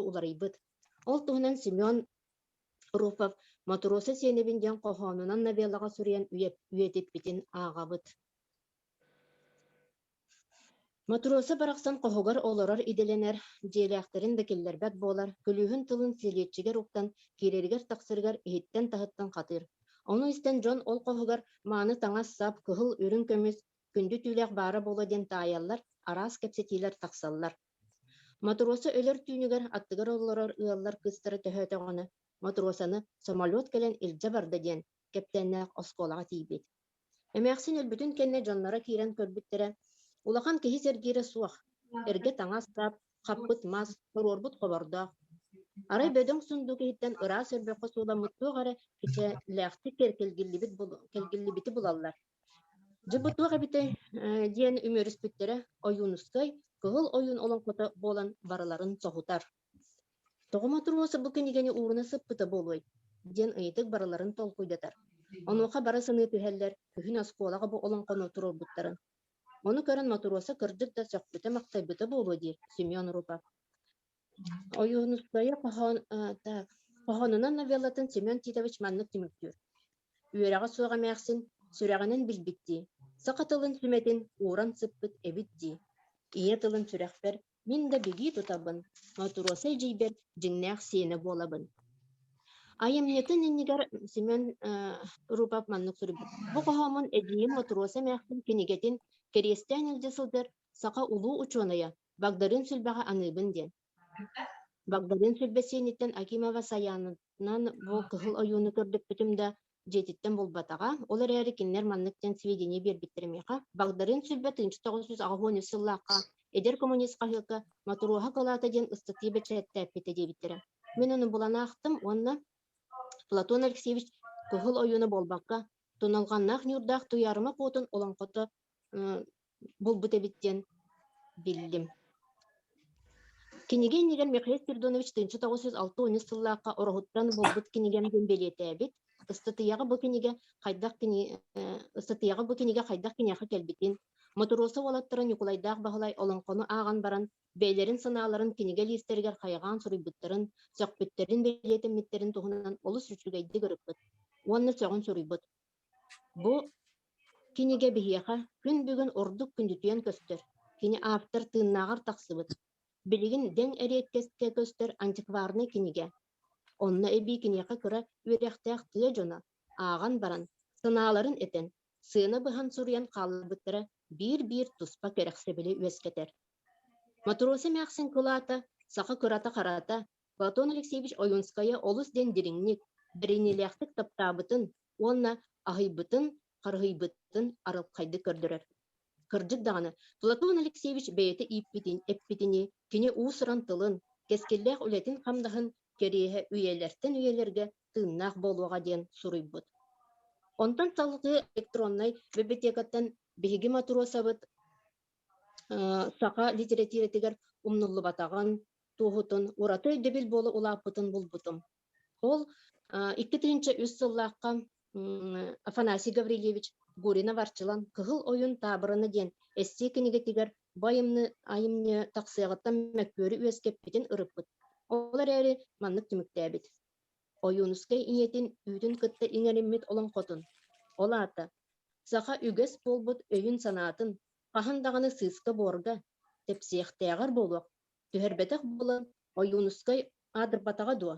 Уларыйбыт. Ол туһунан Семен Руфов «Мотуруоса сиэнэбин» диэн хоһоонунан новеллаҕа суруйан үйэтиппитин ааҕабыт. Мотуруоса барахсан хоһугар олорор идэлэнэр, дьиэлээхтэрин да киллэрбэт буолар, күлүүһүн тылын сэлиэччигэр уктан, киирэригэр-тахсарыгар иһиттэн-таһыттан хатыыр. Ону истэн дьон ол хоһугар мааны таҥас-сап, кыһыл, үрүҥ көмүс, күндү түүлээх баара буолуо диэн таайаллар, араас кэпсэтиилэр тахсаллар. Мотуруоса өлөр түүнүгэр аттыгар олорор ыаллар кыыстара төһөөтөҕүнэ, Мотуруосаны самолет кэлэн илдьэ барда диэн кэптээннээх оскуолаҕа тиийбит. Эмээхсин өлбүтүн кэннэ дьонноро киирэн көрбүттэрэ, улахан киһи сэргиирэ суох, эргэ таҥас-сап, хаппыт мас, туруорбут хобордоох. Арай бөдөҥ сундуук иһиттэн ыраас өрбөххө сууламмыт туох эрэ кичэлээхтик кэлгиллибити булаллар. Дьэ бу туох эбитэй диэн үмүөрүспүттэрэ Ойуунускай Кыһыл ойуун олоҥхото буолан барыларын соһутар. Тоҕо Мотуруоса бу кинигэни ууруна сыппыта буолуой? диэн ыйытык барыларын толкуйдатар. Онуоха бары саныы түһэллэр, күһүн оскуолаҕа бу олоҥхону туруорбуттарын. Ону көрөн Мотуруоса кырдьык да сөхпүтэ-махтайбыта буолуо диир Семен Рупов. Ойуунускайы хоһоон так, хоһоонунан новеллатын Семен Титович маннык түмүктүүр: Үөрэҕэ суох эмээхсин сүрэҕинэн билбиттии, саха тылын сүмэтин ууран сыппыт эбит дии. Ийэ тылын сүрэхпэр мин да бигии тутабын, Мотуруоса эдьиийбэр дьиҥнээх сиэнэ буолабын. Айымньытын иннигэр Семен Рупов маннык суруйбут: Бу хоһооммун эдьиийим Мотуруоса эмээхсин кинигэтин кэриэстээн илдьэ сылдьар саха улуу учуонайа Багдарыын Сүлбэҕэ аныыбын диэн. Багдарыын Сүлбэ сиэниттэн Акимова Саянынан бу кыһыл ойууну көрдөппүтүм да, дьиэтиттэн булбатаҕа. Ол эрээри кинилэр маннык диэн сведения биэрбиттэрэ миэхэ. Багдарыын Сүлбэ 1983 сыллаахха «Эдэр коммунист» хаһыакка «Мотуруоһа кылаата» диэн ыстатыйа бэчээттээппитэ диэбиттэрэ. Мин ону булан аахтым уонна Платон Алексеевич кыһыл ойууну буолбакка, туналҕаннаах ньуурдаах Туйаарыма Куотун олоҥхото булбут эбит диэн биллим. Кинигэ иннигэр Михаил Спиридонович 1963 сыллаахха Ороһуттан булбут кинигэм диэн бэлиэтээбит. Ыстатыйаҕа бу кинигэ хайдах кини ыстатыйаҕа бу кинигэ хайдах киниэхэ кэлбитин, Мотуруоса уолаттара Ньукулайдаах Баһылай олоҥхону ааҕан баран бэйэлэрин санааларын кинигэ лиистэригэр хайҕаан суруйбуттарын, сөхпүттэрин бэлиэтэммиттэрин туһунан олус үчүгэйдик ырыппыт уонна сөҕөн суруйбут. Бу кинигэ биһиэхэ күн бүгүн ордук күндүтүйэн көстөр, кини автор тыыннааҕар тахсыбыт, билигин дэҥ эриэккэскэ көстөр антикварнай кинигэ. Онно эбии киниэхэ кыра үөрэхтээх тыа дьоно ааҕан баран, санааларын этэн, сыана быһан суруйан хаалларбыттара биир-биир туспа кэрэхсэбили үөскэтэр. Мотуруоса эмээхсин кылаата, саха кырата-харата, Платон Алексеевич Ойуунскайы олус диэн дириҥник, бэриниилээхтик таптаабытын уонна аһыйбытын, харыһыйбытын арылхайдык көрдөрөр. Кырдьык даҕаны, Платон Алексеевич бэйэтэ ииппитин, эппитинии, кини уус-уран тылын, кэскиллээх үлэтин-хамнаһын кэриэһэ үйэлэртэн үйэлэргэ тыыннаах буолуоҕа диэн суруйбут. Онтон салгыы электроннай библиотекаттан биһиги Матросабыт саха литэрэтиирэтигэр умнуллубатаҕын туоһутун ураты өйдөбүл буола улааппытын булбутум. Ол 2003 сыллаахха Афанасий Гаврильевич Гуринов-Арчылан «Кыһыл ойун таабырына» диэн эссе кинигэтигэр бу айымньы, айымньы тахсыаҕыттан мөккүөрү үөскэппитин ырыппыт. Ол эрээри маннык түмүктээбит. Ойуунускай ийэтин үүтүн кытта иҥэриммит олоҥхотун, ол аата саха үгэс буолбут өйүн-санаатын хаһан даҕаны сыыска-буорга тэпсиэхтээҕэр буолуох, түһэрбэтэх буолан Ойуунускай аатырбатаҕа дуо?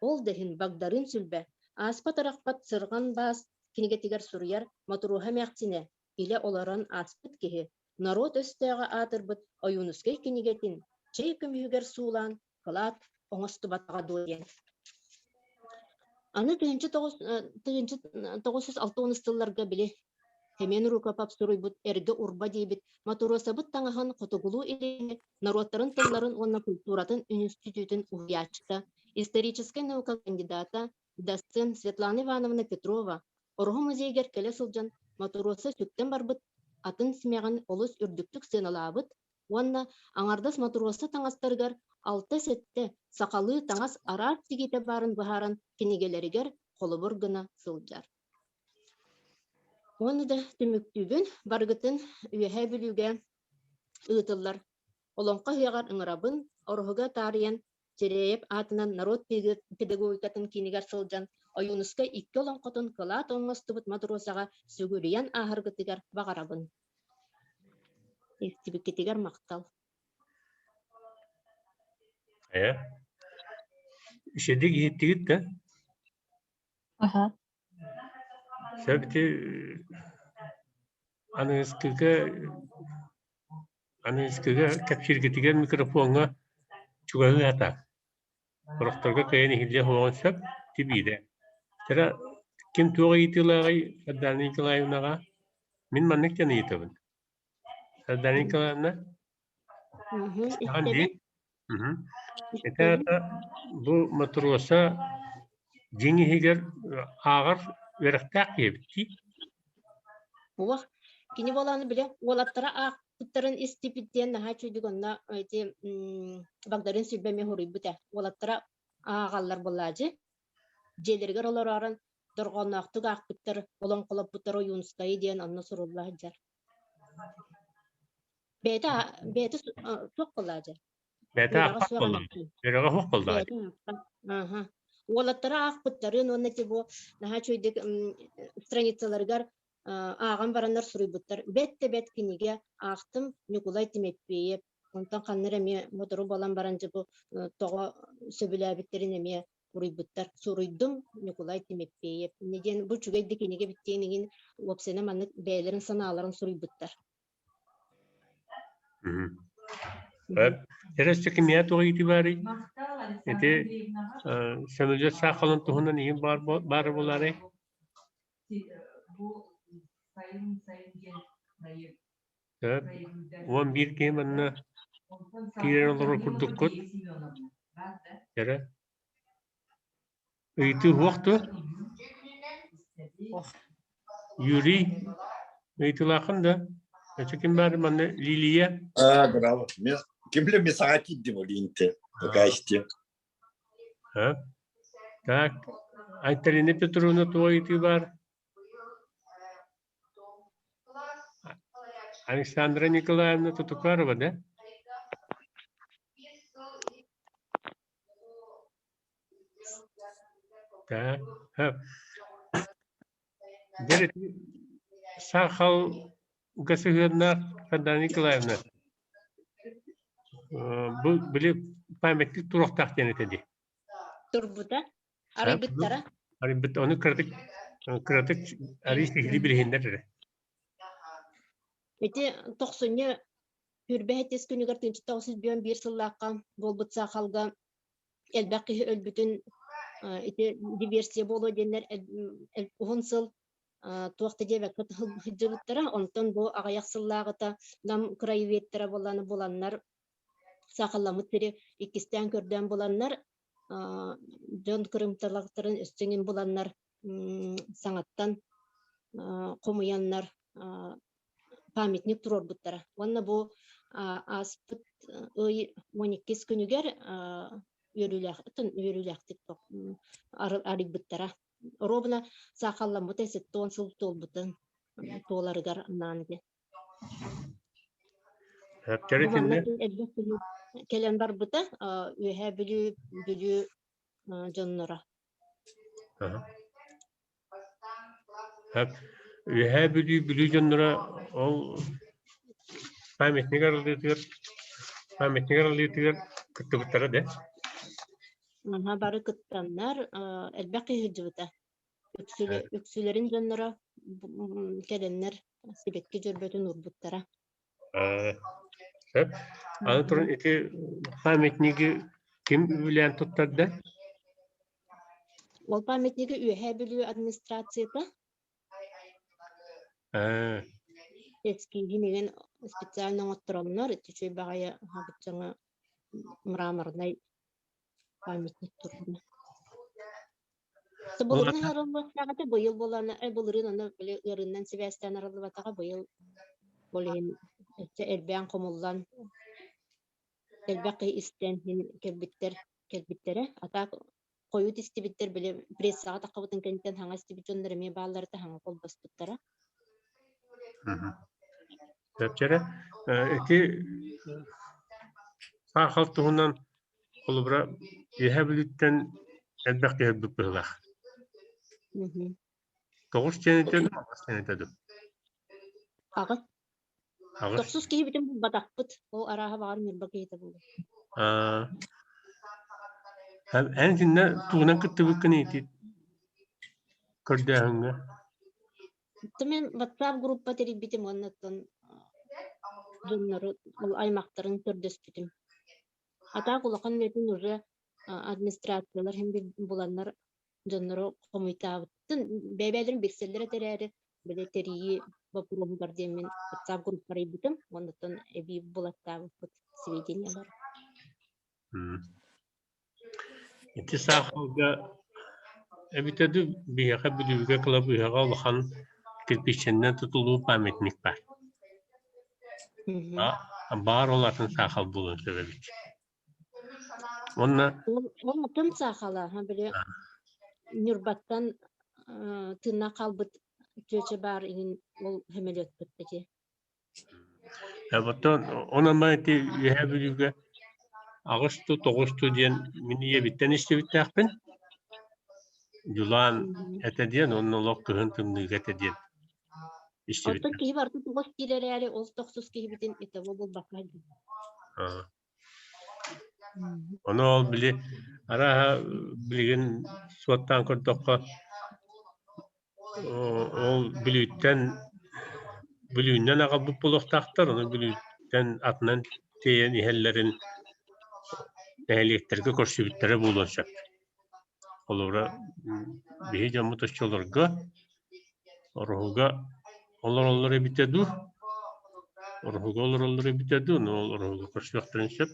Ол да иһин Багдарыын Сүлбэ ааспат-арахпат сырҕан баас кинигэтигэр суруйар Мотуруоһа эмээхсинэ илэ олорон ааспыт киһи норуот өстөөҕө аатырбыт Ойуунускай кинигэтин чэй көмүһүгэр суулаан кылаат оҥостубатаҕа дуо диэн. Аны 1960 сылларга били Семен Рукопов суруйбут «Эргэ урба» диэбит Мотуруосабыт таҥаһын хотугулуу-илиҥҥи норуоттарын тылларын уонна культуратын үнүстүтүүтүн уһуйааччыта, историческай наука кандидата, доцент Светлана Ивановна Петрова Ороһу музейыгар кэлэ сылдьан Мотуруоса сүктэн барбыт атын симэҕин олус үрдүктүк сыаналаабыт уонна аҥардас мотуруоса таҥастарыгар алта-сэттэ сахалыы таҥас араас сигиитэ баарын быһааран кинигэлэригэр холобур гына сылдьар. Уонна да түмүктүүбүн барыгытын Үөһээ Бүлүүгэ ыытыллар Олоҥхо ыһыаҕар ыҥырабын, Ороһуга таарыйан Чирээйэп аатынан норуот педагогикатын киинигэр сылдьан Ойуунускай икки олоҥхотун кылаат оҥостубут Матросаҕа сүгүрүйэн ааһаргытыгар баҕарабын. Истибиккитигэр махтал. Ээ, Үчүгэйдик иһиттигит да? Аха. Сөп ити аныгыскыга аныгыскыга кэпсииргитигэр микрофоҥҥа чугаһыы сатаа. Сорохторго кыайан иһиллиэ суоҕун сөп, тибиирэ. Чара ким туох ыйытыылааҕый Сардаана Николаевнаҕа? Мин маннык диэн ыйытабын. Сардаана Николаевна, истэҕин дии? Ити аата бу Матроса дьиҥ иһигэр ааҕар үөрэхтээх киһи эбит дии. Уох, кини буолааны билэ уолаттара аахпыттарын истибит диэн наһаа үчүгүйдүк онно ити Багдарыын Сүлбэ эмиэ суруйбут ээ. Уолаттара ааҕаллар буоллаадьы. Дьиэлэригэр олороорон дорҕоонноохтук аахпыттар, олоҥхолоппуттар Ойуунскайы диэн онно сурулла сылдьар. Бэйэтэ бэйэтэ суох буоллаадьы. Бэйэтэ Үөрэҕэ аахпат суох буоллаҕа. эмээхсин. Үөрэҕэ суох буоллаҕа. Бэйэтин аахпат. Аха. Уолаттара аахпыттарын уонна типа наһаа үчүгэйдик страницаларыгар ааҕан бараннар суруйбуттар. Бэт да бэт кинигэ аахтым Ньукулай Тимэппиэйэп. Онтон ханна эрэ эмиэ мотору буолан баран дьэ бу тоҕо сөбүлээбиттэрин эмиэ уруйбуттар. Суруйдум Ньукулай Тимэппиэйэп. Инньэ диэн бу үчүгэй да кинигэ эбит диэн иҥин уопсайынан маннык бэйэлэрин санааларын суруйбуттар. Эрэ кимиэхэ туох ыйытыы баарый? Ити сөмөлүөт саахалын туһунан иһин баар баар буолаарай? Сөп. 11 киһи манна киирэн олорор курдуккут. Эрэ. Ыйытыы суох дуо? Юрий, ыйытыылааххын да? Өссө ким баар манна Лилия? А, браво. Ким билэ мен саҥа киирдим ол иинте. Пока истиэм. А? Так, Айталина Петровна туох ыйытыы баар? Александра Николаевна Тутукарова, да? Так, Дьэ, саахалга сыһыаннаах Сардана Николаевна, бу били памятник туруохтаах диэн этэ дии. Турбута, арыйбыттара. Арыйбыт, ону кыратык кыратык арый сиһилии билиһиннэр эрэ. Ити тохсунньу сүүрбэ күнүгэр 1991 сыллаахха буолбут саахалга элбэх киһи өлбүтүн ити диверсия буолуо диэннэр уһун сыл туох да диэбэккэ сылдьыбыттара. Онтон бу аҕыйах сыллааҕыта Нам краеведтара буолан буланнар саахалламмыт сири иккистээн көрдөөн буланнар дьон кырымталахтарын өссө буланнар саҥаттан хомуйаннар памятник туруорбуттара. Уонна бу ааспыт ый 12 күнүгэр үөрүүлээх үөрүүлээхтик арыйбыттара. Ровно саахалламмыта 70 сыл туолбутун туоларыгар анаан диэн. Бу манна элбэх киһи кэлэн барбыта Үөһээ Бүлүү Бүлүү дьонноро. Үөһээ Бүлүү Бүлүү дьонноро ол памятник арыллыытыгар памятник арыллыытыгар кыттыбыттара да? Аха, бары кыттаннар, элбэх киһи сылдьыбыта. Үксүлэрин дьонноро кэлэннэр сибэкки дьөрбөтүн уурбуттара. Сөп. Аны туран ити памятнигы ким үбүлээн туттарда? Ол памятнигы Үөһээ Бүлүү администрацията эскиһин игин специально оҥоттороннор ити үчүгэй баҕайы хабыччаҥа мраморнай памятник турда. Былырыын арыллыбатаҕа быйыл буолан былырыын аны били ыарыынан сибээстээн арыллыбатаҕа быйыл ол иһин өссө элбээн хомуллан элбэх киһи истэн иһин кэлбиттэр кэлбиттэрэ а так хойут истибиттэр били прессаҕа таххыбытын кэнниттэн хаҥа истибит дьоннор эмиэ баалларыта хаҥа холбоспуттара. Сөпчэрэ ити саахал туһунан. Холобура, Үөһээ Бүлүүттэн элбэх киһи өлбүт быһыылаах. Тоҕус диэн этэ дуу, аҕыс диэн этэ дуу? Аҕыс. Аҕыс. Тохсус киһибитин булбатахпыт. Ол арааһа баҕар Ньурба киһитэ буолуо. Аа, эн итиннэ тугунан кыттыбыккын ити көрдөөһүҥҥэ? Оттон мин WhatsApp группа тэрийбитим уонна оттон дьоннору, ол аймахтарын көрдөспүтүм. А так улахан үлэтин уже администрациялар һин буланнар дьоннору хомуйтаабыттын бэйэ-бэйэлэрин билсэллэр этэ эрээри били тэрийии боппуруоһугар диэн мин WhatsApp группа арыйбытым уонна оттон эбии булаттаабыппыт сведениялар. Ити саахалга эбитэ дуу, биһиэхэ Бүлүүгэ кылабыыһаҕа улахан кирпииччэннэн тутуллуу памятник баар. Баар ол атын саахал буолуон сөп эбит. Уонна Ол ол атын саахала, били Ньурбаттан тыыннаах хаалбыт чүөчэ баар иһин ол сөмөлүөппүт ити. Оттон онон ити Үөһээ Бүлүүгэ аҕыс ту, тоҕус ту диэн мин ийэбиттэн истибиттээхпин. Дьулаан этэ диэн, онно олох кыһын тымныыга этэ диэн Оттон истибиттээхпин. киһи барыта тоҕус диир эрээри, ол тохсус киһибитин итого булбакка сылдьабыт. Ону ол били арааһа билигин суоттаан көрдөххө ол Бүлүүттэн Бүлүүнэн аҕалбыт буолуохтаахтар, ону Бүлүүттэн атынан тиэйэн иһэллэрин нэһилиэктэргэ көрсүбүттэрэ буолуон сөп. Холобура, биһи дьоммут оччолорго Ороһуга олороллор эбитэ дуу, Ороһуга олороллор эбитэ дуу, но ол Ороһуга көрсүөхтэрин сөп.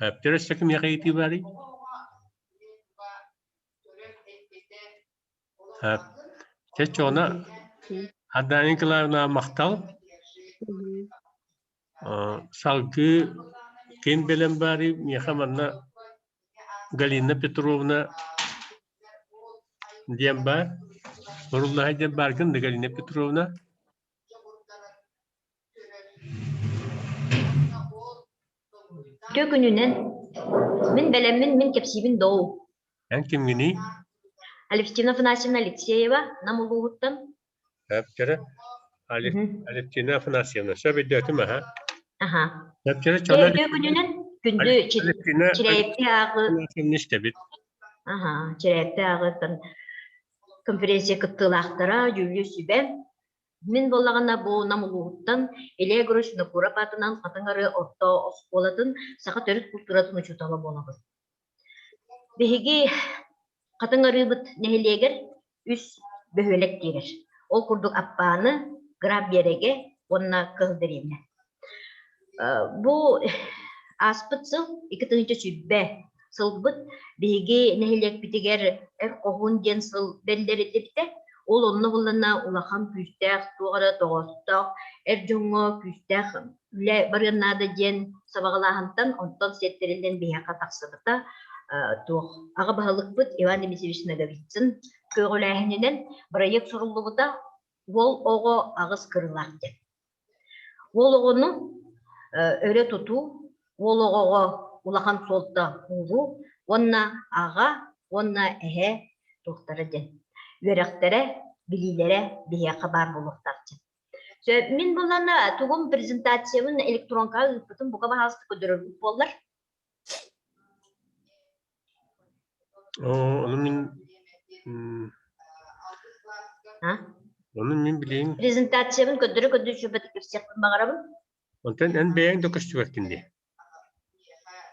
Эптэр өссө кимиэхэ ыйытыы баарый? Чэ, чоҕуна Ардана Николаевна махтал. Салгыы ким бэлэм баарый? Миэхэ манна Галина Петровна диэн баар. Оруллаһай диэн бааргын да Галина Петровна? Үтүө күнүнэн. Мин бэлэммин, мин кэпсиибин доо. Эн кимҥиний? Алевтина Афанасьевна Алексеева, Нам улууһуттан. Эптэрэ Алевтина Афанасьевна, сөп өйдөөтүм аха. Аха. Эптэрэ Дьэ, чоно үтүө күнүнэн күндү Алевтина Чирээпти ааҕы Афанасьевна истэбит. Аха, Чирээпти ааҕыттан конференция кыттыылаахтара дьүүллүүр сүбэ Мин буоллаҕына бу Нам улууһуттан Илья Егорович Винокуров аатынан Хатыҥ Арыы орто оскуолатын саха төрүт култууратын учуутала буолабын. Биһиги Хатыҥ Арыыбыт нэһилиэгэр үс бөһүөлэк киирэр. Ол курдук Аппааны, Граф Биэрэгэ уонна Кыһыл Дэриэбинэ. Бу ааспыт сыл 2020 сылбыт биһиги нэһилиэкпитигэр Эр Хоһуун диэн сыл биллэриллибитэ. Ол онно буллана улахан күүстээх, туох эрэ тоҕоостоох эр дьоҥҥо күүстээх үлэ барыан наада диэн сабаҕалааһынтан онтон сиэттэриллэн биһиэхэ тахсыбыта. Туох аҕа баһылыкпыт Иван Дмитриевич Ноговицын көҕүлээһининэн бырайыак суруллубута Уол оҕо аҕыс кырыылаах диэн. Уол оҕону өрө тутуу, уол оҕоҕо улахан суолта ууруу уонна аҕа уонна эһэ туохтара диэн үөрэхтэрэ, билиилэрэ биһиэхэ баар буолуохтаах диэн. Сөп, мин буллана тугум презентациябын электронкаҕа ыыппытым бука баһаалыста көрдөрөргүт буоллар. Оо, ону мин А? Ону мин билиэм. Презентациябын көрдөрө-көрдөрө үчүгэйдик кэпсиэхпин баҕарабын. Онтон эн бэйэҥ да көстүбэккин дии.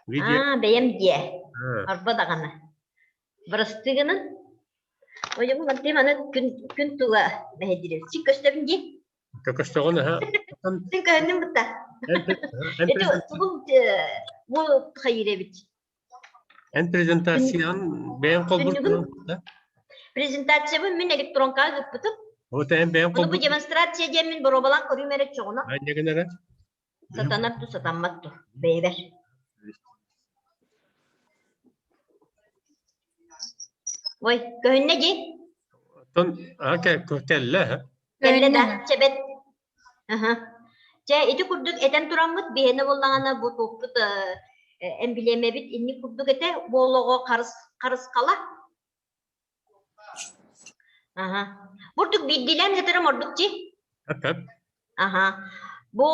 Видео. Аа, бэйэм диэ. Аа. Арба даҕаны. Бырастыы гынан. Ойому мантыым аны күн күн тула мэһэйдиир. Син көстөбүн дии. Көстөҕүн аһа. Син көһүннүм бытта. Ити тугум бу хайыр эбит. Эн презентациян бэйэҥ холбургун Презентациябын мин электронкаҕа ыыппытым. Вот эн бэйэҥ Ону бу демонстрация диэммин боруобалаан көрүүм эрэ чоҕуна. Анньагын эрэ. Сатанар ту сатаммат ту бэйэбэр. Ой, көһүннэ дии. Оттон кэллэ. Кэллэ да, чэбэт. Аха. Чэ, ити курдук этэн тураммыт, биһиэнэ буоллаҕына бу туохпут Эмблемэбит инник курдук этэ, уол оҕо харыс харысхала. Аха. Бурдук биирдиилээн ыытарым ордук дии. Өп-өп. Аха. Бу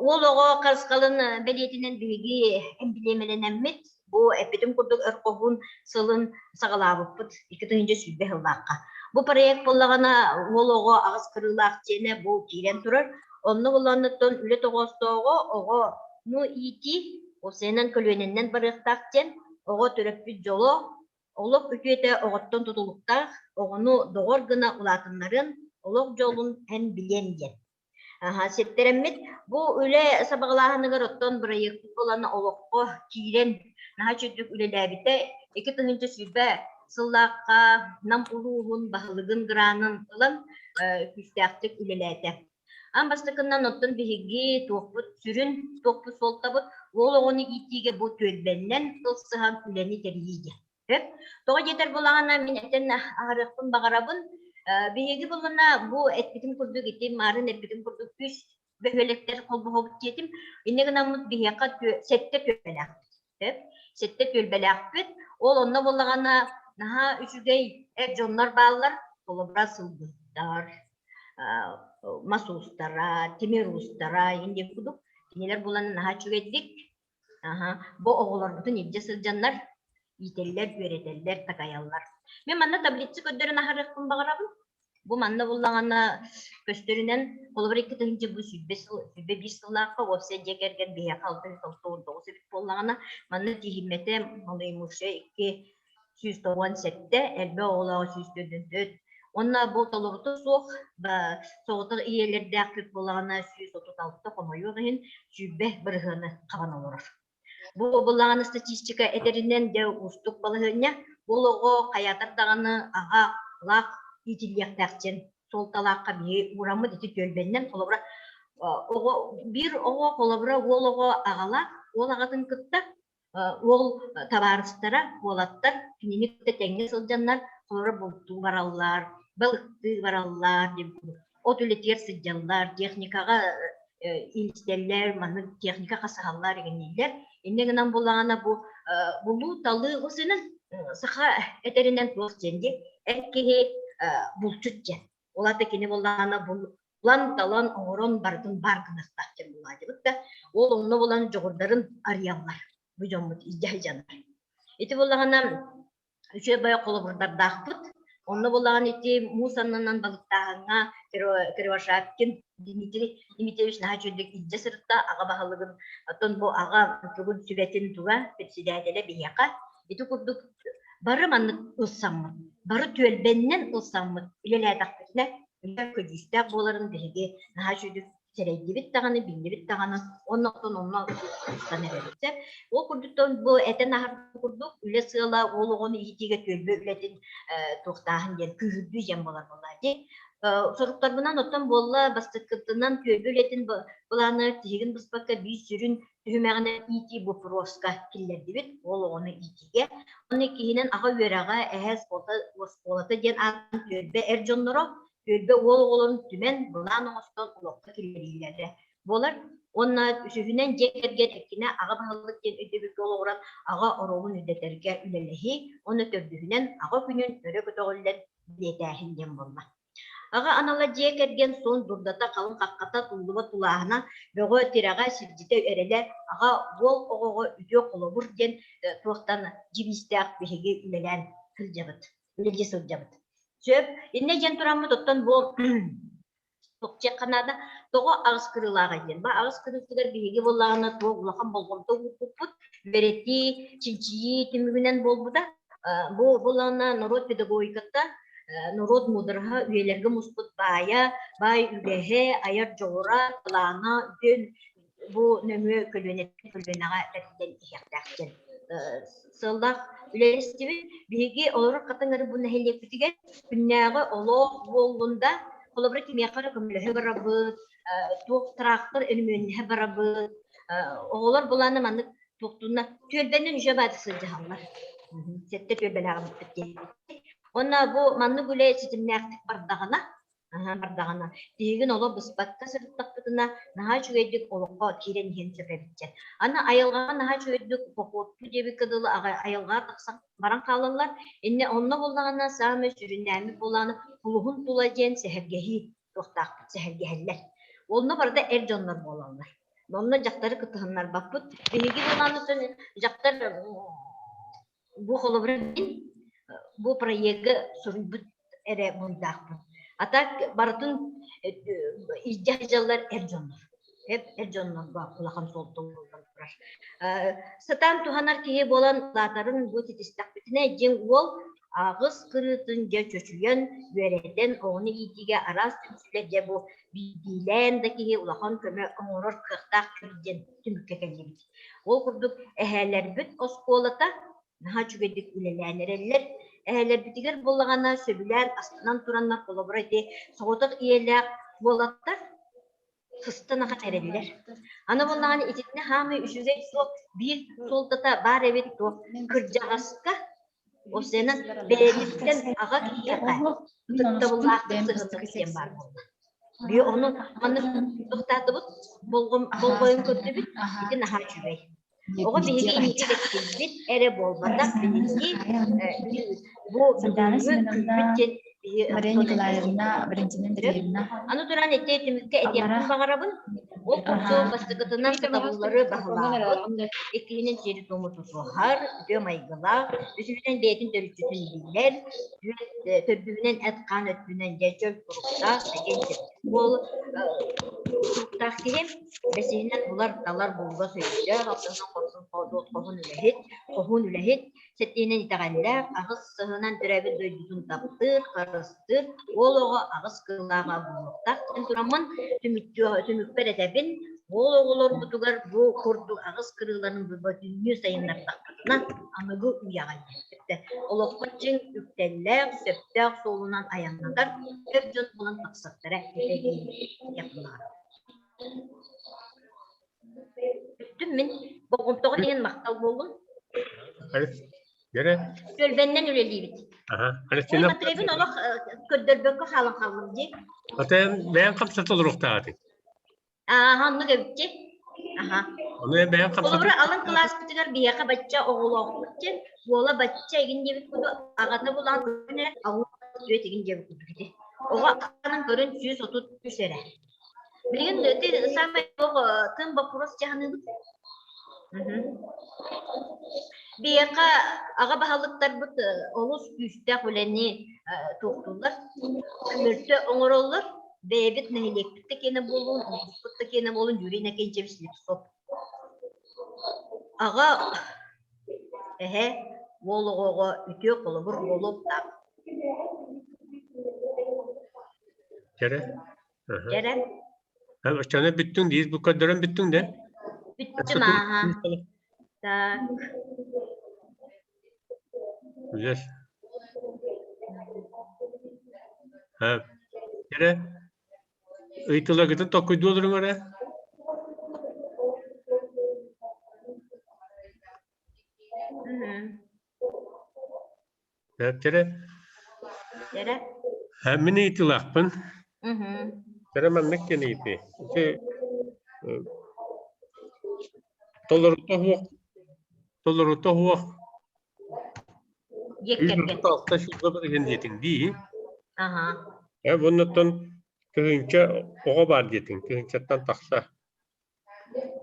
уол оҕо харысхалын бэлиэтинэн биһиги эмблемэлэнэммит, бу эппитим курдук өр хоһуун сылын саҕалаабыппыт 2020 сыллаахха. Бу проект буоллаҕына уол оҕо аҕыс кырыылаах диэнэ бу киирэн турар. Онно булланыттан үлэ тоҕоостооҕо оҕону иитии, уопсайынан көлүөнэннэн барыахтаах диэн оҕо төрөппүт дьоло, Олох үтүөтэ оҕоттон тутулуктаах, оҕону доҕор гына улаатыннарын, олох дьолун эн билиэн диэн. Аха, ситтэрэммит бу үлэ сабаҕалааһыныгар оттон бырайыакпыт буолан олоххо киирэн наһаа үчүгдүк үлэлээбитэ. 2020 сыллаахха Нам улууһун баһылыгын гранын ылан күүстээхтик үлэлээтэ. Аан бастакынан оттон биһиги туохпут сүрүн туохпут суолтабыт уол оҕону иитиигэ бу түөлбэннэн ылсыһан үлэни тэрийии диэн. Сөп. Тоҕо диэтэр буоллаҕына мин этэн аһарыахпын баҕарабын. Биһиги буоллаҕына бу эппитим курдук ити маарын эппитим курдук үс бөһүөлэктэр холбоһобут диэтим. Инньэ гынаммыт биһиэхэ сэттэ түөлбэлээхпит. Сөп. Сэттэ түөлбэлээхпит. Ол онно буоллаҕына наһаа үчүгэй эр дьоннор бааллар. Холобура сылгыһыттар, мас уустара, тимир уустара иһин диэн курдук кинилэр булан наһаа үчүгэйдик аха бу оҕолорбутун илдьэ сылдьаннар иитэллэр, үөрэтэллэр, такайаллар. Мин манна таблица көрдөрөн аһарыахпын баҕарабын. Бу манна буллаҕына көстөрүнэн, холобур 2 тыһыынча бу 21 сыллаахха уопсай дьиэ кэргэн биһиэхэ 669 эбит буоллаҕына, манна тииһиммэтэ малоимущая 297, элбэх оҕолооҕо 144. Уонна бу толорута суох соҕотох ийэлэрдээхпит буоллаҕына 136 хомойуох иһин 20 бырыһыаны хабан олорор. Бу былааны статистика этэринэн дьэ уустук балаһыанньа. Бу олоҕо хайаатар даҕаны аҕа лаах иитиллиэхтээх диэн суолталаахха биһи уураммыт ити түөлбэннэн холобура оҕо биир оҕо холобура уол оҕо аҕалаах уол аҕатын кытта уол табаарыстара уолаттар кинини кытта тэҥҥэ сылдьаннар холобура бултуу бараллар балыктыы бараллар диэн курдук от үлэтигэр сылдьаллар, техникаҕа илистэллэр, маннык техника хасыһаллар игиннииллэр. Инньэ гынан буллаҕына бу булуу-талыы усунан саха этэринэн туох диэн дии эр киһи булчут диэн. Ол аата кини буллаҕына булан-талан оҥорон барытын баар гыныахтаах диэн булаадьыбыт да ол онно булан дьоҕурдарын арыйаллар бу дьоммут илдьэ сылдьаннар. Ити буоллаҕына үчүгэй холобурдардаахпыт. Онно буоллаҕына ити муус аннынан балыктааһыҥҥа Кривошапкин Дмитрий Дмитриевич наһаа үчүгэйдик илдьэ сырытта аҕа баһылыгын оттон бу аҕа тугун сүбэтин туга председателэ биһиэхэ ити курдук бары маннык ылсаммыт, бары түөлбэннэн ылсаммыт үлэлээтэхпитинэ үлэ көдьүүстээх буоларын биһиги наһаа үчүгэйдик сэрэйдибит даҕаны, биллибит даҕаны, уонна оттон онно устан эрэбит. Ол курдуктан бу этэн аһарбыт курдук үлэ сыала уол оҕону иитиигэ түөлбэ үлэтин туохтааһын диэн күүһүрдүү диэн буолар буолла дии. Соруктарбынан оттон буолла бастакытынан түөлбэ үлэтин былаана тиһигин быспакка биир сүрүн түһүмэҕинэн иитии боппуруоска киллэрдибит уол оҕону иитиигэ. Уонна иккиһинэн аҕа үөрэҕэ, эһэ оскуолата диэн ааттаан түөлбэ эр дьонноро Түөлбэ уол оҕолорун түмэн, былаан оҥостон олоххо киллэриилэрэ буолар. Уонна үсүһүнэн дьиэ кэргэн эркинэ аҕа баһылык диэн өйдөбүлгэ олоҕуран аҕа оруолун үрдэтэргэ үлэлэһии уонна төрдүһүнэн аҕа күнүн өрө көтөҕүллэн бэлиэтээһин диэн буолла. Аҕа анала дьиэ кэргэн суон дурдата, халыҥ хаххата, туллубат тулааһына, бөҕө тирэҕэ, сирдьитэ эрэлэ, аҕа уол оҕоҕо үтүө холобур диэн туохтан дьибиистээх биһиги үлэлээн сылдьабыт үлэлии сылдьабыт. Сөп. Иннэ диэн тураммыт оттон бу тохтуохха наада. Тоҕо аҕыс кырыылааҕый диэн. Ба аҕыс кырыытыгар биһиги буоллаҕына туох улахан болҕомто уурбуппут, үөрэтии, чинчийии түмүгүнэн буолбута. Бу буоллаҕына норуот педагогиката, норуот муудараһа үйэлэргэ муспут баайа, баай үгэһэ, айар дьоҕура, талаана, үтүө бу нөҥүө көлүөнэттэн көлүөнэҕэ бэриллэн иһиэхтээх диэн сыаллаах үлэлэстибит. Биһиги олорор Хатыҥ бу нэһилиэкпитигэр күннээҕи олох буоллун да, холобура кимиэхэ эрэ көмөлөһө барабыт, туох трактор өрөмүөннэһэ барабыт, оҕолор былаана маннык туохтуунна түөлбэнэн үчүгэй баайдык сылдьыһаллар. Сэттэ түөлбэлээҕи бүппүт диэн. Уонна бу маннык үлэ ситимнээхтик бардаҕына. Аһа бардаҕына, тиһигин олох быспакка сырыттахпытына, наһаа үчүгэйдик олоххо киирэн иһиэн сөп эбит. Аны айылҕаҕа наһаа үчүгэйдик похуоттуу диэбиккэ дылы аҕай айылҕаҕа тахсан баран хаалаллар. Иннэ онно буоллаҕына саамай сүрүннээммит буолааны кулуһун тула диэн сэһэргэһии туохтаахпыт сэһэргэһэллэр. Онно барыта эр дьоннор буолаллар. Онно дьахтары кытыһыннарбаппыт. Биһиги буолаанытын дьахтар бу холобура мин бу проегы суруйбут эрэ буруйдаахпын. А так барытын илдьэ сылдьаллар эр дьоннор. Эр дьоннорго улахан суолта ууруллан турар. Сатаан туһанар киһи буолан улаатарын бу ситистэхпитинэ дьиҥ уол аҕыс кырыытын дьэ чочуйан, үөрэтэн, оҕону иитиигэ араас түмсүүлэр дьэ бу биирдиилээн да киһи улахан көмө оҥорор кыахтаах диэн түмүккэ кэллибит. Ол курдук эһээлэрбит оскуолата наһаа үчүгэйдик үлэлээн эрэллэр. Эһээлэрбитигэр буоллаҕына сөбүлээн астынан тураннар холобура ити соҕотох ийэлээх уолаттар сыстан ахан эрэллэр. Аны буоллаҕына итиннэ хаамай үчүгэй суох биир суолтата баар эбит туох кырдьаҕаска осенан бэйэтиттэн аҕа киһиэхэ ытыктабыллаахтык сыһыннах диэн баар буолла. Биһи ону маннык тохтоотубут, болҕойон көрдүбүт, ити наһаа үчүгэй. Оҕо биһиги инники кэскилбит эрэ буолбатах, биһиги бу Сардаана бүгүҥҥү күммүт Семеновна, диэн биһи Мария Николаевна, Валентина Андреевна. Аны туран ити түмүккэ этиэхпин баҕарабын. Ол курдук бастакытынан сатабыллары баһылаабыт, иккиһинэн сиэри-туому тутуһар, үтүө майгылаах, үсүһүнэн бэйэтин төрүччүтүн билэр, төрдүһүнэн эт-хаан өттүнэн дьэ чөл туруктаах, чэгиэн буол туруктаах киһи, бэсиһинэн булар-талар булгас өйдөөх, алтыһынан хорсун хоодуот хоһун үлэһит, хоһуун үлэһит, Сэттиһинэн итэҕэллээх, аҕыс сыһынан төрөөбүт дойдутун таптыыр, харыстыыр, уол оҕо аҕыс кыыллааҕа буолуохтаах диэн тураммын түмүкпэр этэбин, уол оҕолорбутугар бу курдук аҕыс кырыыларын бүтүннүү сайыннардахпытына аныгы үйэҕэ олоххо чиҥ үктэллээх, сөптөөх суолунан айаннатар эр дьон буолан тахсахтара этэ диэн Бүттүм мин. Болҕомтоҕун иһин махтал буоллун. Гэрэ. Түөлбэннэн үлэлиибит. Аха. Ой, Алексеевна. Матвеевин олох көрдөрбөккө хаалан хааллым дии. Атайын бэйэн хамсата олоруохтаах этиҥ. Ааха, оннук эбитчи. Аха. Ону бэйэн хамсата. Холобура, алын кылааспытыгар биһиэхэ бачча оҕолоохпут диэн, уола бачча игин диэбит курдук, аҕата булаан көрүнэ, түөт игин диэбит курдук ити. Оҕо ахсаанын көрөн 133 эрэ. Билигин ити самай туох тын боппуруос дьаһаныыбыт. Биһиэхэ аҕа баһылыктарбыт олус күүстээх үлэни туохтууллар, көмөлтө оҥороллор. Бэйэбит нэһилиэкпит да киэнэ буолуун, улууспут да киэнэ буолуун Юрий Иннокентьевич Слепцов. Аҕа эһэ уол оҕоҕо үтүө холобур буолуохтаах. Кэрэ. Кэрэ. Оччону бүттүҥ диир бу көрдөрөн бүттүҥ да? Бүттүм ааха. Так. Үлэс. Кэрэ. Ыйтылагытын токкуйдуу олоруҥ эрэ. Кэрэ. Кэрэ. Мин ыйытыылаахпын. Кэрэ маннык диэн ыйытыы. Ити толорута суох толорута суох алта сылга барыһын диэтиҥ дии. Аха. Э bunнуттан тыһыынча оҕо баар диэтиҥ, тыһыынчаттан тахса.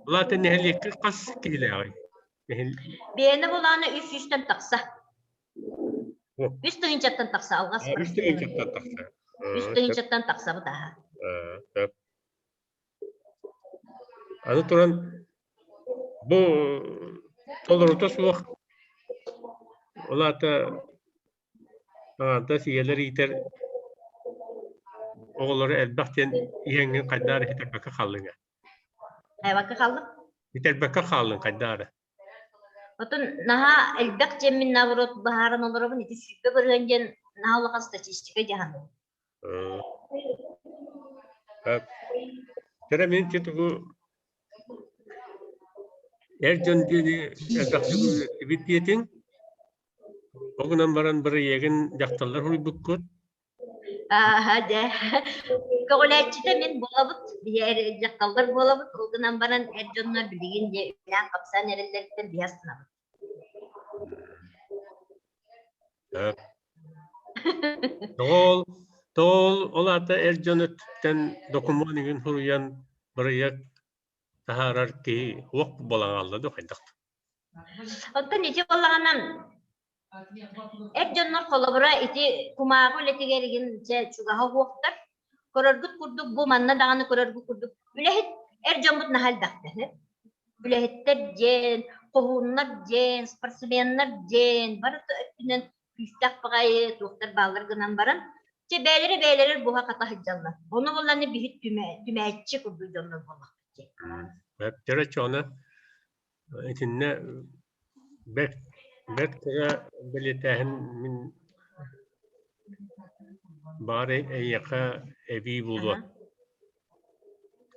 Улаата нэһилиэккэ хас киһилээҕий? Биэни булааны үс сүүстэн тахса. Үс тыһыынчаттан тахса алҕас. Үс тыһыынчаттан тахса. Үс тыһыынчаттан тахсабыт аһа. Аны туран бу толорута суох ол аата аҥаардас ийэлэр иитэр оҕолоро элбэх диэн иһэҥҥин хайдах эрэ иһитэрбэккэ хааллыҥ ээ. Хайбакка хааллым? Иһитэрбэккэ хааллыҥ хайдах эрэ. Отон наһаа элбэх дьиэммин наоборот быһааран олоробун ити 120% диэн наһаа улахан статистика дьаһанабын. Кэрэ мин тугу эр дьон диэни элбэхтик үлэлэттибит диэтиҥ. Ол гынан баран бырайыагын дьахталлар суруйбуккут. Ааһа дьэ. Көҕүлээччитэ мин буолабыт, биһи эр дьахталлар буолабыт, ол гынан баран эр дьоннор билигин дьэ үлэлээн-хамсаан эрэллэриттэн биһи астынабыт. Сөп. Тоҕо ол ол аата эр дьон өттүттэн докумуон игин суруйан бырайыак таһаарар киһи уох буолан хаалла дуу хайдах? Оттон ити буоллаҕына Эр дьоннор холобура ити кумааҕы үлэтигэр игин дьэ чугаһа уһуохтар. Көрөргүт курдук бу манна даҕаны көрөргүт курдук үлэһит эр дьоммут наһаа элбэхтэр. Үлэһиттэр диэн, хоһууннар диэн, спортсменнар диэн бары өттүнэн күүстээх баҕайы туохтар бааллар гынан баран чэ бэйэлэрэ бэйэлэрэ буһа-хата сылдьаллар. Ону булланы биһи түмээччи курдук дьоннор буоллахпыт дии. Бэптэрэ чоно Итиннэ бэрт бэрт кыра бэлиэтээһин мин баар эйиэхэ эбии буолуо.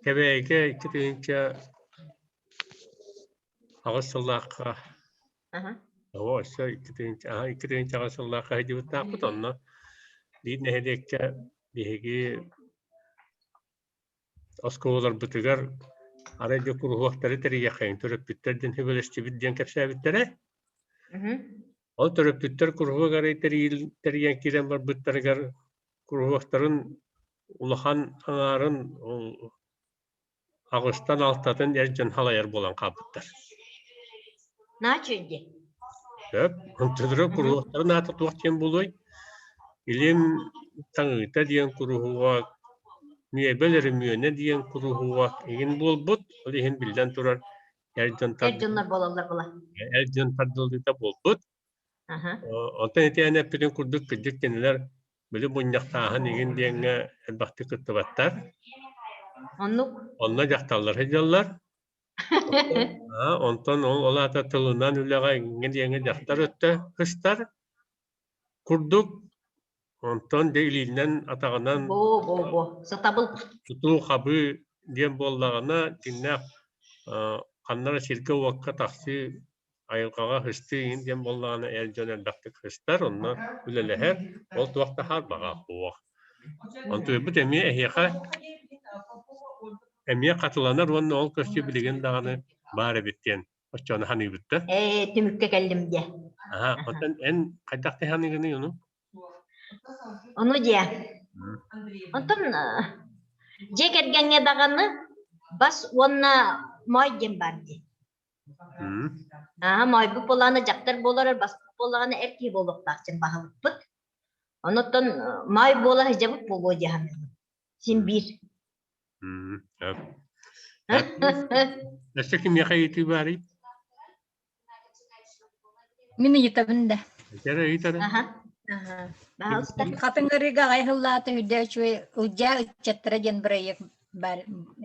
Кэбээйигэ 2008 сыллаахха оо өссө 2008 сыллаахха сылдьыбыттаахпыт онно биир нэһилиэккэ биһиги Оскуолаларбытыгар арай дьэ куруһуоктары тэрийиэххэйиҥ, төрөппүттэр диэн сүбэлэстибит диэн кэпсээбиттэрэ. Ол төрөппүттэр куруһуок арай тэрийэн киирэн барбыттарыгар куруһуоктарын улахан аҥаарын ол аҕыстан алтатын эр дьон халайар буолан хаалбыттар. Наачуй дии. Сөп. Онтулара куруһуоктарын аата туох диэн буолуой? Илим таҥыыта диэн куруһуок, миэбэл өрөмүөнэ диэн куруһуок игин буолбут. Ол иһин биллэн турар эр дьон Эр дьоннор буолаллар була. эр дьон тардыллыыта буолбут. Онтон итиэнэ эппитин курдук кырдьык кинилэр били мунньахтааһын игин диэҥҥэ элбэхтик кыттыбаттар. Оннук. Онно дьахталлар сылдьаллар. Онтон ол аата тылынан үлэҕэ иҥҥэ диэҥҥэ дьахтар өттө кыстар курдук. Онтон дьэ илиинэн, атаҕынан Бо, бо, бо. Сатабыл. тутуу-хабыы диэн буоллаҕына, дьиҥнээх ханна эрэ сиргэ-уокка тахсыы, айылҕаҕа сыстыы иҥин диэн буоллаҕына, эр дьон элбэхтик сыстар, онно үлэлэһэр, ол туох да хаарбаҕа суох. Онтуйбут эмиэ эһиэхэ эмиэ хатыланар уонна ол көстүү билигин даҕаны баар эбит диэн оччону саныыбыт да. Ээ, түмүккэ кэллим диэ. Аха, оттон эн хайдах саныыгыный ону? Ону диэ. Онтон дьиэ кэргэҥҥэ даҕаны бас уонна моой диэн баар дии. Аа, моойбут буоллаҕына дьахтар буолар, баспыт буоллаҕына эр киһи буолуохтаах диэн баһылыкпыт. Онуттан моой буола сылдьабыт буолуо дии саныыбын. Син биир. Өссө кимиэхэ ыйытыы баарый? Мин ыйытабын да. Эрэ ыйытарын. Аха. Аха. Баһаалыста. Хатыҥ ырыга аҕай сыллаата үрдэ үчүгэй Ылдьаа ыччаттара диэн бырайыак баар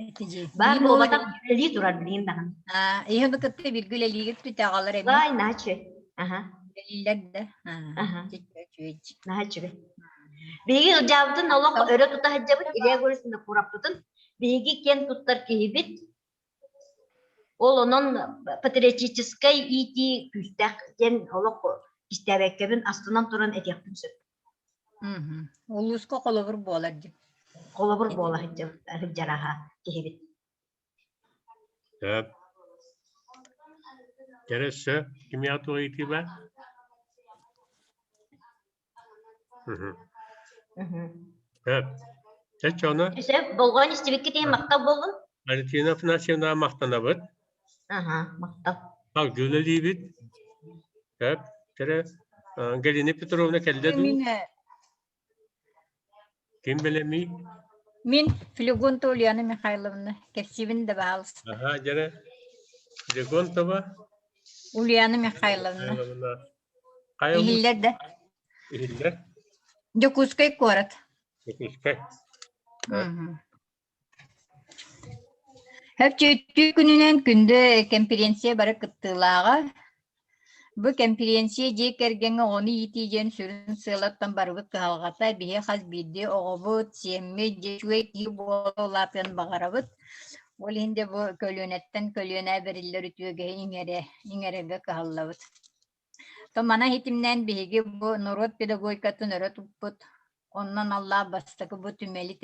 этэ дии. Баар Билигин ол буолбатах үлэлии турар билигин даҕаны. Аа, иһин кытта бииргэ үлэлиигит бүтэ аҕалар эмиэ. Бай, наһаа үчүгэй. Аха. Үлэлииллэр да. Аа, Аха. үчүгэй. Наһаа үчүгэй. Биһиги Ылдьаабытын олох өрө тута сылдьабыт, Илья Егорович Винокуровпытын. Биһиги киэн туттар киһибит. Ол онон патриотическай иитии күүстээх диэн олох кистээбэккэбин астынан туран этиэхпин сөп. Улууска холобур буолар дии. Холобур буола сылдьар аха киһибит. Сөп. Кэрэ өссө кимиэхэ туох ыйытыы баар? Сөп. Чэ, ону Сөп, болҕойон истибиккит иһин махтал буоллун. Валентина Афанасьевна махтанабыт. Аха, махтал. Салгыы үлэлиибит. Сөп. Кэрэ Галина Петровна кэллэ дуу? Мин Ким бэлэмий? Мин Флегонтова Ульяна Михайловна кэпсиибин да баалыста. Аха, дьэрэ. Флегонтова Ульяна Михайловна. Михайловна. Хайа улуус? Иһиллэр да? Иһиллэр. Дьокуускай куорат. Дьокуускай. Мгм. Өпчүөттүү күнүнэн күндү кэмпириэнсийэ бары кыттыылааҕа. Бу кэмпириэнсийэ дьиэ кэргэҥҥэ оҕону иитии диэн сүрүн сыалаттан барыбыт кыһалҕата биһи хас биирдии оҕобут, сиэммит дьиэ үчүгэй киһи буола улаатыан баҕарабыт. Ол иһин де бу көлүөнэттэн көлүөнэ бэриллэр үтүөгэһи иҥэрэ, иҥэрэргэ кыһаллабыт. То мана иһитимнээн биһиги бу норуот педагогикатын өрө туппут. Онон Аллаах бастакы бу түмэли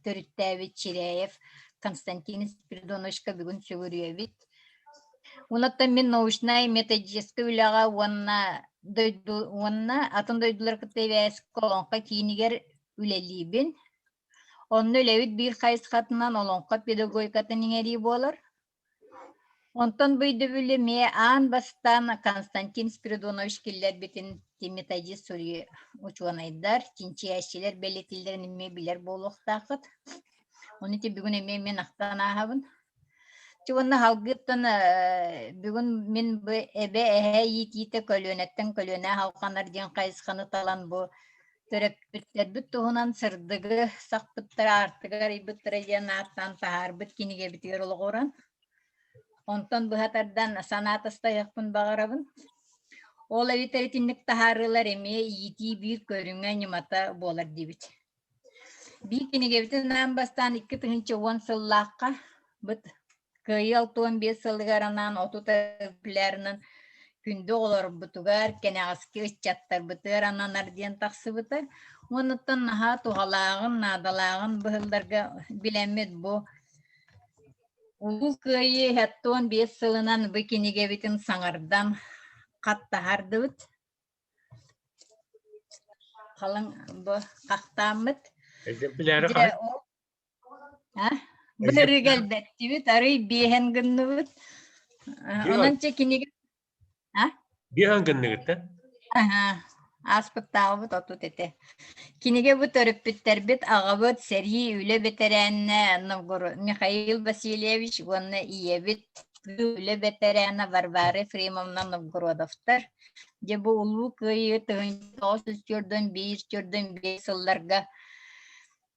төрүттээбит Чиряев Константин Спиридоновичка бүгүн сүгүрүйэбит. Онуттан мин научнай методическай үлэҕэ уонна дойду уонна атын дойдулар кытта ибээскэ олоҥхо киинигэр үлэлиибин. Онно үлэбит биир хайысхатынан олоҥхо педагогикатын иҥэрии буолар. Онтон бу өйдөбүлү эмиэ аан бастаан Константин Спиридонович киллэрбитин методист суруйу учуонайдар, чинчийээччилэр бэлиэтииллэрин эмиэ билэр буолуохтааххыт. Ону ити бүгүн эмиэ мин ахтан ааһабын. Чэ уонна салгыыттан бүгүн мин бу эбэ эһэ иитиитэ көлүөнэттэн көлүөнэ салҕанар диэн хайысханы талан бу Төрөппүттэрбит туһунан сырдыгы сахпыттара, аартыгы арыйбыттара диэн ааттаан таһаарбыт кинигэбитигэр олоҕуран, онтон быһа тардан санаа тастайыахпын баҕарабын. Ол эбэтэр итинник таһаарыылар эмиэ иитии биир көрүҥэ, ньымата буолар диибит. Биир кинигэбитин аан бастаан 2010 сыллаахха быт Кыайыы 65 сылыгар анаан 30 экземплярынан күндү оҕолорбутугар, кэнэҕэски ыччаттарбытыгар ананар диэн тахсыбыта. Уонуттан наһаа туһалааҕын, наадалааҕын быһылларга билэммит бу Улуу Кыайыы 75 сылынан бу кинигэбитин саҥардан хат таһаардыбыт. Халыҥ бу хахтааммыт. Экземпляры Дьэ, ол А? Былырыыга элбэттибит, арый биэһэн гынныбыт. Онон чэ кинигэ А? Биэһэн гынныгыт да? Аха, ааспыттааҕыбыт отут этэ. Кинигэ бу төрөппүттэрбит аҕабыт сэрии үлэ бэтэрээнэ Новгород Михаил Васильевич уонна ийэбит тыыл үлэ бэтэрээнэ Варвара Ефремовна Новгородовтар. Дьэ бу Улуу Кыайыы 1941-45 сылларга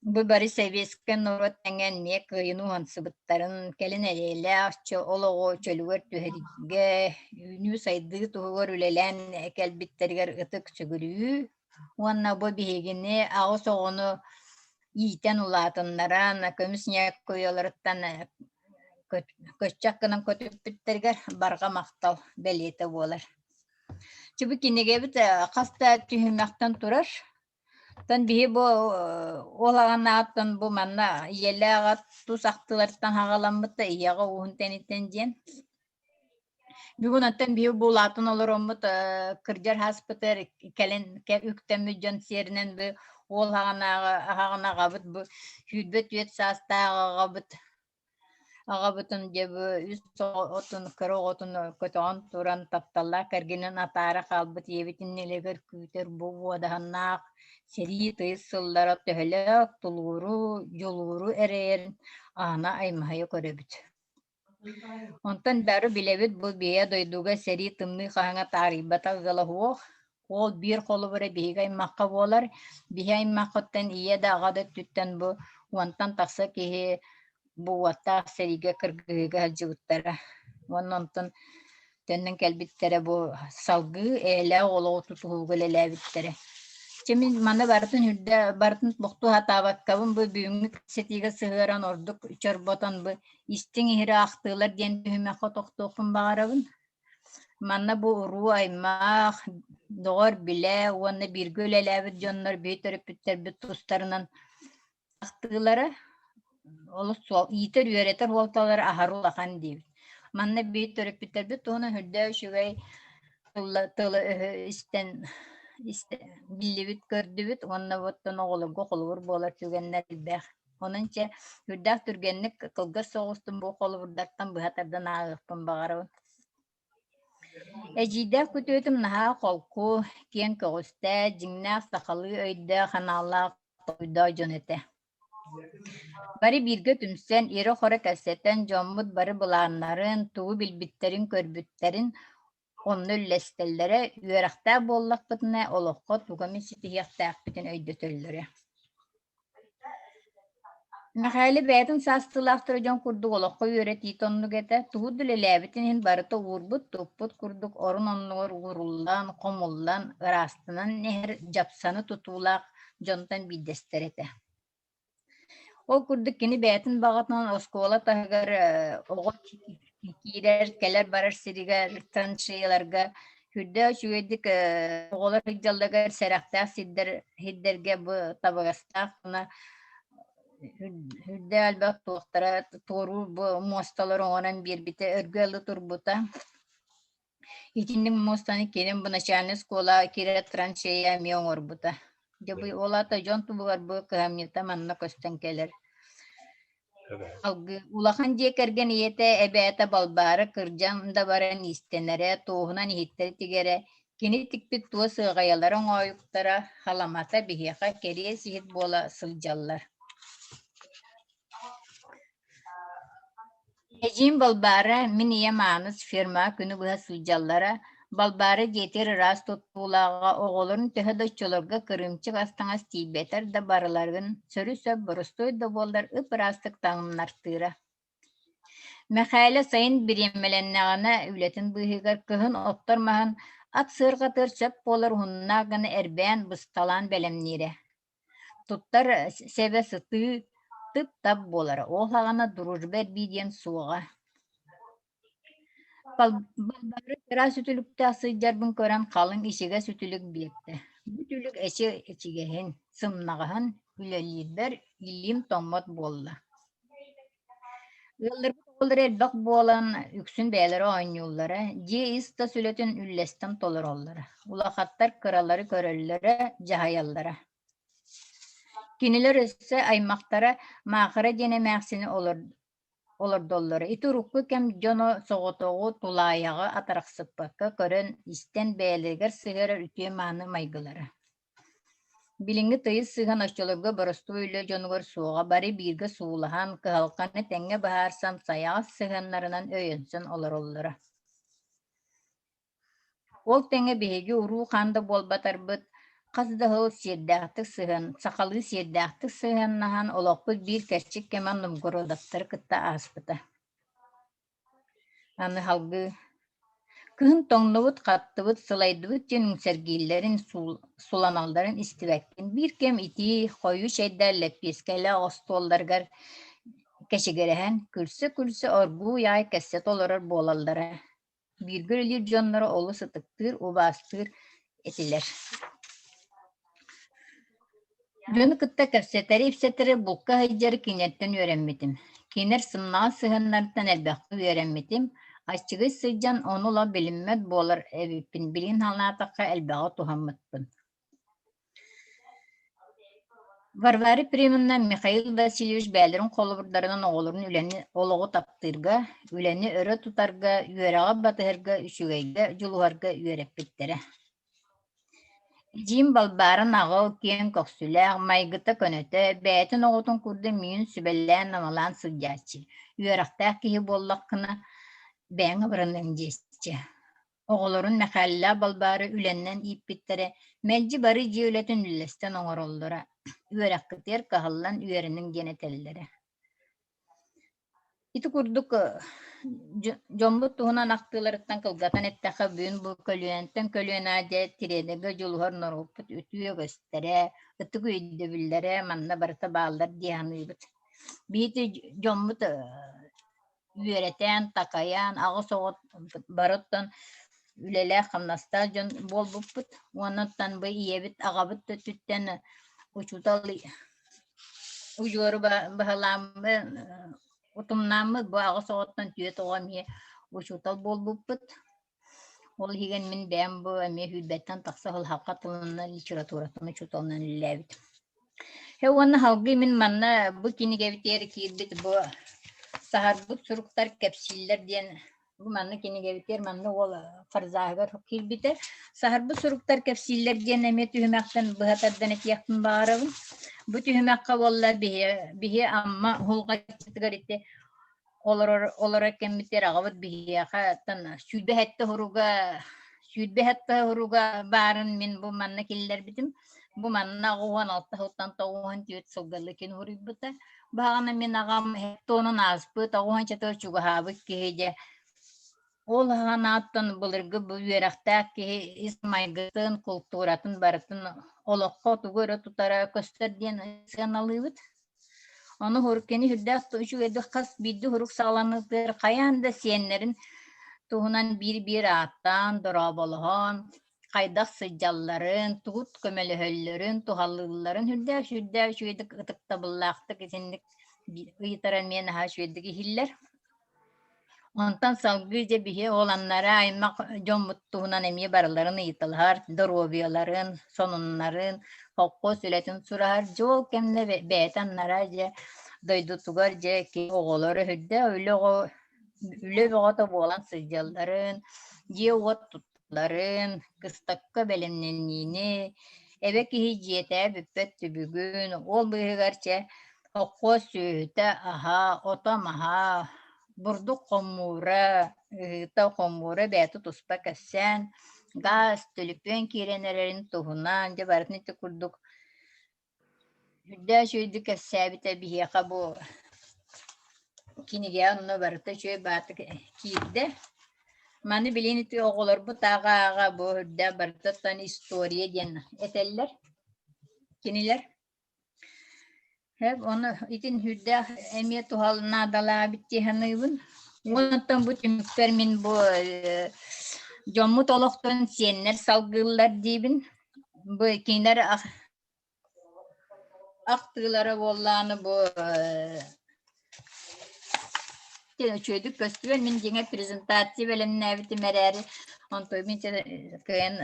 Бу бары сэбиэскэй норуот тэҥэ эмиэ кыайыыны уһансыбыттарын, кэлин эрэйэлээх олоҕу чөлүгэр түһэриигэ, үүнүү-сайдыы туһугар үлэлээн кэлбиттэригэр ытык сүгүрүйүү уонна бу биһигини аҕыс оҕону иитэн улаатыннаран, көмүс ньээккуйаларыттан көччөх гынан көтүппүттэригэр барҕа махтал бэлиэтэ буолар. Чэ бу кинигэбит хас да түһүмэхтэн турар. Оттон биһи бу ол аҕанааттан бу манна ийэлээх ат тус ахтылартан хаҕаламмыт да ийэҕэ ууһун тэнитэн диэн. Бүгүн оттон биһи бу улаатан олороммут кырдьар хаспытыгар кэлин үктэммит дьон сиэринэн бу уол аҕанааҕы аҕаҕын аҕабыт бу 24 саастаах аҕабыт Аҕабытын дьэ бу үс оҕотун, кыра оҕотун көтөҕөн туран тапталлаах кэргэнин атаара хаалбыт ийэбитин нэлэгэр күүтэр бу уодаһыннаах сэрии тыйыс сыллара төһөлөөх тулууру, дьулууру эрэйэрин аана аймаһыйа көрөбүт. Онтон бары билэбит бу бэйэ дойдуга сэрии тымныы хаһыҥа таарыйбатах ыала суох. Ол биир холобура биһиги аймахха буолар. Биһи аймаххыттан ийэ да аҕа да өттүттэн бу уонтан тахса киһи бу уоттаах сэриигэ кыргыһыыга сылдьыбыттара. Уонна онтон төннөн кэлбиттэрэ бу салгыы эйэлээх олоҕу тутуһууга үлэлээбиттэрэ. Чэ мин маны барытын үрдэ барытын тохтуу сатаабаккабын бу бүгүҥҥү кэпсэтиигэ сыһыаран ордук чорботон бу истиҥ иһирэх ахтыылар диэн түһүмэххэ тохтуохпун баҕарабын. Манна бу уруу-аймах, доҕор-билэ уонна бииргэ үлэлээбит дьоннор биир төрөппүттэрбит тустарынан ахтыылара олус суол иитэр-үөрэтэр уолталара аһары улахан диибит. Манна биир төрөппүттэрбит туһунан үрдээх үчүгэй тылы-өһү истэн биллибит, көрдүбүт уонна оттон оҕолорго холобур буолар түгэннэр элбэх. Онон чэ, сүрдээх түргэнник кылгас соҕустун бу холобурдартан быһа тардан ааҕыахпын баҕарабын. Эдьиийдээх күтүөтүм наһаа холку, киэҥ көҕүстээх, дьиҥнээх сахалыы өйдөөх, аналлаах толкуйдаах дьон этэ. Бары бииргэ түмсэн, ирэ-хоро кэпсэтэн, дьоммут бары былааннарын, тугу билбиттэрин-көрбүттэрин онно үллэстэллэрэ, үөрэхтээх буоллахпытына олоххо тугу эмит ситиһиэхтээхпитин өйдөтөллөрө. Мэхээлэ бэйэтин саастыылаахтара дьон курдук олоххо үөрэтиитэ оннук этэ, тугу да үлэлээбитин иһин барыта уурбут-туппут курдук орун оннугар ууруллан, хомуллан, ыраастанан иһэр дьапсаны тутуулаах дьонтон биирдэстэрэ этэ. Ол курдук кини бэйэтин баҕатынан оскуола таһыгар оҕо киирэр, кэлэр-барар сиригэр траншеяларга Сүрдээх үчүгэйдик оҕолор сылдьалларыгар сэрэхтээх сирдэр сирдэргэ бу табыгастаах гына сүрдээх элбэх туохтара туоруур бу муосталары оҥорон биэрбитэ өргө ылы турбута. Итинник муостаны кэлин бу начальнай оскуола киирэр траншея эмиэ оҥорбута. Дьэ бу ол аата дьон туһугар бу кыһамньыта манна көстөн кэлэр. Алгыы улахан дьиэ кэргэн ийэтэ, эбээтэ Балбаара кырдьан да баран иистэнэрэ, туоһунан иһиттэри тигэрэ, кини тикпит туос ыаҕайалара оҥоойуктара, халамата биһиэхэ кэриэс иһит буола сылдьаллар. Эдьиийим Балбаара, мин ийэм Ааныс фермаҕа күнү быһа сылдьаллара, Балбаара дьиэтигэр ыраас туттуулааҕа, оҕолорун төһө да оччолорго кырыымчык ас-таҥас тиийбэтэр да барыларын сөрү-сөп боростуой да буоллар ып-ыраастык таҥыннартыыра. Мэхээлэ сайын бириэмэлэннэҕинэ үлэтин быыһыгар кыһын оттор маһын ат сыарҕатыгар сөп буолар уһуннаах гына эрбээн бысталаан бэлэмниирэ. Туттар сэбэ сытыы, тып-тап буолара, ол саҕана дружба эрбии диэн суоҕа. Балбаары ыраас үтүлүктээх сылдьарбын көрөн халыҥ ичигэс үтүлүк биэрдэ. Бу үтүлүк эчи ичигэһин, сымнаҕаһын үлэлиирбэр илиим тоҥмот буолла. Ыалларбыт оҕолоро элбэх буолан, үксүн бэйэлэрэ оонньууллара, дьиэ ис-тас үлэтин үллэстэн толороллоро. Улахаттар кыралары көрөллөрө, дьаһайаллара. Кинилэр өссө аймахтара Маахыра диэн эмээхсини олордоллоро. Ити урукку кэм дьоно соҕотоҕу, тулаайаҕы атарахсыппакка көрөн, истэн бэйэлэригэр сыһыарар үтүө-мааны майгылара. Билиҥҥи тыйыс сыһыан оччолорго боростуой үлэ дьонугар суоҕа, бары бииргэ суулаһан, кыһалҕаны тэҥҥэ быһаарсан, сайаҕас сыһыаннарынан өйөнсөн олороллоро. Ол тэҥэ биһиги уруу-хаан да буолбатарбыт, хас да сыл сиэрдээхтик сыһыан, сахалыы сиэрдээхтик сыһыаннаһан олохпут биир кэрчик кэмэ Новгородовтары кытта ааспыта. Аны салгыы Кыһын тоҥнубут, хаттыбыт, сылайдыбыт диэн үҥсэргииллэрин, суланалларын истибэккин. Биир кэм итии, хойуу чэйдээх лэппиэскэлээх остуолларыгар кэчигирэһэн, күлсэ-күлсэ оргууй аай кэпсэтэ олорор буолаллара. Бииргэ үлэлиир дьонноро олус ытыктыыр, убаастыыр этилэр. Дьону кытта кэпсэтэри-ипсэтэри, булка сылдьары кинилэртэн үөрэммитим. Кинилэр сымнаҕас сыһыаннарыттан элбэххэ үөрэммитим, аччыгый сылдьан ону ыла билиммэт буолар эбиппин, билигин санаатахха элбэҕи туһаммыппын. Варвара Ефремовна Михаил Васильевич бэйэлэрин холобурдарынан оҕолорун үлэни олоҕу таптыырга, үлэни өрө тутарга, үөрэҕи батыһарга, үчүгэйгэ дьулуһарга үөрэппиттэрэ. Эдьиийим Балбаара наҕыл, киэҥ көхсүлээх, майгыта көнөтө, бэйэтин оҕотун курдук миигин сүбэлээн-амалаан сылдьааччы, үөрэхтээх киһи буоллаххына бэйэҥ абыраныаҥ диэччи. Оҕолорун Мэхээлэлээх Балбаара үлэннэн ииппиттэрэ, мэлдьи бары дьиэ үлэтин үллэстэн оҥороллоро, үөрэххитигэр кыһаллан үөрэниҥ диэн этэллэрэ. Ити курдук дьоммут туһунан ахтыыларыттан кылгатан эттэххэ, бүгүн бу көлүөнэттэн көлүөнэҕэ дьэ тириэньэргэ дьулуһар норуоппут үтүө үгэстэрэ, ытык өйдөбүллэрэ манна барыта бааллар дии саныыбыт. Биһиги дьоммут үөрэтэн, такайан, аҕыс оҕо барыттан үлэлээх-хамнастаах дьон буолбуппут. Уонуттан бу ийэбит, аҕабыт да өттүттэн учуутал удьуору баһылааммыт, утумнааммыт бу аҕыс оҕоттон түөрт оҕо эмиэ учуутал буолбуппут. Ол иһигэр мин бэйэм бу эмиэ сүүрбэттэн тахса сыл саха тылынан, литературатын учууталынан үлэлээбитим. Э уонна салгыы мин манна бу кинигэбитигэр киирбит бу саһарбыт суруктар кэпсииллэр диэн бу манна кинигэбитигэр манна уол фарзааһыгар киирбитэ. Саһарбыт суруктар кэпсииллэр диэн эмиэ түһүмэхтэн быһа тардан этиэхпин баҕарабын. Бу түһүмэххэ буолла биһи биһи Амма уһулҕаччытыгар ити олорор олорор кэммитигэр аҕабыт биһиэхэ оттон 27 уруга 27 уруга баарын мин бу манна киллэрбитим. Бу манна 16 сылтан 94 сылга кин уруйбута. Баҕана мин аҕам туонун ааспыт, оҕуһанчатыгар чугаһаабыт киһи дьэ ол аҕанааттан былыргы бу үөрэхтээх киһи ис майгытын, култууратын барытын олоххо тугу өрө тутара көстөр диэн сыаналыыбыт. Ону кини сүрдээх үчүгэйдик хас биирдии урук саҕаланыытыгар хайаан да сиэннэрин туһунан биир-биир ааттаан, дорооболоһон, хайдах сылдьалларын, тугу көмөлөһөллөрүн, туһалыылларын сүрдээх сүрдээх үчүгэйдик ытыктабыллаахтык итинник ыйытара эмиэ наһаа үчүгэйдик иһиллэр. Онтон салгыы дьэ биһи ол аннараа аймах дьоммут туһунан эмиэ барыларын ыйыталаһар, доруобуйаларын, сонуннарын, холкуос үлэтин сураһар. Дьэ ол кэмнэ бэйэтэ аннараа дьэ дойдутугар дьэ оҕолоро сүрдээх үлэ оҕо үлэ бөҕөтө буолан сылдьалларын, дьиэ-уот тутталларын, кыстакка бэлэмнэниини, эбэ киһи дьиэтэ бүппэт түбүгүн, ол быыһыгар чэ холкуос сүөһүтэ аһа, ото-маһа, бурдук хомуура, ыһыыта хомуура бэйэтэ туспа кэпсээн, гаас, төлөпүөн киирэн эрэрин туһунан, дьэ барытын ити курдук Үрдээх үчүгэйдик кэпсээбитэ биһиэхэ бу кинигэ онно барыта үчүгэй баатык киирдэ. Маны билин ити оҕолорбут ааҕа-ааҕа бу үрдээх барытыттан история диэн этэллэр кинилэр. Ону итин үрдээх эмиэ туһал наадалаабыт дии саныыбын. Уонтан бу түмүкпэр мин бу дьоммут олохторун сиэннэр салгыыллар диибин. Бу кинилэр Ахтыылара буоллаҕына бу үчүгэйдик көстүөн мин дьиҥэ презентация бэлэмнээбитим эрээри онтон мин кыайан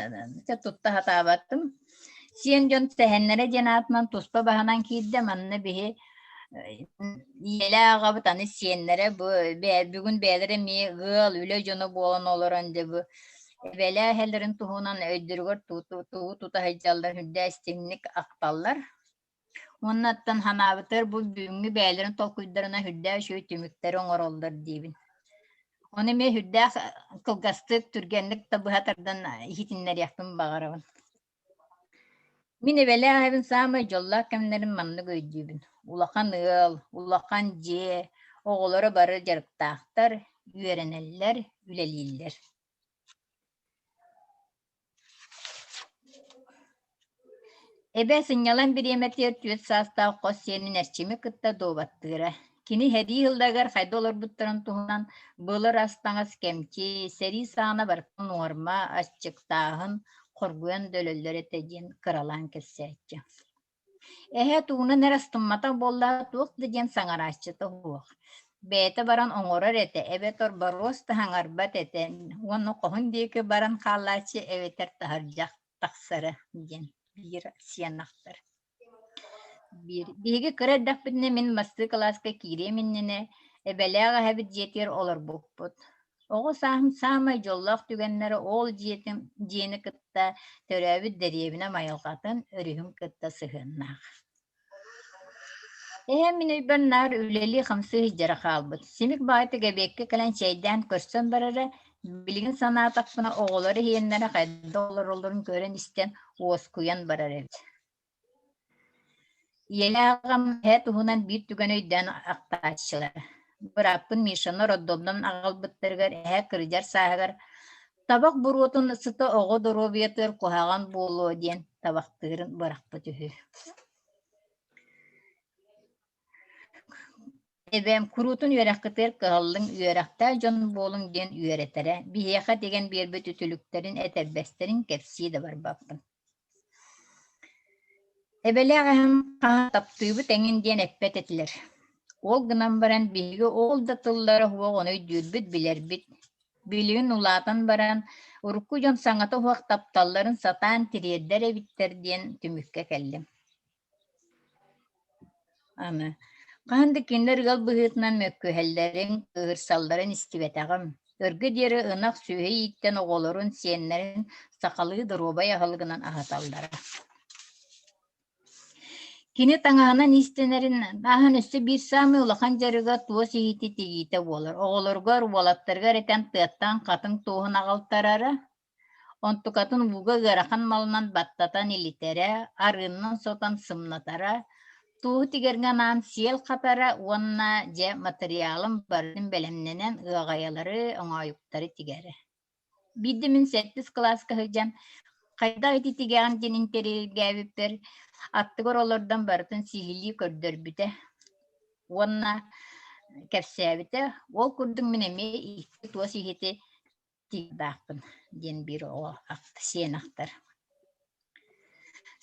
тутта сатаабатым. Сиэн дьон сэһэннэрэ диэн аатынан туспа баһынан киирдэ манна биһи ийэлээх аҕабыт аны сиэннэрэ бу бүгүн бэйэлэрэ эмиэ ыал үлэ дьоно буолан олорон дьэ бу Эбэлээх эһэлэрин туһунан өйдөрүгэр тугу тута сылдьаллар үрдээ истиҥник ахталлар. Уонна оттон санаабытыгар бу бүгүҥҥү бэйэлэрин толкуйдарынан үрдээх үчүгэй түмүктэри оҥороллор диибин. Ону эмиэ үрдээх кылгастык, түргэнник да быһа тардан иһитиннэриэхпин баҕарабын. Мин эбэлээх эһэбин саамай дьоллоох кэмнэрин маннык өйдүүбүн: улахан ыал, улахан дьиэ, оҕолоро бары дьарыктаахтар, үөрэнэллэр, үлэлииллэр. Эбээ сынньалаҥ бириэмэтигэр түөрт саастаах хос сиэнин Эрчими кытта дуобаттыыра. Кини сэрии сылларыгар хайда олорбуттарын туһунан былыр ас-таҥас кэмчи, сэрии саҕана барыта нуорма, аччыктааһын, хоргуйан да өлөллөр этэ диэн кыралаан кэпсээччи. Эһээ тугунан эрэ астымматах буоллаҕа туох да диэн саҥарааччыта суох. Бэйэтэ баран оҥорор этэ эбэтэр боруос да саҥарбат этэ уонна хоһун диэки баран хаалааччы эбэтэр таһырдьа тахсара диэн биир сиэн ахтар. Биир биһиги кыра эрдэхпитинэ мин бастакы кылааска киириэм иннинэ эбэлээх эһэбит дьиэтигэр олорбуппут. Оҕо сааһым саамай дьоллоох түгэннэрэ ол дьиэтин дьиэни кытта төрөөбүт дэриэбинэм айылҕатын, өрүһүн кытта сыһыаннаах. Эһэм мин өйбөр наар үлэлии-хамсыы сылдьара хаалбыт. Симик баҕайытык эбиэккэ кэлэн чэйдээн көрсөн барара, билигин санаатахпына оҕолор иһиэннэрэ хайдах олороллорун көрөн-истэн уоскуйан барар эбит. Ийэлээх аҕам эһэ туһунан биир түгэни өйдөөн ахтааччылар. Бырааппын Мишаны роддомтан аҕалбыттарыгар эһэ кырдьар сааһыгар табах буруотун сыта оҕо доруобуйатыгар куһаҕан буолуо диэн табахтыырын бырахпыт үһү. Эбээм куруутун үөрэххитигэр кыһаллыҥ, үөрэхтээх дьон буолуҥ диэн үөрэтэрэ, биһиэхэ тигэн биэрбит үтүлүктэрин, этэрбэстэрин кэпсии да барбаппын. Эбэлээх эһэм хаһан таптыыбыт эҥин диэн эппэт этилэр. Ол гынан баран биһиги ол да тыллара суох ону өйдүүрбүт, билэрбит. Билигин улаатан баран урукку дьон саҥата суох тапталларын сатаан тириэрдэр эбиттэр диэн түмүккэ кэллим. Аны хаһан да кинилэр ыал быһыытынан мөккүһэллэрин, кыыһырсалларын истибэтэҕим. Өргө диэри ынах сүөһү ииттэн оҕолорун, сиэннэрин сахалыы доруобай аһылыгынан аһаталлара. Кини таҥаһынан иистэнэрин ааһан өссө биир саамай улахан дьарыга туос иһити тигиитэ буолар. Оҕолоругар, уолаттарыгар этэн тыаттан хатыҥ туоһун аҕалтарара, Онтукатын ууга ыарахан малынан баттатан илитэрэ, арыыннан сотон сымнатара, тууһу тигэргэ анаан сиэл хатара уонна дьэ матырыйаалын барытын бэлэмнэнэн ыаҕайалары, оҥоойуктары тигэрэ. Биирдэ мин сэттис кылааска сылдьан хайдах ити тигэҕин диэн интэриэһиргээбиппэр аттыгар олордон барытын сиһилии көрдөрбүтэ уонна кэпсээбитэ. Ол курдук мин эмиэ икки туос иһити. тиийдэхпин диэн биир оҕо сиэн ахтар.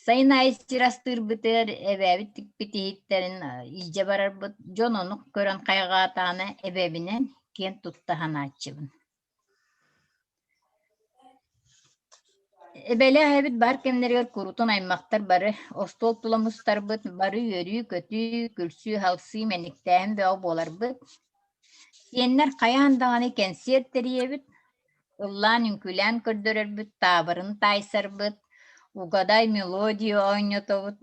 Сайын аайы сир астыырбытыгар эбээбит тикпит иһиттэрин илдьэ барарбыт, дьон ону көрөн хайҕаатаҕына эбэбинэн киэн тутта санааччыбын. Эбэлээх эбит баар кэмнэригэр куруутун аймахтар бары остуол тула мустарбыт, бары үөрүү-көтүү, күлсүү-халсыы, мэниктээһин бөҕө буоларбыт. Сиэннэр хайаан даҕаны кэнсиэр тэрийэбит, ыллаан үҥкүүлээн көрдөрөрбүт, таабырын таайсарбыт, угадай мелодию оонньотобут.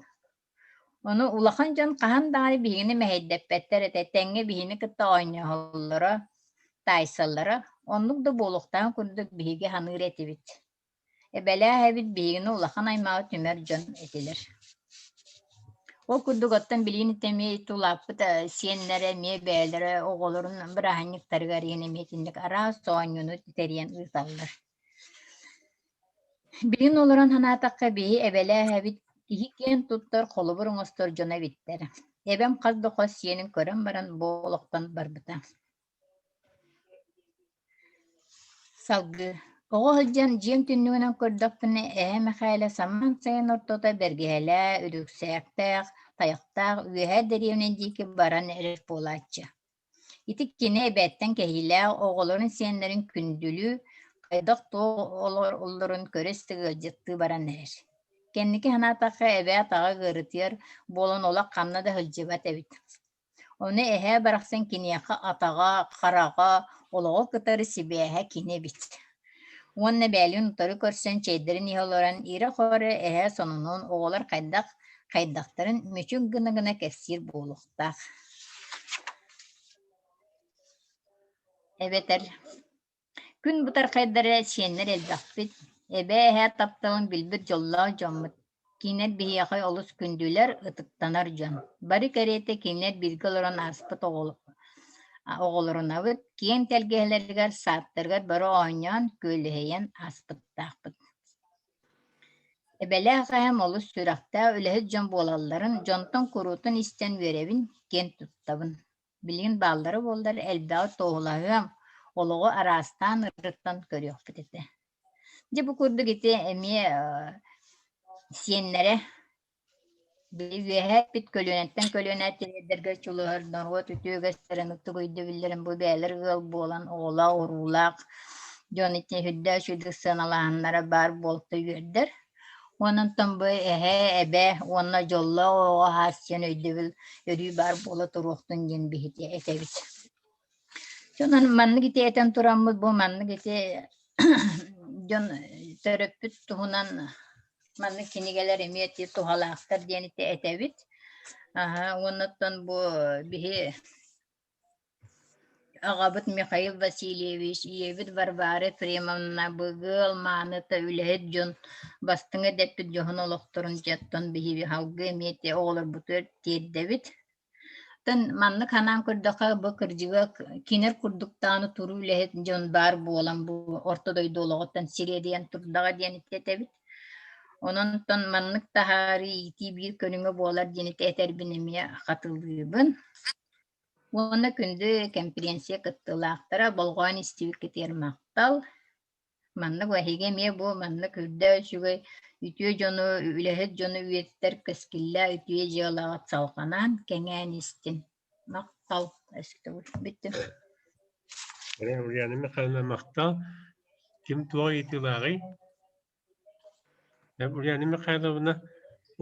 Ону улахан дьон хаһан даҕаны биһигини мэһэйдэппэттэр этэ, тэҥҥэ биһини кытта оонньоһоллоро, таайсаллара. Оннук да буолуохтааҕын курдук биһиги саныыр этибит. Эбэлээх эбит биһигини улахан аймаҕы түмэр дьон этилэр. Ол курдук оттон билигин эмиэ улааппыт сиэннэрэ эмиэ бэйэлэрэ оҕолорун бырааһынньыктарыгар иһин эмиэ итинник араас оонньууну тэрийэн ыыталлар. Билигин олорон санаатахха биһи эбэлээх эбит киһи киэн туттар холобур оҥостор дьоно эбиттэр. Эбэм хас да хос сиэнин көрөн баран бу олохтон барбыта. Салгыы Оҕо сылдьан дьиэм түннүгүнэн көрдөхпүнэ, эһэ Мэхээлэ самаан сайын ортото бэргэһэлээх, үрүксээктээх, тайахтаах үөһээ дэриэбинэ диэки баран эрэр буолааччы. Ити кини эбээттэн кэһиилээх оҕолорун сиэннэрин күндүлүү, хайдах туох олороллорун көрө-истэ ыалдьыттыы баран эрэр. Кэнники санаатахха, эбээ атаҕа ыарытыйар буолан олох ханна да сылдьыбат эбит. Ону эһээ барахсан киниэхэ атаҕа, хараҕа, олоҕу кытары сибээһэ кини эбит. Уонна бээлин утары көрсөн чэйдэрин иһэ олорон ирэ-хоро эһээ сонунун оҕолор хайдах хайдахтарын мүчүк гына-гына кэпсиир буолуохтаах. Эбэтэр Күн бытархайдара сиэннэр элбэхпит, эбээ-эһээ тапталын билбит дьоллоох дьоммут. Кинилэр биһиэхэ олус күндүлэр, ытыктанар дьон. Бары кэриэтэ кинилэр бииргэ олорон ааспыт оҕолорунабыт, киэҥ тэлгэһэлэригэр, саадтарыгар бары оонньоон, күөлэһийэн ааспыттаахпыт. Эбэлээх эһэм олус сүрэхтээх үлэһит дьон буолалларын дьонтон куруутун истэн үөрэбин, киэн туттабын. Билигин бааллара буоллар элбэҕи туоһулаһыам, олоҕу араастаан ырыттан көрүөхпүт этэ. Дьэ бу курдук ити эмиэ сиэннэрэ били үөһээ эппит көлүөнэттэн көлүөнэ тириэрдэргэ дьулуһар норуот үтүө үгэстэрин ытык өйдөбүллэрин бу бэйэлэр ыал буолан оҕолоох-уруулаах дьон ити үрдээх үчүгэй сыаналааһыннара баар буолта үөрдэр. Онон бу эһээ, эбээ уонна дьоллоох оҕо аһаас диэн өйдөбүл өрүү баар буола туруохтун диэн биһиги этэбит. Дьонон маннык ити этэн тураммыт бу маннык ити дьон төрөппүт туһунан маннык кинигэлэр эмиэ ити туһалаахтар диэн ити этэбит. Аһа, уоннаттан бу биһи Аҕабыт Михаил Васильевич, ийэбит Варвара Ефремовна быгыал мааныта үлэһит дьон, бастыҥа дэппит дьоһун олохторун дьэттон биһиги салгыы эмиэ ити оҕолорбутугар тиэрдэбит. Оттон маннык санаан көрдөххө, бу кырдьыга кинер курдуктааны туруу үлэһит дьон баар буолан бу орто дойду олоҕуттан сириэдийэн турдаҕа диэн этэбит. Онон маннык таһаарыы иитии биир көрүҥэ буолар диэн этэрбин эмиэ хатылыыбын. Уонна күндү кэмпириэнсийэ кыттыылаахтара болҕойон истибиккитигэр махтал. Маннык эһиги эмиэ бу маннык үрдэ үчүгэй үтүө дьону, үлэһит дьону үйэтитэр кэскиллээх үтүө дьыалаҕыт салҕанан кэҥээн истин. Махтал. Бүттүм. Ульяна Михайловна махтал. Ким туох ыйытыылааҕый? Ульяна Михайловна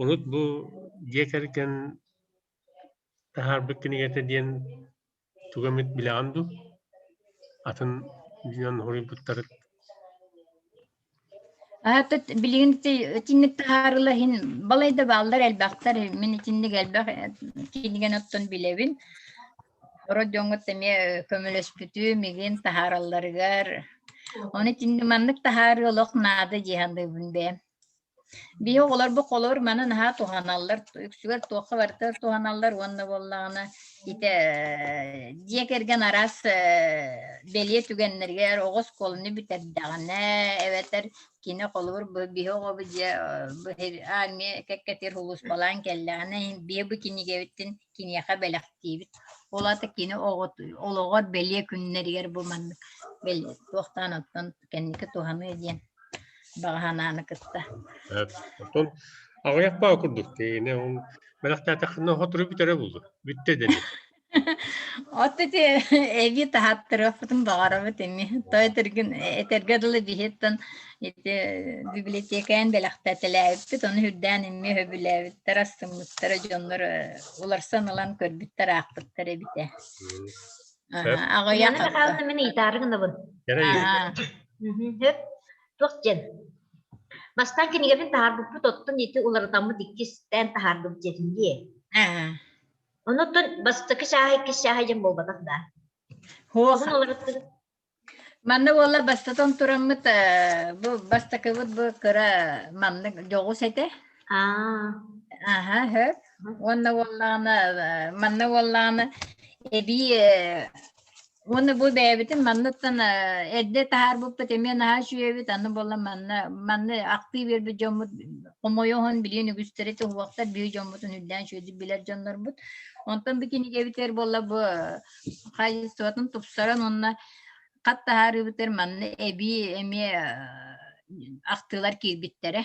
урут бу дьиэ кэргэн таһаарбыт кинигэтэ диэн тугу эмит билэҕин дуу? Атын дьон суруйбуттары Аата билигин итинник таһаарыла иһин балай да бааллар элбэхтэр. Мин итинник элбэх кинигэни оттон билэбин. Сорох дьоҥҥо эмиэ көмөлөспүтүм игин таһааралларыгар. Ону итинник маннык таһаарыы олох наада дии саныыбын бэйэм. Биһи оҕолорбут холобур маны наһаа туһаналлар, үксүгэр туохха барытыгар туһаналлар уонна буоллаҕына ити дьиэ кэргэн араас бэлиэ түгэннэригэр оҕо оскуоланы бүтэрдэҕинэ эбэтэр кини холобур бу биһи оҕобут дьиэ бу армия кэккэтигэр сулууспалаан кэллэҕинэ биһи бу кинигэбитин киниэхэ бэлэхтиибит. Ол аата кини олоҕор бэлиэ күннэригэр бу маннык Били туохтаан оттон кэнники туһаныа диэн баҕа санааны кытта. Оттон аҕыйах баа курдук киһини ол бэлэхтээтэххинэ сотору бүтэрэ буолуо. Бүттэ дэни. От ити эби таһааттарыахпытын баҕарабыт ини. Той этэргин этэргэ дылы биһиттэн ити библиотекаан бэлэхтэтэлээбиппит, ону үрдээн эмиэ сөбүлээбиттэр, астыммыттара дьоннор уларсан ылан көрбүттэр, аахпыттар эбитэ. Аҕыйах Яна Михайловна мин ыйытаары гынабын. Сөп. Туох диэн? Бастаан кинигэбин таһаарбыппыт оттон ити уларытаммыт иккистээн таһаардыбыт диэтим дии. Онуттан бастакы чааһа, иккис чааһа диэн буолбатах да. Хуох. Оҕун уларыттыгыт. Манна буолла бастатан тураммыт бу бастакыбыт бу кыра маннык дьоҕус этэ. Аа. Аха, хөп. Уонна уоллаҕына манна уоллаҕына эбии уонна бу бэйэбитин манныттан эрдэ таһаарбыппыт эмиэ наһаа үчүгэйбит аны буолла манна манна ахтыы биэрбит дьоммут хомойуоһун билиэн үгүстэрэ туһуохтар биһи дьоммутун үрдээн үчүгэйдик билэр дьоннорбут. Онтон бу кинигэбитигэр буолла бу хаачыстыбатын тупсаран уонна хат таһаарыыбытыгар манна эбии эмиэ ахтыылар киирбиттэрэ.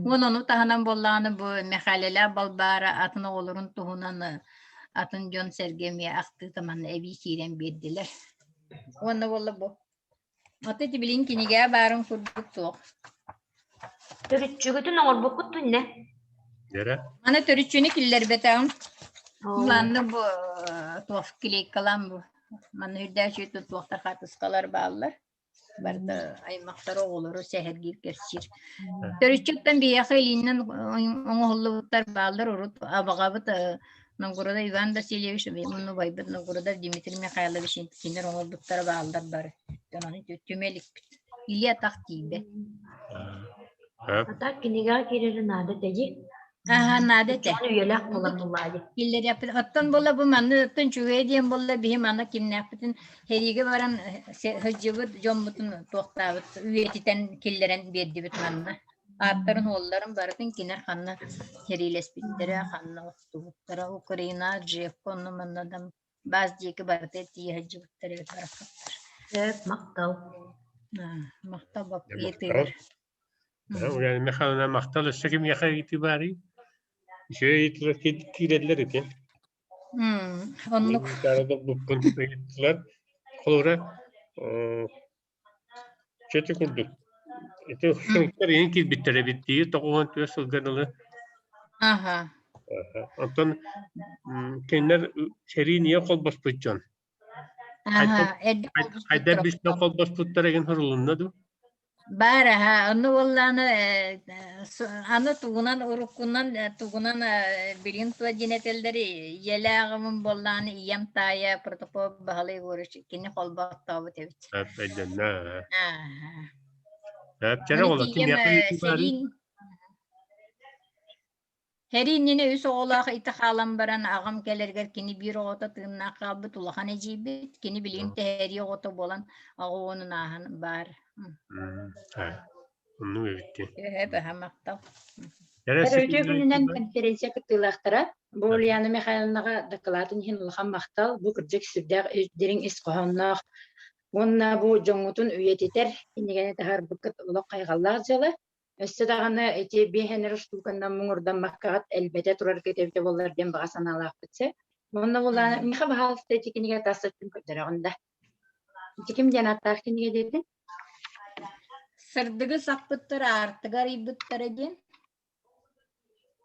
Уон ону таһынан буоллаҕына бу Мэхээлэлээх Балбаара атын оҕолорун туһунан атын дьон-сэргэ эмиэ ахтыыта манна эбии киирэн биэрдилэр. Уонна буолла бу. Аты ити билин кинигэ баарын курдук суох. Төрүччүгүтүн оҥорбуккут түннэ. Дэрэ. Аны төрүччүнү киллэрбэтэҕим. Манна бу туох клейкалаан бу. Манна үрдээччи туохтар хаатыскалар бааллар. Барыта аймахтар оҕолору сэһэргиир кэпсиир. Төрүччүттэн биһиэхэ илиинэн оҥоһуллубуттар бааллар урут абаҕабыт Новгородов Иван Васильевич, убайбыт Новгородов Дмитрий Михайлович кинилэр оҥорбуттара бааллар бары. Онон түмэ иликпит. Илии атах тиийбэт. А так кинигэҕэ киирэрэ наада этэ Аха, наада этэ. Дьон үйэлээх буолар буллаайы. Киллэриэхпит. Оттон буолла бу манны оттон үчүгэй диэн буолла биһи манна кимнээхпитин сэриигэ баран сылдьыбыт дьоммутун туохтаабыт үйэтитэн киллэрэн биэрдибит манна. Ааттарын уолларын барытын кинер ханна сэриилэспиттэрэ, ханна охтубуттара, Украина, Джефф онно манна да баас диэки барыта тиийэ сылдьыбыттар эбит барахсаттар. Сөп, махтал. Махтал баппыйытыгар. Ульяна Михайловна махтал өссө кимиэхэ ыйытыы баарый? Үчүгэй ыйытыылар киирэллэр ити. Оннук. Буккун ыйыттылар. Холобура, чөтү курдук. Ити суруктар иһин киирбиттэр эбит дии, 94 сылга дылы. Аха. Оттон кинилэр сэрии ийэ холбоспут дьон. Аха, эрдэ Хайдах холбоспуттар. бистэн холбоспуттар игин сурулунна дуу? Баар аха, онно буоллаҕына аны тугунан уруккунан тугунан билигин туох диэн этэллэр ийэлээҕим буоллаҕына ийэм таайа Протопоп Баһылай Егорович кини холбооттообут эбит. Өйдөннө. Ааха. Чэрэ Аны оҕолор тиийэм кимиэхэ ыйытыы баарый? сэриин Сэрии иннинэ үс оҕолоох ити хаалан баран, аҕам кэлэригэр кини биир оҕото тыыннаах хаалбыт улахан эдьиийбит. Кини билигин тэһэрии оҕото буолан, аҕа уонун ааһан баар. Оннук эбит дии. Үһэ быһа махтал. Үтүө күнүнэн конференция кыттыылаахтара. Бу Ульяна Михайловнаҕа дакылаатын иһин улахан махтал. Бу кырдьык сүрдээх дириҥ ис хоһоонноох уонна бу дьоҥҥутун үйэтитэр кинигэни таһаарбыккыт олох хайҕаллаах дьыала. Өссө даҕаны ити биэһэн эрэ штуканан муҥурдаммаккаҕыт элбэтэ тураргыт эбитэ буоллар диэн баҕа санаалаахпыт сэ. Уонна булаана миэхэ баһаалыста ити кинигэ тас өттүн көрдөрөҕүн да. Ити ким диэн ааттаах кинигэ диэтиҥ? Сырдыгы сахпыттар аартыгы арыйбыттара диэн.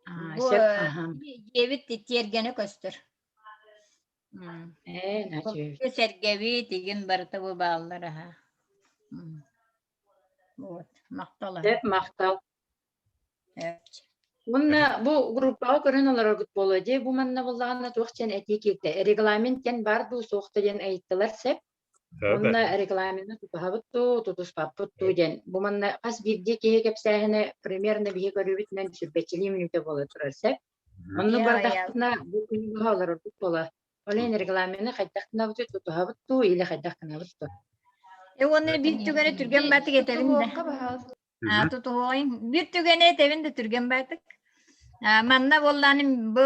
Аа, Бу сөп, аха. дьиэбит тиэргэнэ көстөр. Ээ, наһаа Сэргэбит игин барыта бу бааллар аха. Вот, махтал. Сөп, махтал. Уонна бу группаҕа көрөн олороргут буолуо дии, бу манна буоллаҕына туох диэн этии киирдэ? Регламент диэн баар дуу, суох да диэн ыйыттылар сөп. Уонна регламены тутуһабыт дуу, тутуспаппыт дуу диэн. Бу манна хас биирдии киһи кэпсээһинэ примерно биһи көрүүбүтүнэн сүүрбэччэлии мүнүүтэ буола турар сөп. Онно бардахпытына бу күнү быһа олорорбут буола. Ол иһин регламены хайдах гынабытый, тутуһабыт дуу или хайдах гынабыт дуу? Э уонна биир түгэни түргэн баатык этэбин да. Аа тутуһуоҕуҥ. Биир түгэни этэбин да түргэн баатык. Манна буоллаҕына бу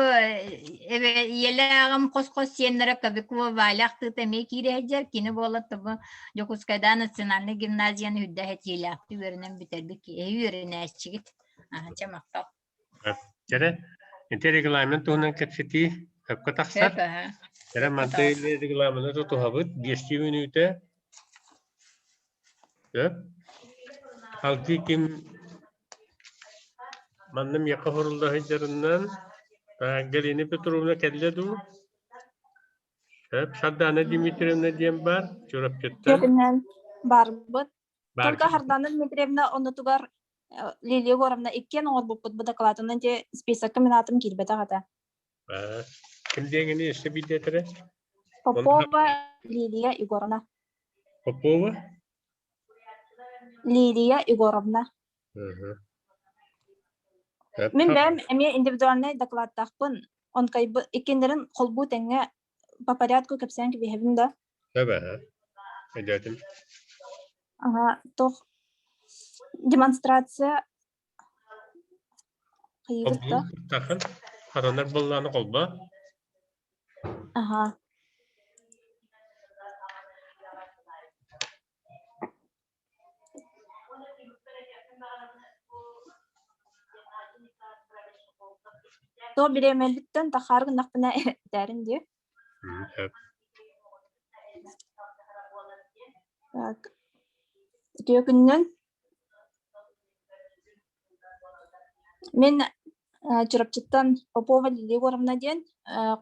эбэ ийэлээҕим хос-хос сиэннэрэ Кобякова Валя ахтыыта эмиэ киирэ сылдьар. Кини буола тобу Дьокуускайдааҕы национальнай гимназияны үрдээх этиилээхтик үөрэнэн бүтэрбит киһи үөрэнээччигит. Аһа, чэ махтал. Чэрэ, ити регламент туһунан кэпсэтии сөпкө тахсар. Сөп, аһа. Чэрэ, манты регламены тутуһабыт. Биэстии мүнүүтэ. Сөп. Салгыы ким манна миэхэ сурулла сылдьарынан Галина Петровна кэллэ дуу? Сөп. Сардаана Дмитриевна диэн баар Чурапчыттан. Күнэн барбыт. Баар Только Сардаана Дмитриевна оннутугар Лилия Егоровна иккиэн оҥорбуппут бу дакылаатынан те списокка мин аатым киирбэтэх этэ. Ким диэҥини өссө биирдэ этэрэ? Попова Лилия Егоровна. Попова? Лилия Егоровна. Мин бэйэм эмиэ индивидуальнай докладтаахпын. Онкайбы иккиэннэрин холбуу тэҥҥэ по порядку кэпсээн кэбиһэбин да. Эбэһэ. Өйдөөтүм. Ага, туох демонстрация хайыыбыт да? Тахын харанар быллааны холбоо. Аха. То бириэмэлиттэн тахаар гыннахпына этээрин дии. Сөп. Так. Үтүө күнүнэн. Мин Чурапчыттан Попова Лилия Егоровна диэн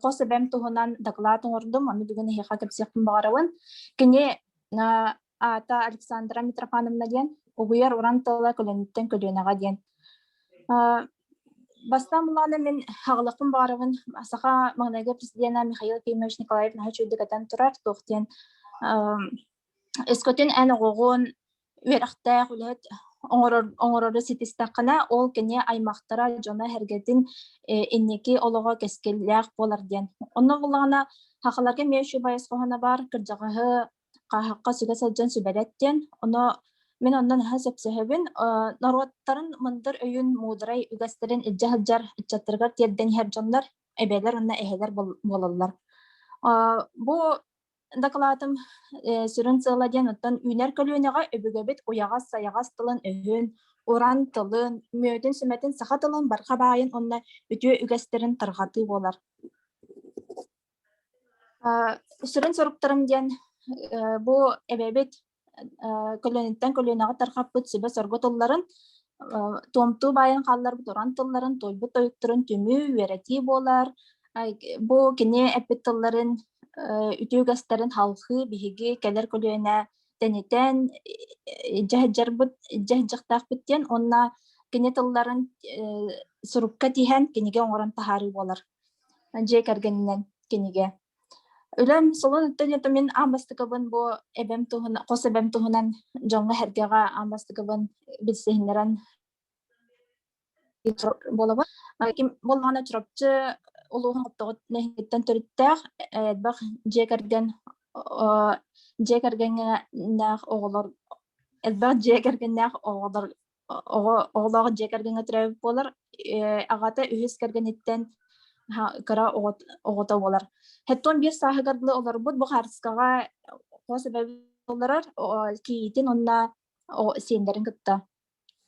хос эбэм туһунан доклад оҥордум, ону бүгүн эһиэхэ кэпсиэхпин баҕарабын. Кини аата Александра Митрофановна диэн, угуйар уран тыла көлөнүттэн көлүөнэҕэ диэн. Бастаан булааны мин хаҕылыахпын баҕарабын саха маҥнайгы президенэ Михаил Ефимович Николаев наһаа үчүгэйдик этэн турар, туох диэн Өскөтүн эн оҕоҕун үөрэхтээх үлэһит оҥорор оҥорору ситистэххинэ, ол кини аймахтара, дьоно-сэргэтин инники олоҕо кэскиллээх буолар диэн. Онно буоллаҕына, сахаларга эмиэ үчүгэй байысхоһуна баар, кырдьаҕаһы хааһахха сүгэ сылдьан сүбэлэт диэн. Ону мин онно наһаа сөпсөһөбүн. Норуоттарын мындыр өйүн, муударай үгэстэрин илдьэ сылдьар ыччаттарыгар тиэрдэн иһэр дьоннор эбээлэр уонна эһэлэр буолаллар. Бу Дакылаатым сүрүн сыала диэн оттон үүнэр көлүөнэҕэ өбүгэбит уйаҕас-сайаҕас тылын-өһүн, уран тылын, мүөтүн-сүмэтин саха тылын барҕа баайын уонна үтүө үгэстэрин тарҕатыы буолар. Сүрүн соруктарым диэн бу эбэбит көлүөнэттэн көлүөнэҕэ тарҕаппыт сүбэ-соргу тылларын, туомтуу баайан хаалларбыт уран тылларын, туойбут тойуктарын түмүү, үөрэтии буолар. Бу кини эппит тылларын үтүө үгэстэрин халҕыы биһиги кэлэр көлүөнэ тэнитэн дьаһдьарбыт дьаһдьахтаахпыт диэн уонна кини тылларын сурукка тиһэн кинигэ оҥорон таһаарыы буолар. Дьиэ кэргэнинэн кинигэ. Үлэм солун өттүн мин аан бастакыбын бу эбэм туһунан, хос эбэм туһунан дьоҥҥо-сэргэҕэ аан бастакыбын билсиһиннэрэн буолабын. Ким буоллаҕына Чурапчы улууһун Хоптоҕут нэһилиэгиттэн төрүттээх, элбэх дьиэ кэргэн дьиэ кэргэннээх оҕолор элбэх дьиэ кэргэннээх оҕолор оҕо оҕолоох дьиэ кэргэҥҥэ төрөөбүт буолар. Аҕата үһүс кэргэниттэн кыра оҕото буолар. Хэттон биир сааһыгар дылы олорбут бу хаартыскаҕа хос эбэбит олорор кийиитин уонна сиэннэрин кытта.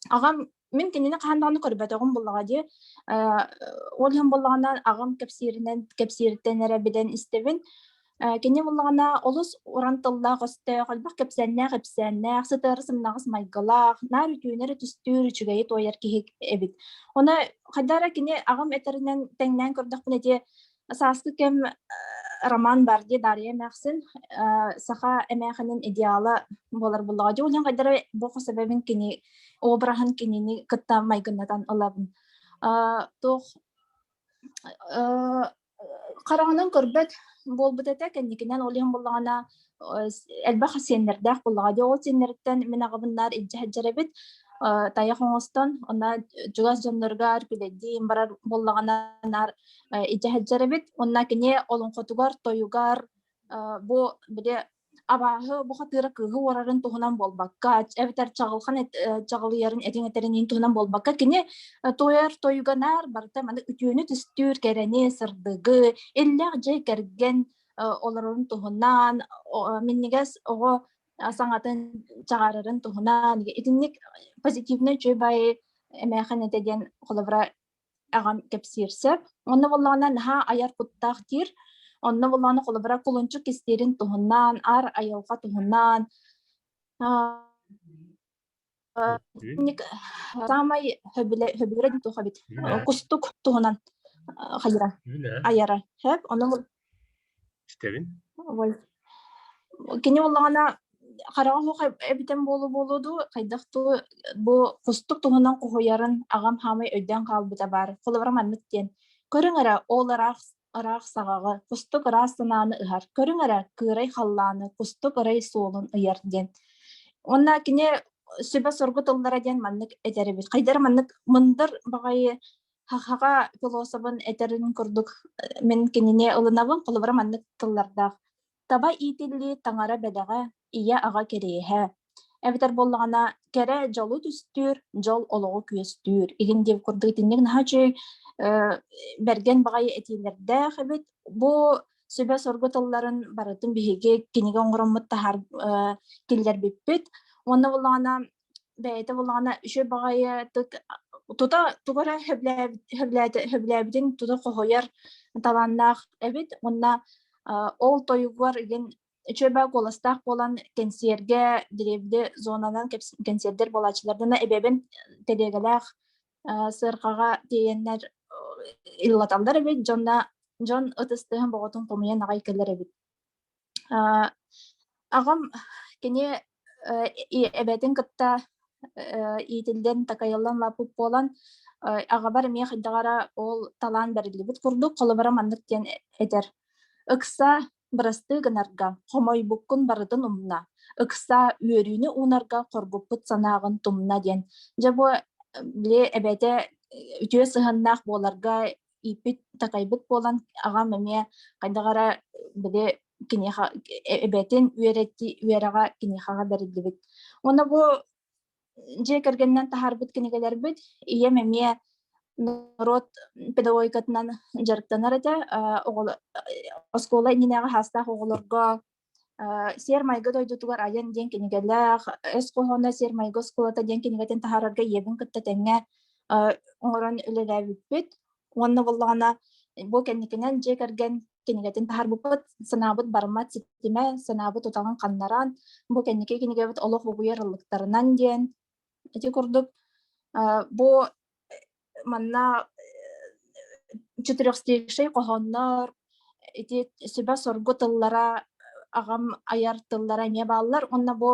Аҕам мин кинини хаһан даҕаны көрбөтөҕүм буллаҕа дии. Ол иһин буоллаҕына аҕам кэпсииринэн кэпсиириттэн эрэ билэн истэбин. Кини буоллаҕына олус уран тыллаах өстөөх, элбэх кэпсээннээх ипсээннээх, сытыары сымнаҕас майгылаах, наар үтүөнү эрэ түстүүр, үчүгэйи туойар киһи эбит. Ону хайдах эрэ кини аҕам этэринэн тэҥнээн көрдөхпүнэ ити сааскы кэм роман бар дии Дарья эмээхсин саха эмээхинин идеала буолар буоллаҕа дии. Ол иһин хайдах эрэ бу хос эбэбин кини обраһын кинини кытта майгыннатан ылабын. Туох хараҕынан көрбөт буолбут этэ кэнникинэн ол иһин буоллаҕына элбэх сиэннэрдээх буоллаҕа дии ол сиэннэриттэн мин аҕабыннаар илдьэ сылдьар эбит тайах оҥостон онно чугас дьонноругар күлэйдиин барар буоллаҕына наар илдьэ сылдьар эбит уонна кини олоҥхотугар тойугар бу били абааһы бухатыыра кыыһы уорарын туһунан буолбакка, эбэтэр чаҕылхан чаҕылыйарын этиҥ этэрин туһунан буолбакка, кини туойар тойуга наар барыта маны үтүөнү түстүүр, кэрэни, сырдыгы, иллээх дьиэ кэргэн олорорун туһунан, минньигэс оҕо саҥатын чаҕаарарын туһунан итинник позитивнай үчүгэй баайы эмээхин этэ диэн холобура аҕам кэпсиир сөп. Онно буоллаҕына наһаа айар куттаах диир. Онно буоллаҕына холобура кулунчук кистиирин туһунан, аар айылҕа туһунан саамай сөбүлэрэ диэн туох эбит кустук туһунан хайыра айара сөп ону Истэбин. Ой. Кини буоллаҕына хараҕа суох эбитэн буолуо-буолуо дуу, хайдах дуу бу кустук туһунан хоһуйарын аҕам хаамай өйдөөн хаалбыта баар. Холобура маннык диэн: «Көрүҥ эрэ, ол ыраах ыраах саҕаҕы, кустук ыраас санааны ыһар. Көрүҥ эрэ, кыырай халлааны, кустук ырай суолун ыйар» диэн. Уонна кини сүбэ-соргу тыллара диэн маннык этэр эбит. Хайдара маннык мындыр баҕайы Хахаҕа филособын этэрин курдук мин кинини ылынабын, холобура маннык тыллардаах: «Таба иитиллии таҥара бэлэҕэ, ийэ-аҕа кэриэһэ» эбэтэр буоллаҕына «Кэрэ дьолу түстүүр, дьол олоҕу күөстүүр» игин диэн курдук итинник наһаа үчүгэй бэргэн баҕайы этиилэрдээх эбит. Бу сүбэ-соргу тылларын барытын биһиги кинигэ оҥороммут таһаар киллэрбиппит. Уонна буоллаҕына бэйэтэ буоллаҕына үчүгэй баҕайытык тута тугу эрэ сөбүлээбитин тута хоһуйар талааннаах эбит уонна ол тойугар игин үчүгэй баҕа куоластаах буолан кэнсиэргэ дэриэбинэ зонанан кэнсиэрдэр буолааччыларына эбэбин тэлиэгэлээх сыарҕаҕа тиэйэннэр ыллаталлар эбит дьонно дьон ытыс тыаһын боҕотун хомуйан аҕай кэлэр эбит. Аҕам кини эбэтин кытта иитиллэн, такайыллан улааппыт буолан, аҕабар эмиэ хайдах эрэ ол талаан бэриллибит курдук, холобура маннык диэн этэр: «Ыкса бырастыы гынарга, хомойбуккун барытын умна, ыкса үөрүүнү уунарга хоргуппут санааҕын тумна» диэн. Дьэ бу били эбэтэ үтүө сыһыаннаах буоларга ииппит такайбыт буолан аҕам эмиэ хайдах эрэ били киниэхэ эбэтин үөрэти үөрэҕэ киниэхэҕэ бэриллибит. Уонна бу дьиэ кэргэнинэн таһаарбыт кинигэлэрбит ийэм эмиэ норуот педагогикатынан дьарыктанар этэ. Оҕолор оскуола иннинээҕи саастаах оҕолорго Сиэр-майгы дойдутугар айан диэн кинигэлээх, өс хоһооно Сиэр-майгы оскуолата диэн кинигэтин таһаарарга ийэбин кытта тэҥҥэ оҥорон үлэлээбиппит. Уонна буоллаҕына бу кэнникинэн дьиэ кэргэн кинигэтин таһаарбыппыт, санаабыт барыммат ситимэ, санаабыт утаҕын ханнаран, бу кэнники кинигэбит олох угуйар ыллыктарынан диэн ити курдук бу манна четырехстишей хоһооннор ити сүбэ-соргу тыллара аҕам айар тыллара эмиэ бааллар уонна бу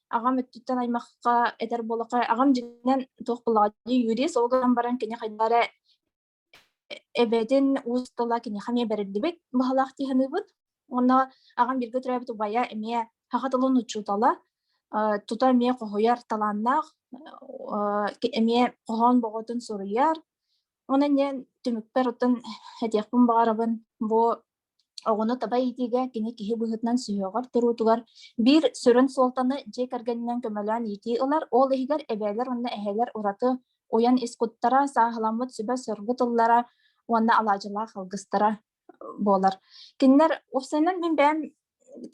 аҕам өттүттэн аймахха этэр буоллахха аҕам дьиҥинэн туох буоллаҕа дии юрист ол гынан баран кини хайдах эрэ эбэтин уус тыла киниэхэ эмиэ бэриллибит баһылаах дии саныыбыт. Уонна аҕам бииргэ төрөөбүт убайа эмиэ саха тылын учуутала, тута эмиэ хоһуйар талааннаах, эмиэ хоһоон боҕотун суруйар. Онон диэн түмүкпэр оттон этиэхпин баҕарабын бу Оҕону таба иитиигэ кини киһи быһыытынан сүһүөҕэр туруутугар биир сүрүн суолтаны дьиэ кэргэнинэн көмөлөөн иитии ылар, ол иһигэр эбээлэр уонна эһээлэр ураты уйан ис куттара, сааһыламмыт сүбэ-соргу тыллара уонна алаадьылаах алгыстара буолар. Кинилэр уопсайынан мин бэйэм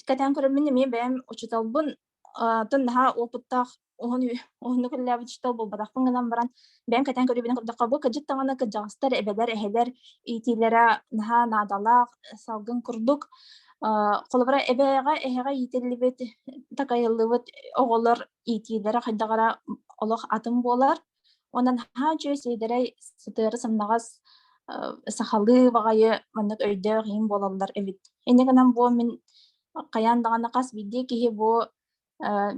кэтээн көрөммүн эмиэ бэйэм учууталбын атын наһаа опыттаах уһун уһуннук үлэлээбит учуутал буолбатахпын гынан баран бэйэм кэтээн көрүүбүнэн көрдөххө бу кырдьык даҕаны кырдьаҕастар эбэлэр эһэлэр иитиилэрэ наһаа наадалаах салгын курдук холобура эбээҕэ эһэҕэ иитиллибит такайыллыбыт оҕолор иитиилэрэ хайдах эрэ олох атын буолар онон наһаа үчүгэй сиэдэрэй сытыары сымнаҕас сахалыы баҕайы маннык өйдөөх иин буолаллар эбит инньэ гынан бу мин хайаан даҕаны хас биирдии киһи бу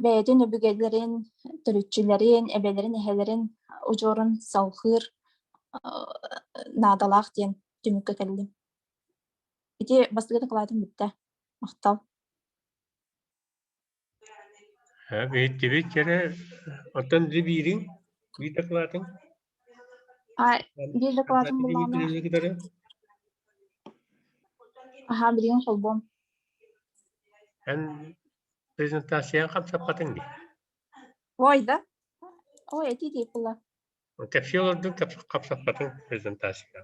бэйэтин өбүгэлэрин, төрүччүлэрин, эбэлэрин, эһэлэрин удьуорун салҕыыр наадалаах диэн түмүккэ кэллим. Ити бастакы дакылаатым бүттэ. Махтал. Иһиттибит кэрэ, оттон биириҥ, биир дакылаатыҥ? Биир дакылаатым буллаҕына Аһаа, билигин холбуом. Эн Презентацияҕа хамсаппатыҥ дии. Ой да? Ой, этии дии буолла. Кэпсии олордуҥ хапсаппатыҥ презентацияҕа.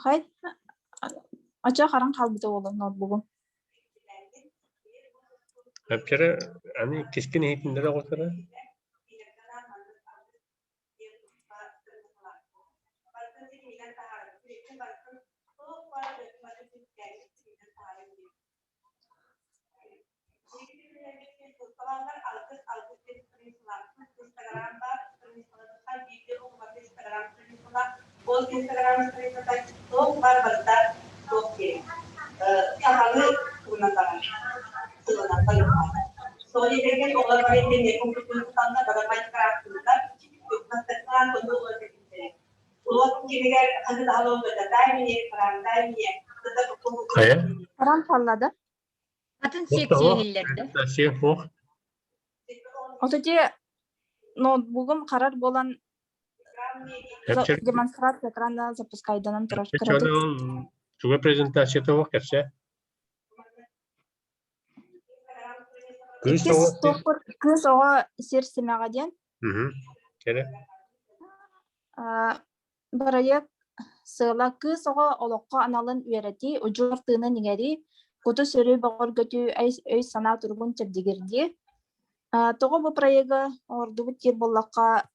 Хай, очо харан хаалбыта буолуо ноутбугум. Эпчэрэ аны иккискин иһитиннэрэ оҕотора. Хайа? Харан хаалла да? Атын секция иһиллэр да? Секция суох. Ото дьэ ноутбугум харар буолан демонстрация экрана запускайданан турар кыратык. Туга презентацията суох кэпсээ. Кыыс Иккис оҕо туохпут кыыс оҕо сир симэҕэ диэн. Кэрэ. Бырайыак сыала кыыс оҕо олоххо аналын үөрэтии, удьуор тыынын иҥэрии, куту-сүрү бөҕөргөтүү, өй-санаа туругун чэбдигирдии. Тоҕо бу проегы оҥордубут диир буоллахха,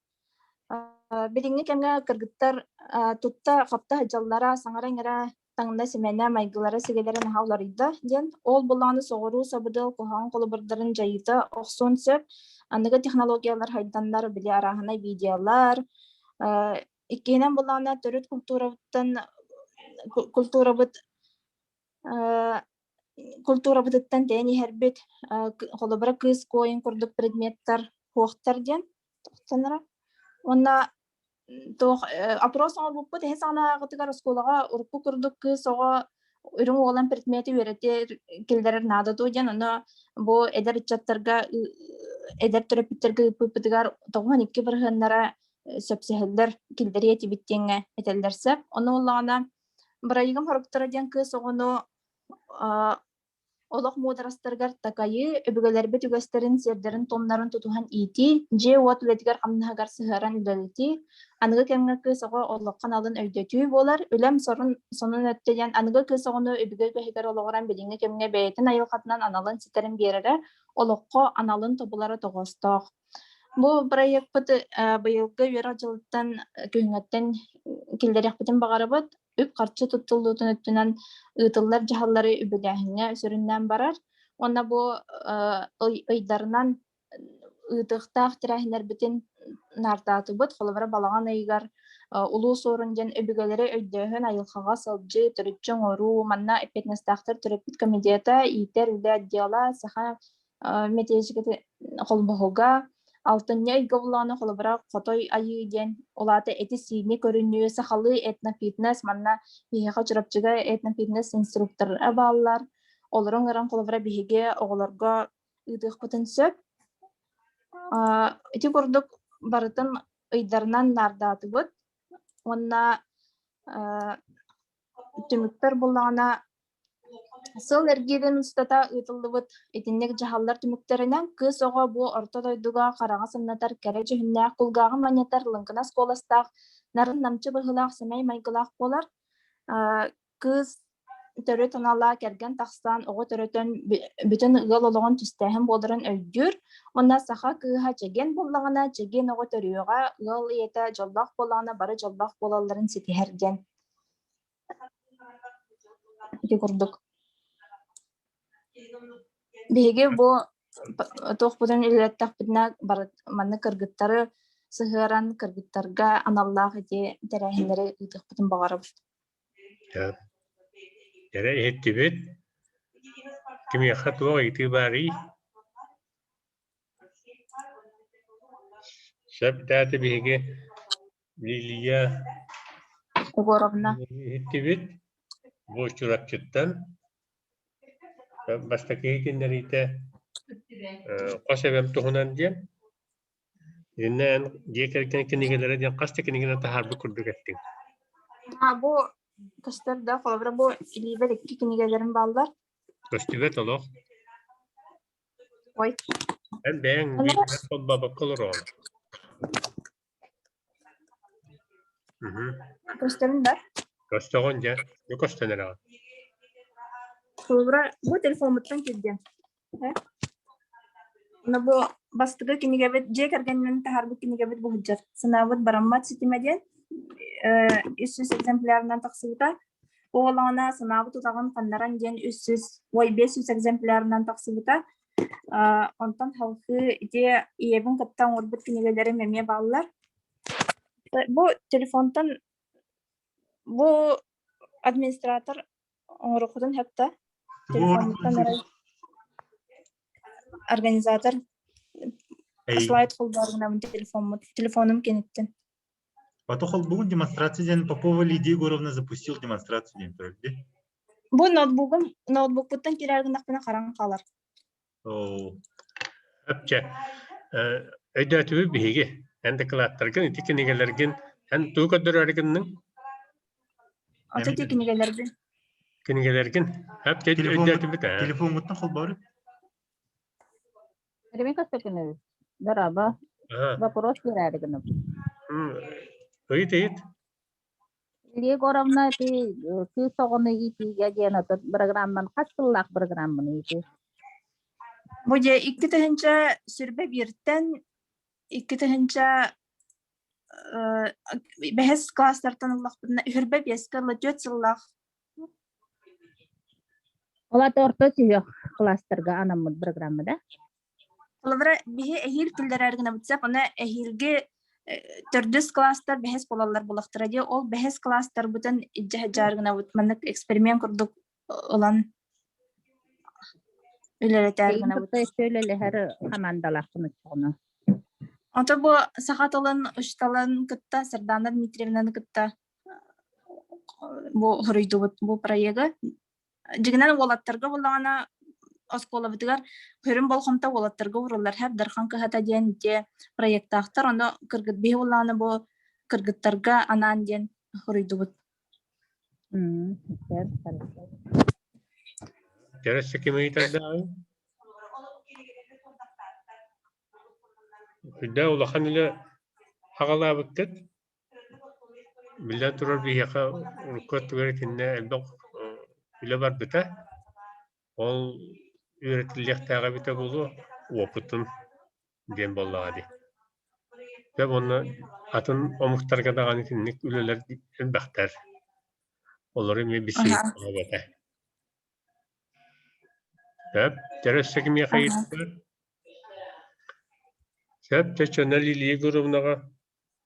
билиҥҥи кэмҥэ кыргыттар тутта-хапта сылдьаллара, саҥара-иҥэрэ таҥна-симэнэ, майгылара-сигилэрэ наһаа уларыйда диэн. Ол былааны соҕуруу сабыдыал куһаҕан холобурдарын дьайыыта охсуон сөп. Аныгы технологиялар хайданнар, били арааһынай видеолар, иккиһинэн былаана төрүт культурабыттан культурабыт культурабытыттан тэйэн иһэрбит, холобура кыыс куойун курдук предметтар суохтар диэн тохтонноро. Уонна туох опрос оҥорбуппут эһи саҕанааҕытыгар оскуолаҕа урукку курдук кыыс оҕо үрүҥ уолан предмети үөрэтэр киллэрэр наада дуо диэн ону бу эдэр ыччаттарга эдэр төрөппүттэргэ ыыппыппытыгар 92 бырыһыаннара сөпсөһөллөр киллэриэ этибит диэҥҥэ этэллэр сөп. Ону буоллаҕына бырайыгым хоруктара диэн кыыс оҕону Олох муударастарыгар такайыы, өбүгэлэрбит үгэстэрин, сиэрдэрин-туомнарын тутуһан иитии, дьиэ-уот үлэтигэр-хамнаһыгар сыһыаран үлэлэтии, аныгы кэмҥэ кыыс оҕо олоххо аналын өйдөтүү буолар. Үлэм сорун сонун өттө диэн аныгы кыыс оҕону өбүгэ үгэһигэр олоҕуран билиҥҥи кэмҥэ бэйэтин айылҕатынан аналын ситэрин биэрэрэ, олоххо аналын тобулара тоҕоостоох. Бу бырайыакпыт быйылгы үөрэх дьылыттан күһүҥҥэттэн киллэриэхпитин баҕарабыт. Үп-харчы туттуллуутун өттүнэн ыытыллар дьаһаллары үбүлээһиҥҥэ сүрүннээн барар. Уонна бу ыйдарынан ыытыахтаах тэрээһиннэрбитин наардаатыбыт. Холобура, балаҕан ыйыгар Улуу Суорун диэн өбүгэлэри өйдөөһүн, айылҕаҕа сылдьыы, төрүччү оҥоруу, манна эппиэтинэстээхтэр төрөппүт комитета, иитэр үлэ отдела, саха методическай холбоһуга алтынньы ыйга буллаҕына холобура хотой айыы диэн улаата эти-сиини көрүнүү сахалыы этнофитнес манна биһиэхэ Чурапчыга этнофитнес инструктора бааллар олору ыҥыран холобура биһиги оҕолорго ыытыахпытын сөп ити курдук барытын ыйдарынан наардаатыбыт уонна түмүктэр буллаҕына Сыл эргиирин устата ыытыллыбыт итинник дьаһаллар түмүктэринэн кыыс оҕо бу орто дойдуга хараҕа сымнатар кэрэ дьүһүннээх, кулгааҕын манньытар лыҥкынас куоластаах, нарын-намчы быһыылаах сэмэй майгылаах буолар. Кыыс төрүт анала кэргэн тахсан, оҕо төрөтөн бүтүн ыал олоҕун түстээһин буоларын өйдүүр. Уонна саха кыыһа чэгиэн буоллаҕына, чэгиэн оҕо төрүөҕэ, ыал ийэтэ дьоллоох буоллаҕына, бары дьоллоох буолалларын ситиһэр диэн Ити курдук. Биһиги бу туохпутун үлэлэттэхпитинэ маннык кыргыттары сыһыаран кыргыттарга аналлаах ити тэрээһиннэри ыытыахпытын баҕарабыт. Эрэ иһиттибит. Кимиэхэ туох ыйытыы баарый? Сөп даата биһиги Лилия Егоровна. Иһиттибит. Бу Чурапчыттан бастакы иһитиннэриитэ хос эбэм туһунан диэн. Итиннэ эн дьиэ кэргэн кинигэлэрэ диэн хас да кинигэни таһаарбыт курдук эттиҥ. Бу көстөр да, холобура бу илиибэр икки кинигэлэрим бааллар. Көстүбэт олох. Ой. Эн бэйэҥ биирдэ холбообокко олороҕун. Көстөбүн да? Көстөҕүн дьэ, бу көстөн эрэҕин. Холобура, бу телефоммуттан киирдим. Ону бу бастакы кинигэбит, дьиэ кэргэнинэн таһаарбыт кинигэбит бу сылдьар. Санаабыт бараммат ситимэ диэн 300 экземплярынан тахсыбыта. Уолаҕына санаабыт утаҕын ханнаран диэн 300, ой 500 экземплярынан тахсыбыта. Онтон салгыы ити ийэбин кытта оҥорбут кинигэлэрим эмиэ бааллар. Бу телефонтан бу администратор оҥоруоххутун сөп да? Телефонуттан эрэ организатор слайд холбооргунабын телефоммут телефонум киниттэн. Ото холбугун демонстрация диэн Попова Лидия Егоровна запустил демонстрацию диэн көрдү. Бу ноутбугум ноутбукпуттан киирэр гыннахпына харан хаалар. Оо. Әпчэ, өйдөөтүбүт биһиги. Эн дакылааттаргын, ити кинигэлэргин, эн тугу көрдөрөөрү гынныҥ? Ото ити кинигэлэрбин. Кинигэлэргин. Әпчэ, өйдөөтүбүт ээ. Телефоҥҥуттан холбоору. Ремень Константинович, дорообо. Вопрос биэрээри гынабын. Ыйыт, ыйыт. Илья Егоровна, ты кыыс оҕону иитиигэ диэн отут программан хас сыллаах программаны иитии? Бу дьэ 2021-тэн 2000 бэһис класстартан ыллахпытына үһүрбэ биэскэ ыла түөрт сыллаах. Ол ата орто сүһүөх класстарга анаммыт программа да? Холобура, биһи эһиил киллэрэр гынабыт сөп, ону эһиилги төрдүс класстар бэһис буолаллар буолахтара дии. Ол бэһис класстарбытын илдьэ сылдьаар гынабыт. Маннык эксперимент курдук ылан үлэлэтээр Эйигин гынабыт. кытта өссө үлэлэһэр хамаандалааххын оччоҕуна. Ото бу саха тылын учууталын кытта Сардана Дмитриевнаны кытта бу хоруйдубут бу проегы. Дьиҥинэн уолаттарга буоллаҕына оскуолабытыгар көрүн болҕомто уолаттарга ууруллар һэп Дархан кыһата диэн ити проектаахтар ону кыргыт биһи буоллаҕына бу кыргыттарга анаан диэн хоруйдубут. Тересе ким ыйытардаҕый? Үрдэ улахан үлэ аҕалаабыккыт. Биллэн турар, биһиэхэ урукку өттүгэр итиннэ элбэх үлэ барбыта. Ол үөрэтиллиэхтээҕэ эбитэ буолуо, уопутун диэн буоллаҕа дии. Дьэ уонна атын омуктарга даҕаны итинник үлэлэр элбэхтэр. Олору эмиэ билсибит этэ. Сөп, дьэ өссө кимиэхэ ыйыттылар? Сөп, чэ Лилия Егоровнаҕа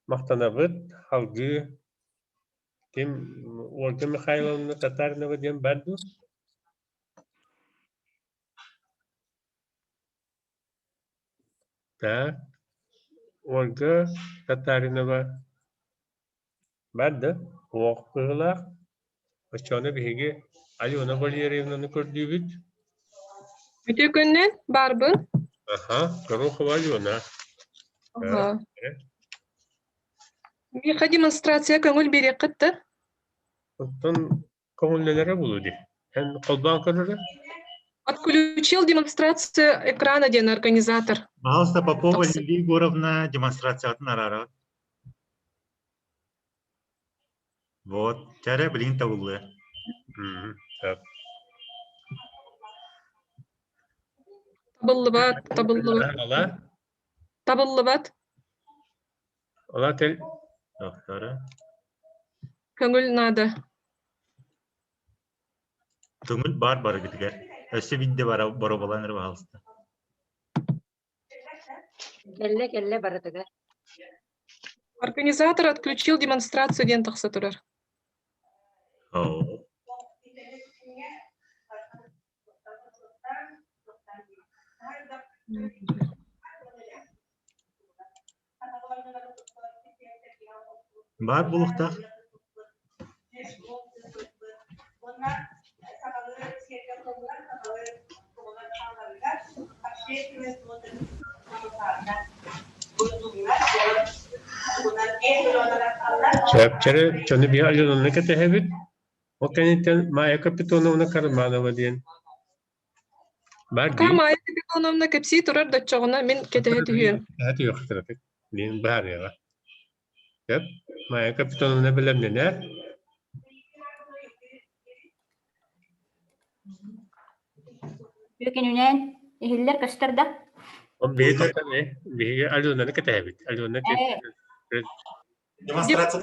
Махтанабыт, салгыы ким Ольга Михайловна Татаринова диэн баар дуо? Так, Ольга Татаринова баар да? Уох быһыылаах. Оччоҕуна биһиги Алена Валерьевнаны көрдүүбүт. Үтүө күннэн, баарбын. Аха, Горохова Алена. Аха. Миэхэ демонстрация көҥүл биэриэххит да? Оттон көҥүллэнэрэ буолуо дии. Эн холбоон көрөрө? Отключил демонстрацию экрана диэн организатор. Пожалуйста, Попова Лилия Егоровна демонстрациятын араара. Вот, чэрэ билигин табыллыа. Так. Табыллыбат, табыллыбат. Ала? Табыллыбат. Ала тел. Тохтора. Көҥүл наада. Көҥүл бар барыгытыгар. Өссө бидде бара боробаланыр баһалыста. Кэллэ кэллэ барытыгар. Организатор отключил демонстрацию диэн тахса турар. Оо. Баар буолуохтаах. Сөпчөрү дьону биһи Аленаны кэтэһэбит. Ол кэнниттэн Майя Капитоновна Карманова диэн. Бар Пока дии. Майя Капитоновна кэпсии турар да оччоҕуна мин кэтэһэ түһүөм. Кэтэһэ түһүөх кыратык. Мин баарыаҕа. Сөп. Майя Капитоновна бэлэмнэнэр. Үөкүнүнэн иһиллэр көстөр да? Ол биһиги тоқтан биһиги Аленаны кэтэһэбит. Алена Демонстрация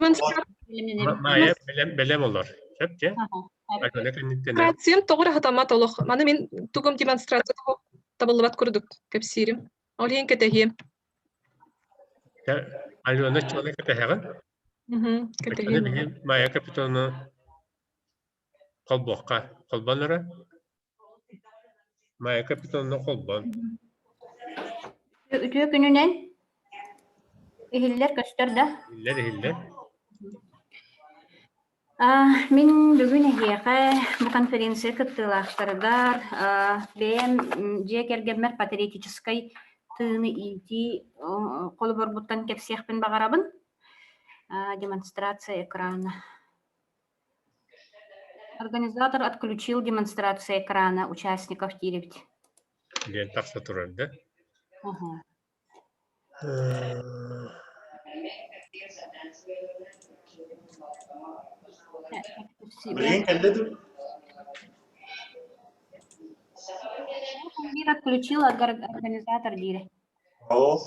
Майя бэлэм бэлэм олор. Сөп дьэ? Алена кэнниттэн Демонстрациям тоҕо эрэ хатаммат олох. Маны мин тугум демонстрация табыллыбат курдук кэпсиирим. Ол иһин кэтэһиэм. Алена чуолай кэтэһэҕин? Кэтэһиэм. Биһиги Майя Капитоновна Холбуохха. Холбон эрэ. Майя Капитоновна холбон. Үтүө күнүнэн иһиллэр көстөр да? Иһиллэр, иһиллэр. Мин бүгүн эһиэхэ бу конференция кыттыылаахтарыгар бэйэм дьиэ кэргэммэр патриотическай тыыны иитии холобурбуттан кэпсиэхпин баҕарабын. Демонстрация экрана. Организатор отключил демонстрация экрана участников диирибит. Диэн тахса турар да? Аха. Билигин кэллэ дуу? Мир отключил организатор диирэ. Ол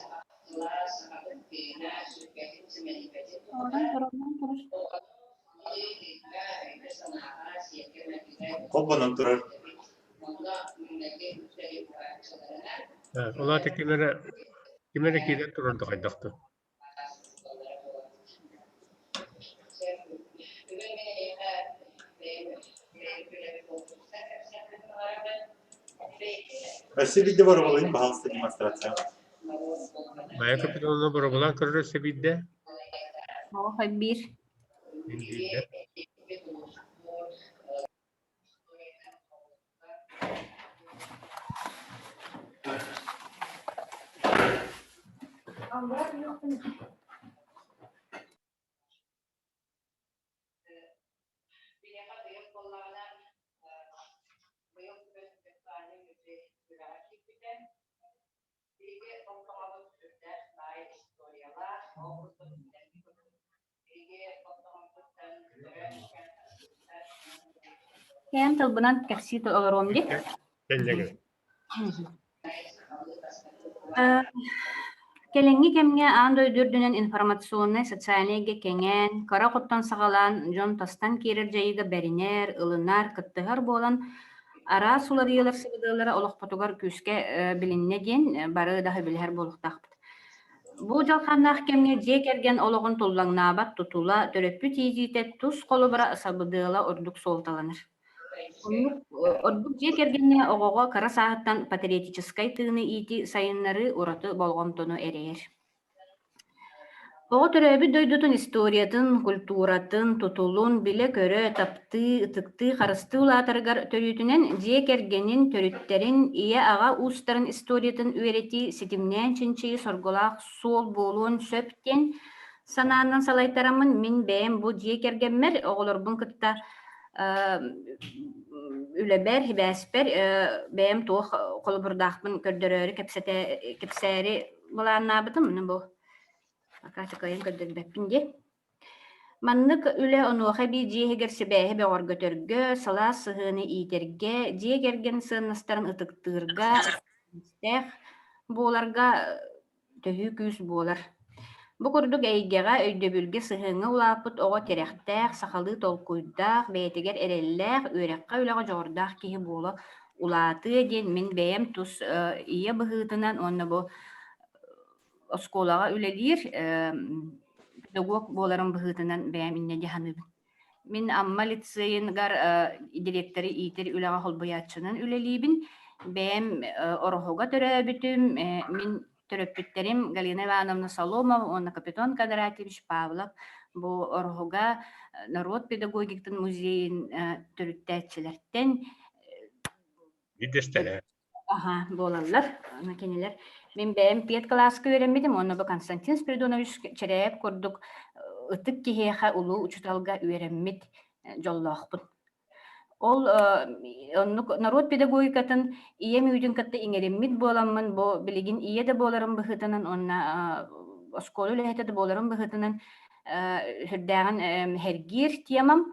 холбонон турар. Ол аата ким эрэ ким эрэ киирэн турар да хайдах да. Өссө биирдэ боруобалыын баһаалыста демонстрация. Майя Капитоновна боруобалаан көрөр өссө биирдэ. Оох биир. Мин биирдэ. Кэм тылбынан кэпсии олоруом дии. Кэллэҥэ. Кэлиҥҥи кэмҥэ аан дойду үрдүнэн информационнай, социальнай эйгэ кэҥээн, кыра оҕоттон саҕалаан дьон тастан киирэр дьайыыга бэринэр, ылынар, кыттыһар буолан, араас уларыйыылар сабыдыаллара олохпутугар күүскэ билиннэ диэн бары да сөбүлэһэр буолуохтаахпыт. Бу дьалхааннаах кэмҥэ дьиэ кэргэн олоҕун туллаҥнаабат тутула, төрөппүт иитиитэ тус холобура сабыдыала ордук суолталанар. Оннук ордук дьиэ кэргэҥҥэ оҕоҕо кыра сааһыттан патриотическай тыыны иитии сайыннарыы ураты болҕомтону эрэйэр. Оҕо төрөөбүт дойдутун историятын, культуратын, тутулун билэ-көрө, таптыы, ытыктыы, харыстыы улаатарыгар төрүүтүнэн дьиэ кэргэнин, төрүттэрин, ийэ-аҕа уустарын историятын үөрэтии ситимнээн чинчийии соргулаах суол буолуон сөп диэн санаанан салайтараммын мин бэйэм бу дьиэ кэргэммэр оҕолорбун кытта үлэбэр, сибээспэр бэйэм туох холобурдаахпын көрдөрөөрү кэпсэтэ кэпсээри былааннаабытым. Ону бу пока кыайан көрдөрбөппүн дии. Маннык үлэ онуоха эбии дьиэ иһигэр сибээһи бөҕөргөтөргө, сылаас сыһыаны иитэргэ, дьиэ кэргэн сыаннастарын ытыктыырга, буоларга төһүү күүс буолар. Бу курдук эйгэҕэ, өйдөбүлгэ, сыһыаҥҥа улааппыт оҕо тирэхтээх, сахалыы толкуйдаах, бэйэтигэр эрэллээх, үөрэххэ-үлэҕэ дьоҕурдаах киһи буола улаатыа диэн мин бэйэм тус ийэ быһыытынан уонна бу оскуолаҕа үлэлиир педагог буоларым быһыытынан бэйэм инньэ дии саныыбын. Мин Амма лицейыгар дириэктэри иитэр үлэҕэ холбуйааччынан үлэлиибин. Бэйэм Ороһуга төрөөбүтүм. Мин төрөппүттэрим Галина Ивановна Соломова уонна Капитон Кондратьевич Павлов бу Ороһуга норуот педагогикатын музейын төрүттээччилэртэн Биирдэстэрэ. Аха, буолаллар. Аны кинилэр мин бэйэм пед кылааска үөрэммитим уонна бу Константин Спиридонович Чэрээп курдук ытык киһиэхэ улуу учууталга үөрэммит дьоллоохпун. Ол оннук норуот педагогикатын ийэм үүтүн кытта иҥэриммит буоламмын, бу билигин ийэ да буоларым быһыытынан уонна оскуола үлэһитэ да буоларым быһыытынан сүрдээҕин сэргиир темам.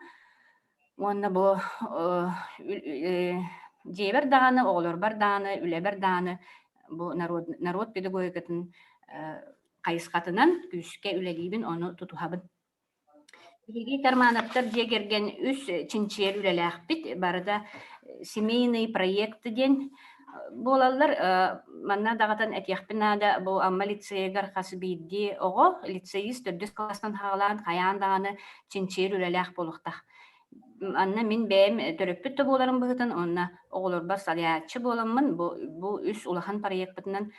Уонна бу дьиэбэр даҕаны, оҕолорбор даҕаны, үлэбэр даҕаны бу народ, народ педагогикатын хайысхатынан күүскэ үлэлиибин, ону тутуһабын. Биһиги Кармановтар дьиэ кэргэн үс чинчийэр үлэлээхпит. Барыта семейный проект диэн буолаллар. Манна даҕатан этиэхпин наада, бу Амма лицейигэр хас биирдии оҕо лицеист төрдүс кылаастан саҕалаан хайаан даҕаны чинчийэр үлэлээх буолуохтаах. Манна мин бэйэм төрөппүт да буоларым быһыытынан уонна оҕолорбор салайааччы буоламмын бу, бу үс улахан проекпытынан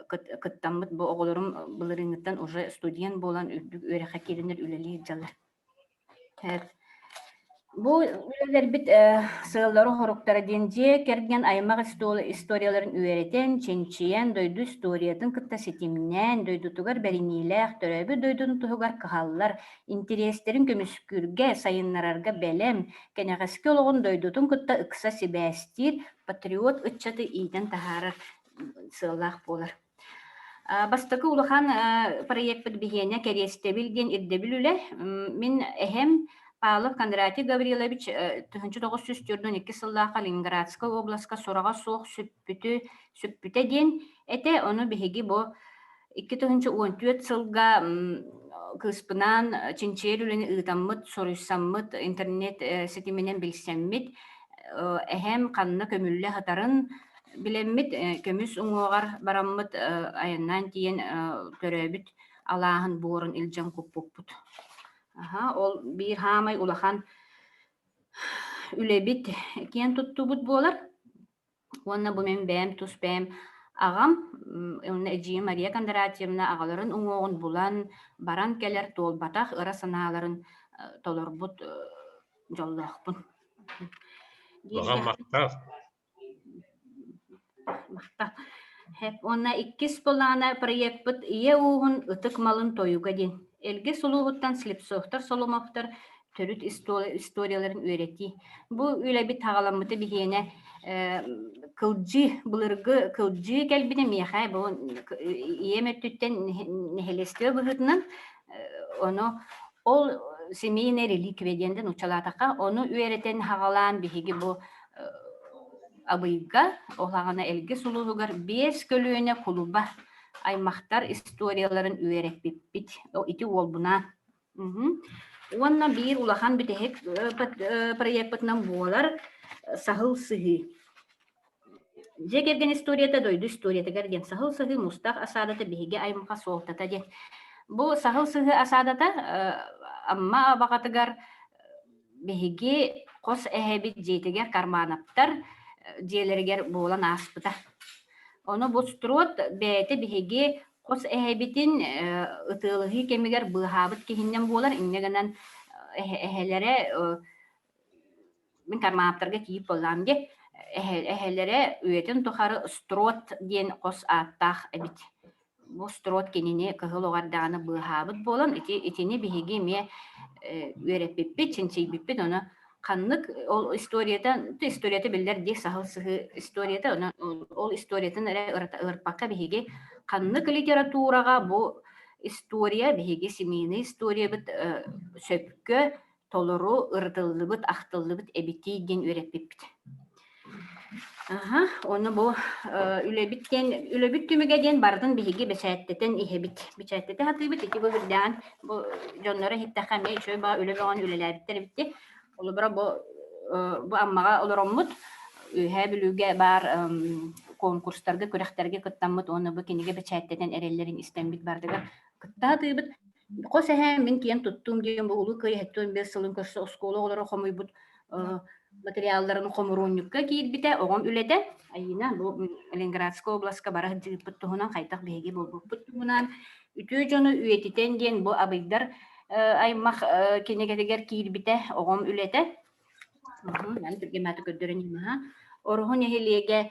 кыттаммыт бу оҕолорум былырыыҥҥыттан уже студент буолан үрдүк үөрэххэ киирэннэр үлэлии сылдьаллар. Бу үлэлэрбит сыаллара-соруктара диэн дьиэ кэргэн аймах историяларын үөрэтэн, чинчийэн, дойду историятын кытта ситимнээн, дойдутугар бэриниилээх, төрөөбүт дойдутун туһугар кыһаллар, интэриэстэрин көмүскүүргэ, сайыннарарга бэлэм, кэнэҕэски олоҕун дойдутун кытта ыкса сибээстиир патриот ыччаты иитэн таһаарар сыаллаах буолар. Бастакы улахан проекпыт биһиэнэ Кэриэстэбил диэн ирдэбил үлэ. Мин эһэм Павлов Кондратий Гаврилович 1942 сыллаахха Ленинградскай областка сураҕа суох сүппүтү сүппүтэ диэн этэ. Ону биһиги бу 2014 сылга кыыспынаан чинчийэр үлэни ыытаммыт, суруйсаммыт, интернет ситиминэн билсэммит, эһэм ханна көмүллэ сытарын Билэммит көмүс уҥуоҕар бараммыт айаннаан тиийэн төрөөбүт алааһын буорун илдьэн куппуппут. Аһа, ол биир хаамай улахан үлэбит киэн туттубут буолар. Уонна бу мин бэйэм тус бэйэм аҕам уонна эдьиийим Мария Кондратьевна аҕаларын уҥуоҕун булан баран кэлэр туолбатах ыра санааларын толорбут дьоллоохпун. Аҕам махтал. Уонна иккис былаана проекпыт Ийэ ууһун ытык малын тойуга диэн. Элгэс улууһуттан Слепцовтар, Соломовтар төрүт историяларын үөрэтии. Бу үлэбит хаҕаламмыта биһиэнэ кылдьыы, былыргы кылдьыы кэлбитэ миэхэ бу ийэм өттүттэн нэһилиэстибэ быһыытынан ону ол семейная реликвия диэн нууччалаатахха ону үөрэтэн хаҕалаан биһиги бу Абыйга, ол аҕана Элгис улууһугар биэс көлүөнэ кулуба аймахтар историяларын үөрэппиппит. Ити уолбунаан. Уонна биир улахан бүтэһик проекпытынан буолар Саһыл сыһыы. Дьиэ кэргэн историята дойду историятыгар диэн саһыл сыһыы мустах осадата биһиги аймаха суолтата диэн. Бу саһыл сыһыы осадата Амма абаҕатыгар биһиги хос эһэбит дьиэтигэр Кармановтар дьиэлэригэр буолан ааспыта. Ону бу Строд бэйэтэ биһиги хос эһэбитин ытыалаһыы кэмигэр быыһаабыт киһиннэн буолар, инньэ гынан эһэлэрэ мин Кармановтарга киирбит буоллаҕым дии, эһэлэрэ үйэтин тухары Строд диэн хос ааттаах эбит. Бу Строд кинини кыһыл оҕо эрдэҕинэ быыһаабыт буолан, ити итини биһиги эмиэ үөрэппиппит, чинчийбиппит, ону ханнык ол историята, историята биллэр дии, саһыл сыһыы историята, ону ол историятын эрэ ырыппакка биһиги ханнык литератураҕа бу история, биһиги семейный историябыт сөпкө толору ырытыллыбыт, ахтыллыбыт эбитий диэн үөрэппиппит. Аха, ону бу үлэбит диэн үлэбит түмүгэ диэн барытын биһиги бэчээттэтэн иһэбит. Бэчээттэтэ сатыыбыт ити бу үрдээн бу дьонноро иһиттэххэ эмиэ үчүгэй баҕа үлэ бөҕөнү үлэлээбиттэр эбит. Холобура бу бу Аммаҕа олороммут Үөһээ Бүлүүгэ баар конкурстарга, күрэхтэргэ кыттаммыт уонна бу кинигэ бэчээттэтэн эрэллэрин истэммит барытыгар кытта сатыыбыт. Хос эһээм мин киэн туттуум диэн бу Улуу Кыайыы 75 сылын көрсө оскуола оҕолоро хомуйбут материалларын хомуруунньукка киирбитэ, оҕом үлэтэ. Айыына бу Ленинградскай областка бара сылдьыбыппыт туһунан, хайдах биһиги буолбуппут туһунан үтүө дьону үйэтитэн диэн бу абыйдар аймах кинигэтигэр киирбитэ, оҕом үлэтэ. Маны түргэн мааты көрдөрөн иһим Ороһу нэһилиэгэ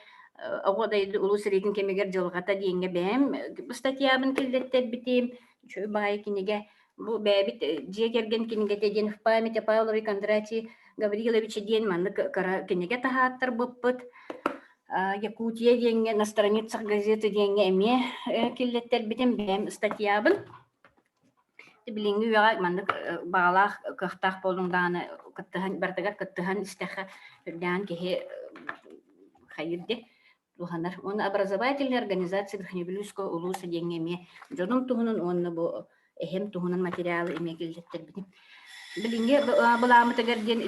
оҕо дойду улуу сэриитин кэмигэр дьылҕата диэҥҥэ бэйэм статьябын киллэртэрбитим. Үчүгэй баҕайы кинигэ. Бу бэйэбит дьиэ кэргэн кинигэтэ диэн в память о Павлове Кондратии Гавриловича диэн маннык кыра кинигэ таһааттарбыппыт. Якутия диэҥҥэ на страницах газеты диэҥҥэ эмиэ киллэттэрбитим бэйэм статьябын. Билиҥҥи үйэҕэ маннык баҕалаах, кыахтаах буоллуҥ даҕаны кыттыһан барытыгар кыттыһан истэххэ үрдээн киһи хайыыр дии туһанар. Уонна образовательная организация Верхнебелюйского улууса диэҥҥэ эмиэ дьонум туһунан уонна бу эһэм туһунан материалы эмиэ киллэттэрбитим. Билиҥҥи былааммытыгар диэн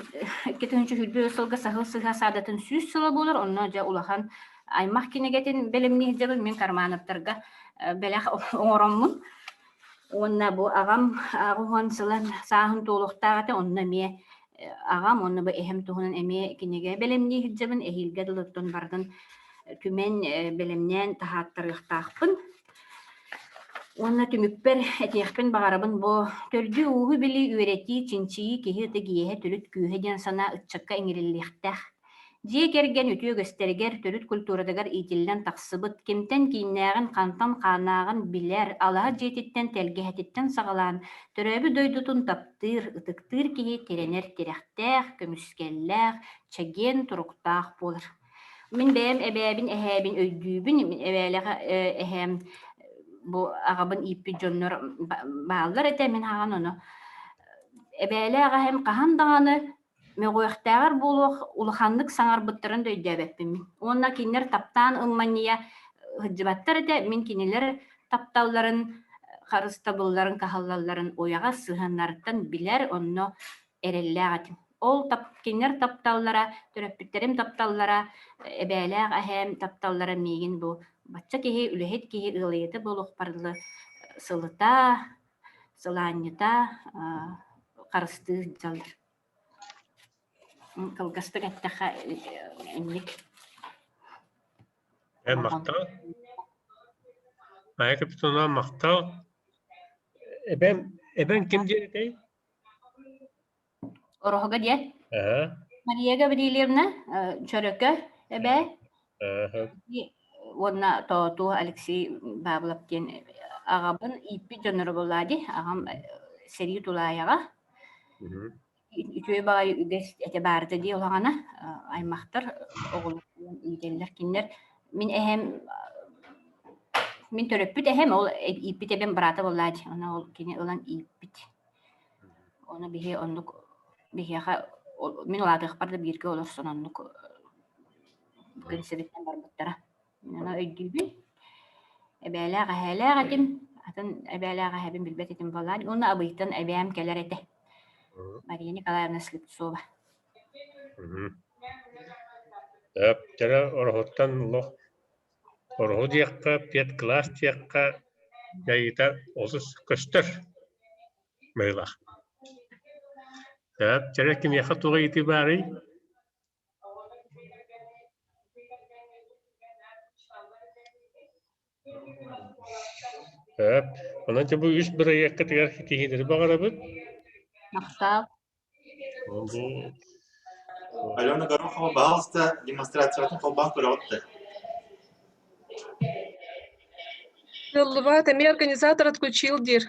2024 сылга саһыл сыһа саадатын 100 сыла буолар, онно дьэ улахан аймах кинигэтин бэлэмнии сылдьабын мин Кармановтарга бэлэх оҥороммун. Уонна бу аҕам 80 сылын сааһын туолуохтаах этэ, онно эмиэ аҕам уонна бу эһэм туһунан эмиэ кинигэ бэлэмнии сылдьабын, эһиилгэ дылыттан барытын түмэн бэлэмнээн таһааттарыахтаахпын. Уонна түмүкпэр этиэхпин баҕарабын бу төрдү-ууһу билии, үөрэтии, чинчийии киһи ытык иэһэ, төрүт күүһэ диэн санаа ыччакка иҥэриллиэхтээх. Дьиэ кэргэн үтүө үгэстэригэр, төрүт культуратыгар иитиллэн тахсыбыт, кимтэн кииннээҕин, хантан хааннааҕын билэр, алаһа дьиэтиттэн, тэлгэһэтиттэн саҕалаан, төрөөбүт дойдутун таптыыр, ытыктыыр киһи тирэнэр тирэхтээх, көмүскэллээх, чэгиэн туруктаах буолар. Мин бэйэм эбээбин, эһээбин өйдүүбүн. Мин эбээлээх эһээм бу аҕабын ииппит дьоннор бааллар этэ. Мин хаҕан ону эбээлээх эһэм хаһан даҕаны мөҕүөхтээҕэр буолуох улаханнык саҥарбыттарын да өйдөөбөппүн мин. Уонна кинилэр таптаан ымманньыйа сылдьыбаттар этэ. Мин кинилэр тапталларын, харыстабылларын, каһаллалларын уйаҕас сыһыаннарыттан билэр, онно эрэллээх этим. Ол кинилэр тапталлара, төрөппүттэрим тапталлара, эбээлээх эһээм тапталлара миигин бу бачча киһи, үлэһит киһи ыалыйата буолуохпар дылы сылыта, сылаанньыта, харыстыы сылдьаллар. Кылгастык эттэххэ, инник. Эн махтал. Майя Капитоновна махтал. Эбэм, эбэҥ ким диэн этэй? Ороһуга диэн. Мария Гаврильевна Чөрөкө эбээ уонна Тоотуу Алексей Павлов диэн аҕабын ииппит дьонноро буоллаа дии. Аҕам сэрии тулаайаҕа. Үчүгэй баҕайы үгэс этэ баарыта дии улаҕана аймахтар оҕолорун иитэллэр. Кинилэр мин эһэм мин төрөппүт эһэм ол ииппит эбэм быраата буоллаа дии. Ону ол кини ылан ииппит. Ону биһи оннук биһиэхэ мин улаатыахпар да бииргэ олорсон оннук күн сириттэн барбыттара. Мин ону өйдүүбүн. Эбээлээх эһээлээх этим, атын эбээлээх эһэбин билбэт этим буоллаан. Уонна Абыйтан эбээм кэлэр этэ. Мария Николаевна Слепцова. Дьэ, ороһуттан олох Ороһу диэххэ, педкласс диэххэ дьайыыта олус көстөр быһыылаах. Сөп, чэрэ кимиэхэ туох ыйытыы баарый? Сөп. Онон бу үс бырайыаккытыгар ситиһиилэри баҕарабыт. Махтал. Алена Горохова, пожалуйста, демонстрациятын холбоон көрөҕүт да. Кыаллыбат, эмиэ организатор отключил диир.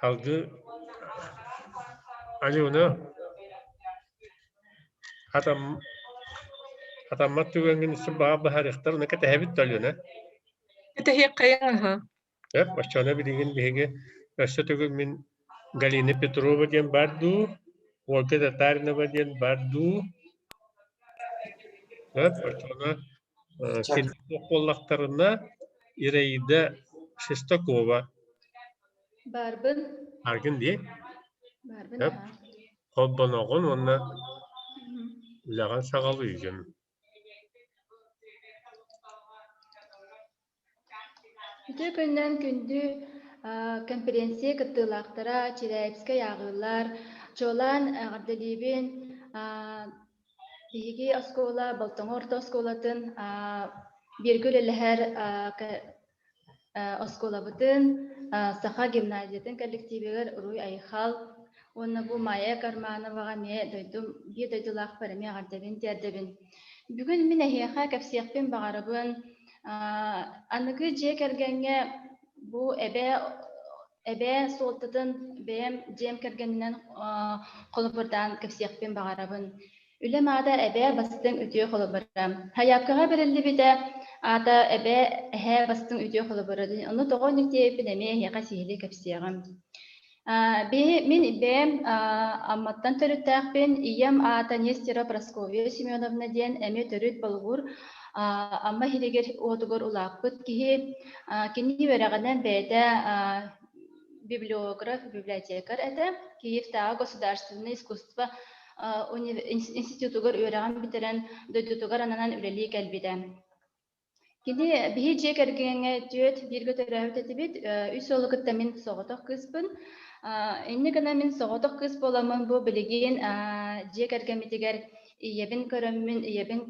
Алгы Алена хатам хатаммат түгэҥҥин үссүн баҕа быһаарыахтар уна кэтэһэбит да Алена. Кэтэһиэххэйиҥ аһа. Сөп, оччоҕуна билигин биһиги өссө төгүл мин Галина Петрова диэн баар дуу, Ольга Татаринова диэн баар дуу? Сөп, оччоҕуна Кинилэр суох буоллахтарына Ираида Шестакова. Баарбын. Бааргын дии? Баарбын, Сөп. аһаа. Холбоноҕун уонна үлэҕин саҕалыыгын. Үтүө күнүнэн күндү конференция кыттыылаахтара, Чиряевскай ааҕыылар, чуолаан эҕэрдэлиибин биһиги оскуола Болтоҥо орто оскуолатын бииргэ үлэлэһэр оскуолабытын Саха гимназиятын коллективигэр Уруй Айхал. Уонна бу Майя Кармановаҕа эмиэ дойдум биир дойдулаахпар эмиэ эҕэрдэбин тиэрдэбин. Бүгүн мин эһиэхэ кэпсиэхпин баҕарабын. Аныгы дьиэ кэргэҥҥэ бу эбээ эбээ суолтатын бэйэм дьиэм кэргэнинэн холобурдаан кэпсиэхпин баҕарабын. Үлэм аата Эбээ бастыҥ үтүө холобура. Сайаапкаҕа бэриллибитэ аата Эбээ эһээ бастыҥ үтүө холобура. Ону тоҕо оннук диэбиппин эмиэ эһиэхэ сиһилии кэпсиэҕим. Мин бэйэм Амматтан төрүттээхпин. Ийэм аата Нестерова Прасковья Семеновна диэн эмиэ төрүт Болугур Амма иһигэр уотугар улааппыт киһи. Кини үөрэҕинэн бэйэтэ библиограф, библиотекарь этэ. Киевтээҕи государственное искусство институтугар үөрэҕин бүтэрэн дойдутугар ананан үлэлии кэлбитэ. Кини биһи дьиэ кэргэҥҥэ түөрт бииргэ төрөөбүт этибит. Үс уолу кытта мин соҕотох кыыспын. Инньэ гына мин соҕотох кыыс буоламмын бу билигин дьиэ кэргэммитигэр ийэбин көрөммүн, ийэбин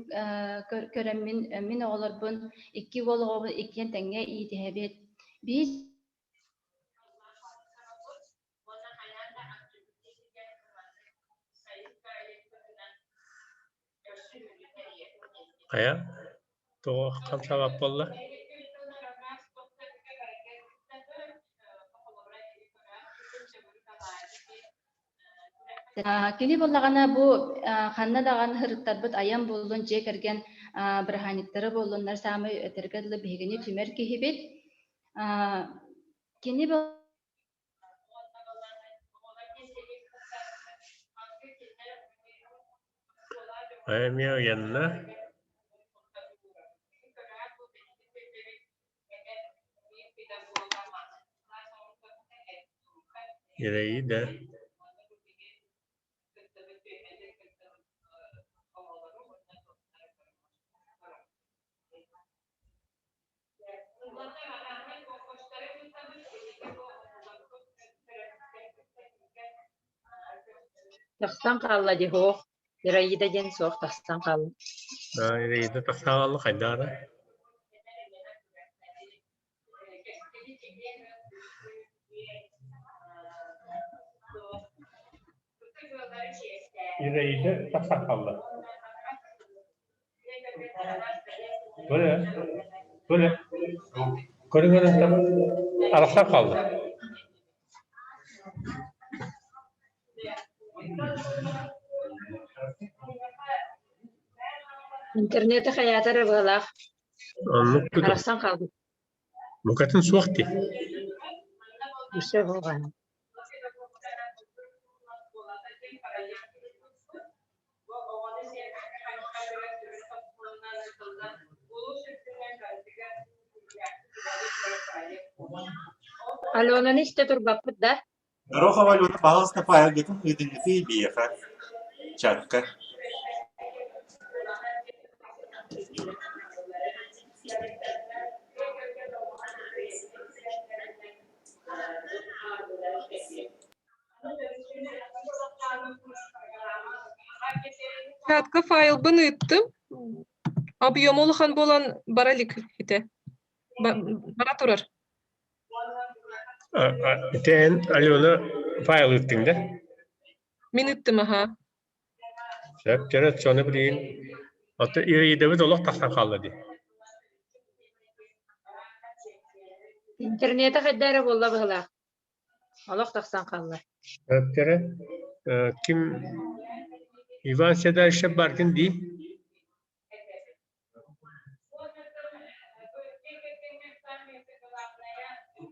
көрөммүн мин оҕолорбун икки уол оҕобун иккиэн тэҥҥэ иитиһэбит. Биһи Хайа, тоҕо хамсаабат буолла? Кини буоллаҕына бу ханна даҕаны сырыттарбыт айан буоллун, дьиэ кэргэн бырааһынньыктара буоллуннар саамай этэргэ дылы биһигини түмэр киһибит. Кини Эмиэ ыйанна. Ираида Тахсан хаалла дии һуох, Ираида диэн суох тахсан хаалла. Ираида тахсан хаалла хайдаҕа Ираида тахсан хаалла. Böyle, böyle. Көрүҥ арахсан хаалла. Интернети хайаата эрэ быһалаах. Оннук Арахсан хаалбыт. Букатын суох дии. Өссө буолҕаһын. Аленаны истэ турбаппыт да? Горохова Алена пожалуйста, файлгытын ыытыҥҥытый биһиэхэ чатка. Чатка файлбын ыыттым. Объема улахан буолан бара илик итэ. Бара турар. Ити эн Алена файл ыыттыҥ да? Мин ыыттым аха. Сөп, чөрөт соны билигин. Оттон Ираидабыт олох тахсан хаалла дии. Интернета хайда эрэ буолла быһылаах. Олох тахсан хаалла. Сөптөрө ким Иван Седалищев баргын дии?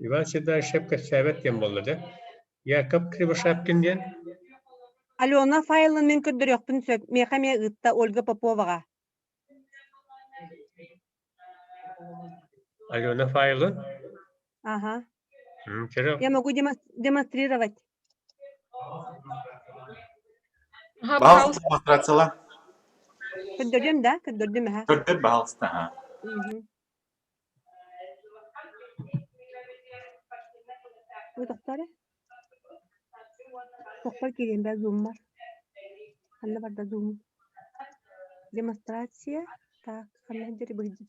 Иван Седалищев кэпсээбэт диэн буолла да? Яков Кривошапкин диэн? Алена файлын мин көрдөрүөхпүн сөп. Миэхэ эмиэ ыытта Ольга Поповаҕа. Алена файлын? Ага. Вчера Я могу демонстрировать. Ага, Пожалуйста, пожалуйста. демонстрацияла. Көрдөрдүм да? Көрдөрдүм аха. Көрдөр, пожалуйста. Ага. Мгм. Бу тохтор Тохтор киириэн бээ зуммар. Ханна барда зум? Демонстрация. Так, ханна сылдьар быһдьы.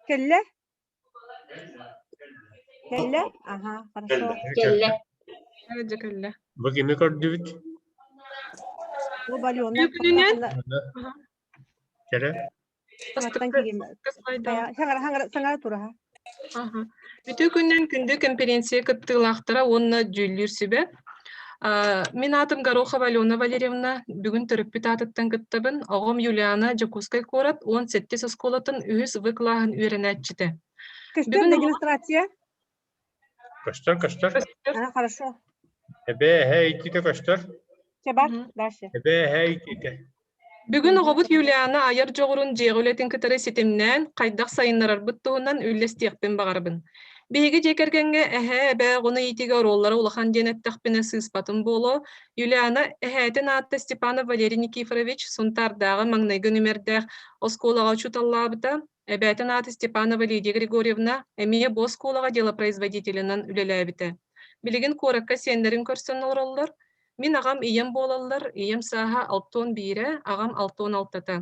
Кэллэ? Кэллэ? Ага, хорошо. Кэллэ. Дьэ кэллэ. Бу кими көрдүбүт? Бу Алена Үкүнүнэн Кэрэ. Саҥаттан киирим. Саҥара саҥара саҥара тураха. Аха. Үтүө күнүнэн күндү конференция кыттыылаахтара уонна дьүүллүүр сүбэ. Мин аатым Горохова Алена Валерьевна. Бүгүн төрөппүт аатыттан кыттабын. Оҕом Юлиана Дьокуускай куорат 17 оскуолатын үһүс В кылааһын үөрэнээччитэ. Көстөр Бүгүн да демонстрация? Көстөр, көстөр. А, хорошо. Эбээ, эһээ итиитэ көстөр. Чэ бар, дальше. Эбээ, эһээ итиитэ. Бүгүн оҕобут Юлиана айар дьоҕурун дьиэҕэ үлэтин кытары ситимнээн, хайдах сайыннарарбыт туһунан үллэстиэхпин баҕарабын. Биһиги дьиэ кэргэҥҥэ эһээ, эбээ оҕону иитиигэ оруоллара улахан диэн эттэхпинэ сыыспатым буолуо. Юлиана эһээтин аатта Степанов Валерий Никифорович Сунтаардааҕы маҥнайгы нүмердээх оскуолаҕа учууталлаабыта. Эбээтин аата Степанова Лидия Григорьевна эмиэ бу оскуолаҕа делопроизводителинэн үлэлээбитэ. Билигин куоракка сиэннэрин көрсөн олороллор. Мин аҕам ийэм буолаллар, ийэм сааһа 61-э, аҕам 66-та.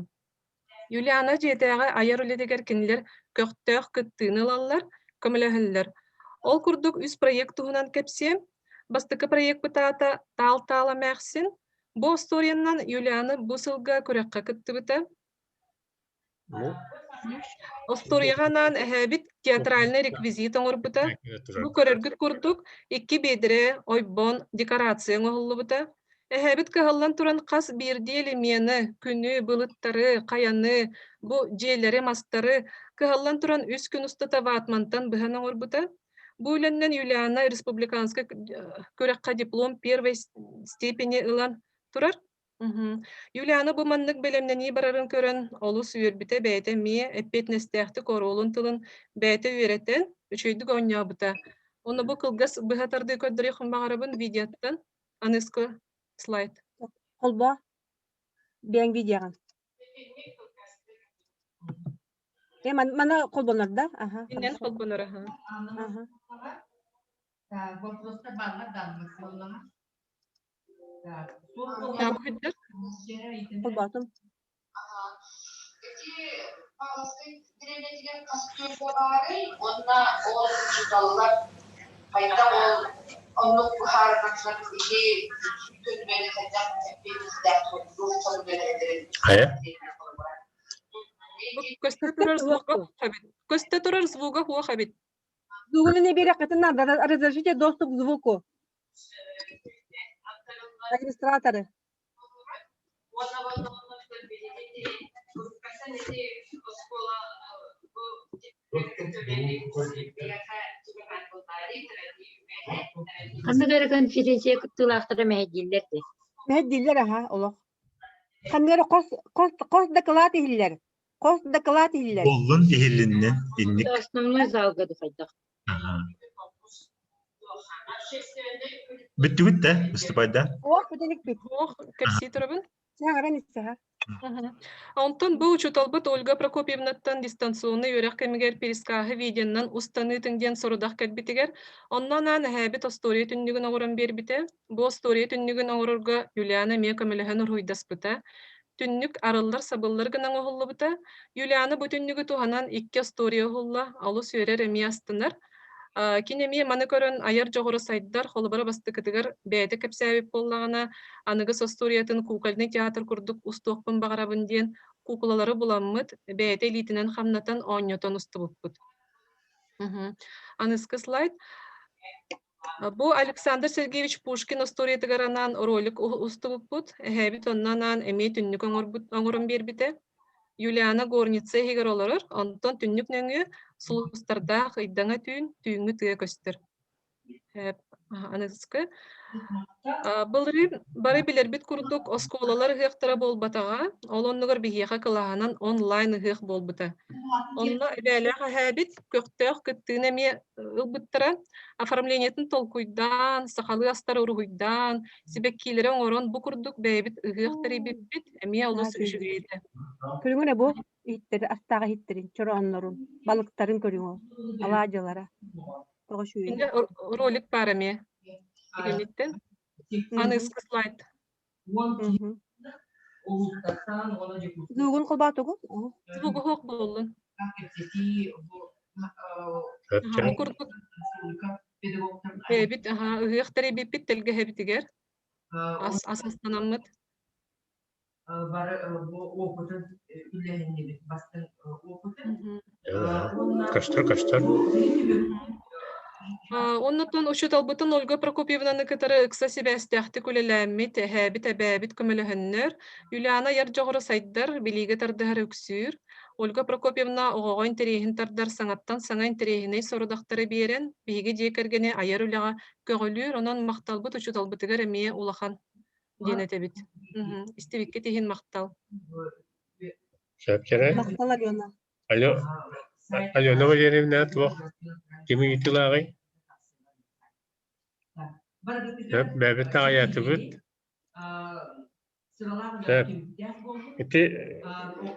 Юлиана дьиэтээҕи айар үлэтигэр кинилэр көхтөөх кыттыыны ылаллар, көмөлөһөллөр. Ол курдук үс проект туһунан кэпсиэм. Бастакы проекпыт аата «Таал-таал эмээхсин». Бу остуоруйанан Юлиана бу сылга күрэххэ кыттыбыта. Остуоруйаҕа анаан эһээбит театральнай реквизит оҥорбута. Бу көрөргүт курдук, икки биэдэрэ, ойбон, декорация оҥоһуллубута. Эһээбит кыһаллан туран хас биирдии элемены, күнү, былыттары, хайаны, бу дьиэлэри, мастары кыһаллан туран үс күн устата ватмантан быһан оҥорбута. Бу үлэннэн Юлиана республиканскай күрэххэ диплом первой степени ылан турар. Мгм. Юлиана бу маннык бэлэмнэнии барарын көрөн олус үөрбүтэ, бэйэтэ эмиэ эппиэтинэстээхтик оруолун тылын бэйэтэ үөрэтэн, үчүгэйдик оонньообута. Уонна бу кылгас быһа тардыы көрдөрүөхпүн баҕарабын видеоттан. Аныска слайд. Холбоо. Бэйэҥ видеоҕын. Э, мана холбонор да? Аха, Иннэн холбонор, аха. Аха. Холбоотум. Уонна ол учууталлар хайдах ол оннук быһаарыннарынан ити көрүҥнэри хайдах эппиэтинэстээх Хайа? Көстө турар звуга эбит. Көстө турар звуга хуох эбит. Звугу не берекатын надо, разрешите доступ к звуку. Администраторы. Ханнык эрэ конференция кыттыылаахтара мэһэйдииллэр дии. Мэһэйдииллэр аха олох. Ханнык эрэ хос хос хос дакылаат иһиллэр. Хос дакылаат иһиллэр. Буоллун иһиллиннин инник. Основной залга хайдах. Бүттүгүт да, выступайда? Ох, бүтэликпит. Ох, кэпсии турабын. Саҥаран истэһэ. Онтон бу учууталбыт Ольга Прокопьевнаттан дистанционнай үөрэх кэмигэр перескаһы видеонан устаныытын диэн сорудах кэлбитигэр, онно анаан эһээбит остуоруйа түннүгүн оҥорон биэрбитэ. Бу остуоруйа түннүгүн оҥорорго Юлиана эмиэ көмөлөһөн уруһуйдаспыта. Түннүк арыллар-сабыллар гына оҥоһуллубута. Юлиана бу түннүгү туһанан икки остуоруйа уһулла, олус үөрэр, эмиэ астынар. Кини эмиэ маны көрөн айар дьоҕура сайдар, холобура бастакытыгар бэйэтэ кэпсээбит буоллаҕына, аныгыс остуоруйатын кукольный театр курдук устуохпун баҕарабын диэн куукулалары буламмыт, бэйэтэ илиитинэн хамнатан оонньотон устубуппут. Аныскы слайд. Бу Александр Сергеевич Пушкин остуоруйатыгар анаан ролик устубуппут. Эһээбит онно анаан эмиэ түннүк оҥорбут оҥорон биэрбитэ. Юлиана горница иһигэр олорор, онтон түннүк нөҥүө сулустардаах ыйдаҥа түүн, түүҥҥү тыа көстөр. Аныгыскы. Былырыын бары билэрбит курдук оскуолалар ыһыахтара буолбатаҕа, ол оннугар биһиэхэ кылааһынан онлайн ыһыах буолбута. Онно эбээлээх эһээбит көхтөөх кыттыыны эмиэ ылбыттара. Оформлениетын толкуйдаан, сахалыы астары уруһуйдаан, сибэккиилэри оҥорон бу курдук бэйэбит ыһыах тэрийбиппит эмиэ олус үчүгэй этэ. Көрүҥүн бу иһиттэри, астаах иһиттэрин, чорооннорун, балыктарын көрүҥ алаадьылара. Тоҕо үчүгэй. Инде ролик баар эмиэ. Игиниттен. Аныгыскы слайд. Звугун холбоотугут? Звугу суох буоллун. Бу курдук бэйэбит ыһыах тэрийбиппит тэлгэһэбитигэр. Ас ас астанаммыт. Көстөр, көстөр. Оннуттан учууталбытын Ольга Прокопьевнаны кытары ыкса сибээстээхтик үлэлээммит, эһээбит, эбээбит көмөлөһөннөр, Юлиана айар дьоҕура сайдар, билиигэ тардыһар үксүүр. Ольга Прокопьевна оҕоҕо интэриэһин тардар саҥаттан саҥа интэриэһинэй сорудахтары биэрэн, биһиги дьиэ кэргэни айар үлэҕэ көҕүлүүр, онон махталбыт учууталбытыгар эмиэ улахан диэн этэбит. Истибиккит иһин махтал. Сөп кэрэ. Махтал Алена. Алло, Алена Валерьевна туох кими ыытылааҕый? Сөп, бэйэбит таҕайаатыбыт. Сөп. Ити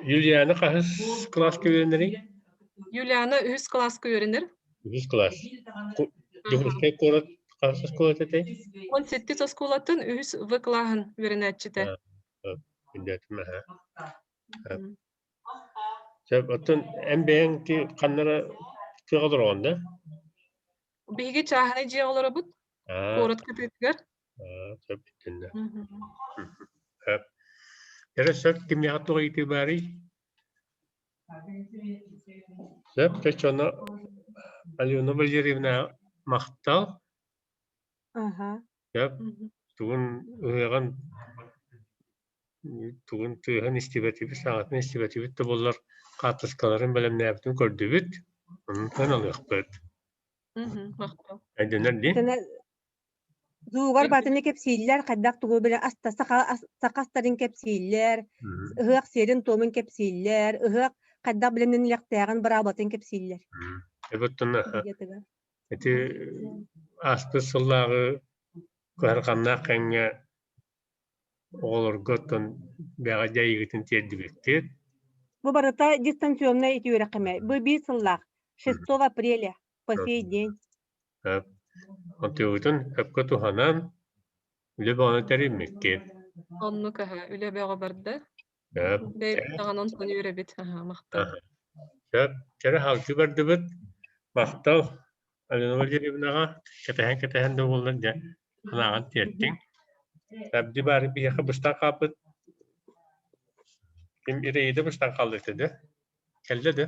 Юлиана хаһыс кылааска үөрэнэрий? Юлиана үһүс кылааска үөрэнэр. Үһүс кылаас. Дьокуускай куорат хаһыс оскуолата этэй? 17 оскуолатын үһүс В кылааһын үөрэнээччитэ. Өйдөөтүм аһа. Сөп, оттон эн бэйэҥ ти ханнара тыаҕа олороҕун да? Биһиги чааһынай дьиэҕэ олоробут. Куорат кытыытыгар. Сөп итиннэ. Сөп. Эрэ сөп кимиэхэ туох ыйытыы баарый? Сөп, чочоно Алена Валерьевна махтал. Аха. Сөп. Тугун ыһыаҕын тугун тыаһын истибэтибит, саҥатын истибэтибит да буоллар хаартыскаларын бэлэмнээбитин көрдүбүт. Онтон алыахпыт. Махтал. Өйдөнөр дии. Зуугар батыны кэпсииллэр, хайдах тугу билэ аста саха саха астарын кэпсииллэр, ыһыах сиэрин-туомун кэпсииллэр, ыһыах хайдах билиниллэхтээҕин быраабылатын кэпсииллэр. Эбэттэн ити ааспыт сыллааҕы кыһарҕаннаах кэмҥэ оҕолорго оттон бэҕэ дьайыыгытын тиэрдибиккит. Бу барыта дистанционнай ити үөрэххэ Бу биир сыллаах 6 апреля по сей день. Онтугутун өпкө туһанан үлэ бөҕөнү тэриммиккит. Оннук аһа, үлэ бөҕө барда. Сөп. Бэйэбит даҕаны онтон үөрэбит. Аһа, махтал. Сөп. Чэрэ халчы бардыбыт. Махтал. Алена Валерьевнаҕа кэтэһэн-кэтэһэн да буоллар дьэ санааҕын тиэртиҥ. Әбди баары биһиэхэ быстан хаалбыт. Ким Ираида быстан хаалла этэ да? Кэллэ да?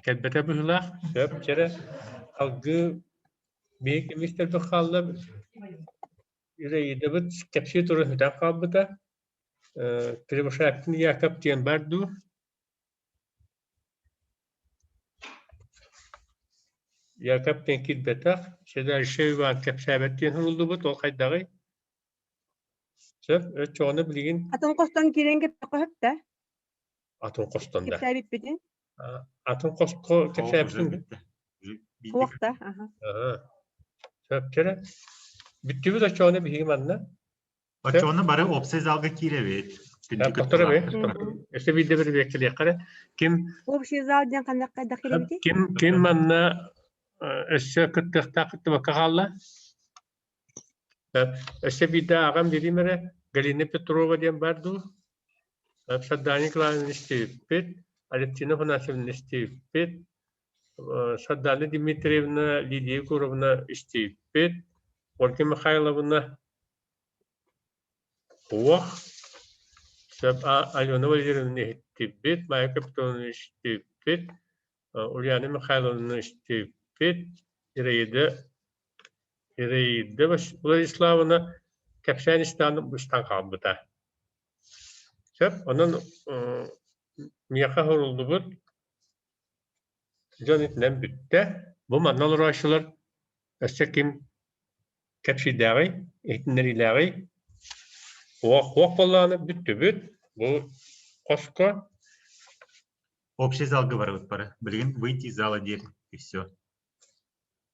Кэлбэтэ быһыылаах, сөп, чэрэ, салгыы биһиги кимистэрбит хаалла, Ираидабыт кэпсии туран сүтэн хаалбыта, Кривошапкин Яков диэн баар дуу? Яков диэн киирбэтэх, Седалище Иван кэпсээбэт диэн суруллубут, ол хайдаҕый? Сөп, оччоҕуна билигин Атын хостон киирэн кэпсэххэ сөп да? Атын хостон да. Кэпсээбиппитин? Атын хоско кэпсээбитин? Суох да, аха. Сөп, чэрэ. Бүттүбүт оччоҕуна биһиги манна. Оччоҕуна бары уопсай залга киирэбит. Повтора Өссө биирдэ бір биэккэлиэххэ Ким Общий зал диэн ханна хайдах киирэбитий? Ким ким манна өссө кыттыахтаах кыттыбакка хаалла? Өссө биирдэ аҕам билим эрэ Галина Петрова диэн баар дуу? Сардана Николаевна истибиппит, Алевтина Афанасьевна истибиппит, Сардана Дмитриевна, Лидия Егоровна истибиппит, Ольга Михайловна Уох, сөп Алена Валерьевна иһиттибит, Майя Капитоновна истибиппит, Ульяна Михайловна истибиппит, Ираида Ираида Владиславовна кэпсээн истэҕинэ быстан хаалбыта. Сөп, онон миэхэ суруллубут дьон итинэн бүттэ. Бу манна олорооччулар өссө ким кэпсиирдээҕий, иһитиннэриилээҕий? Уох буоллаҕына бүттүбүт. Бу хоско Общий залга барабыт бары. Билигин выйти из зала диир и все.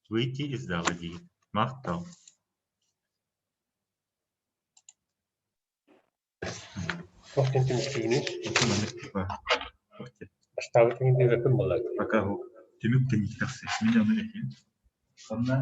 Выйти из зала диир. Махтал. Туох диэн түмүктүүгүнүй? Маннык типа. Бастаабыт иһин диэбэппин буоллар. Пока түмүк тэнийик тахсар. Мин ону этиим. Онно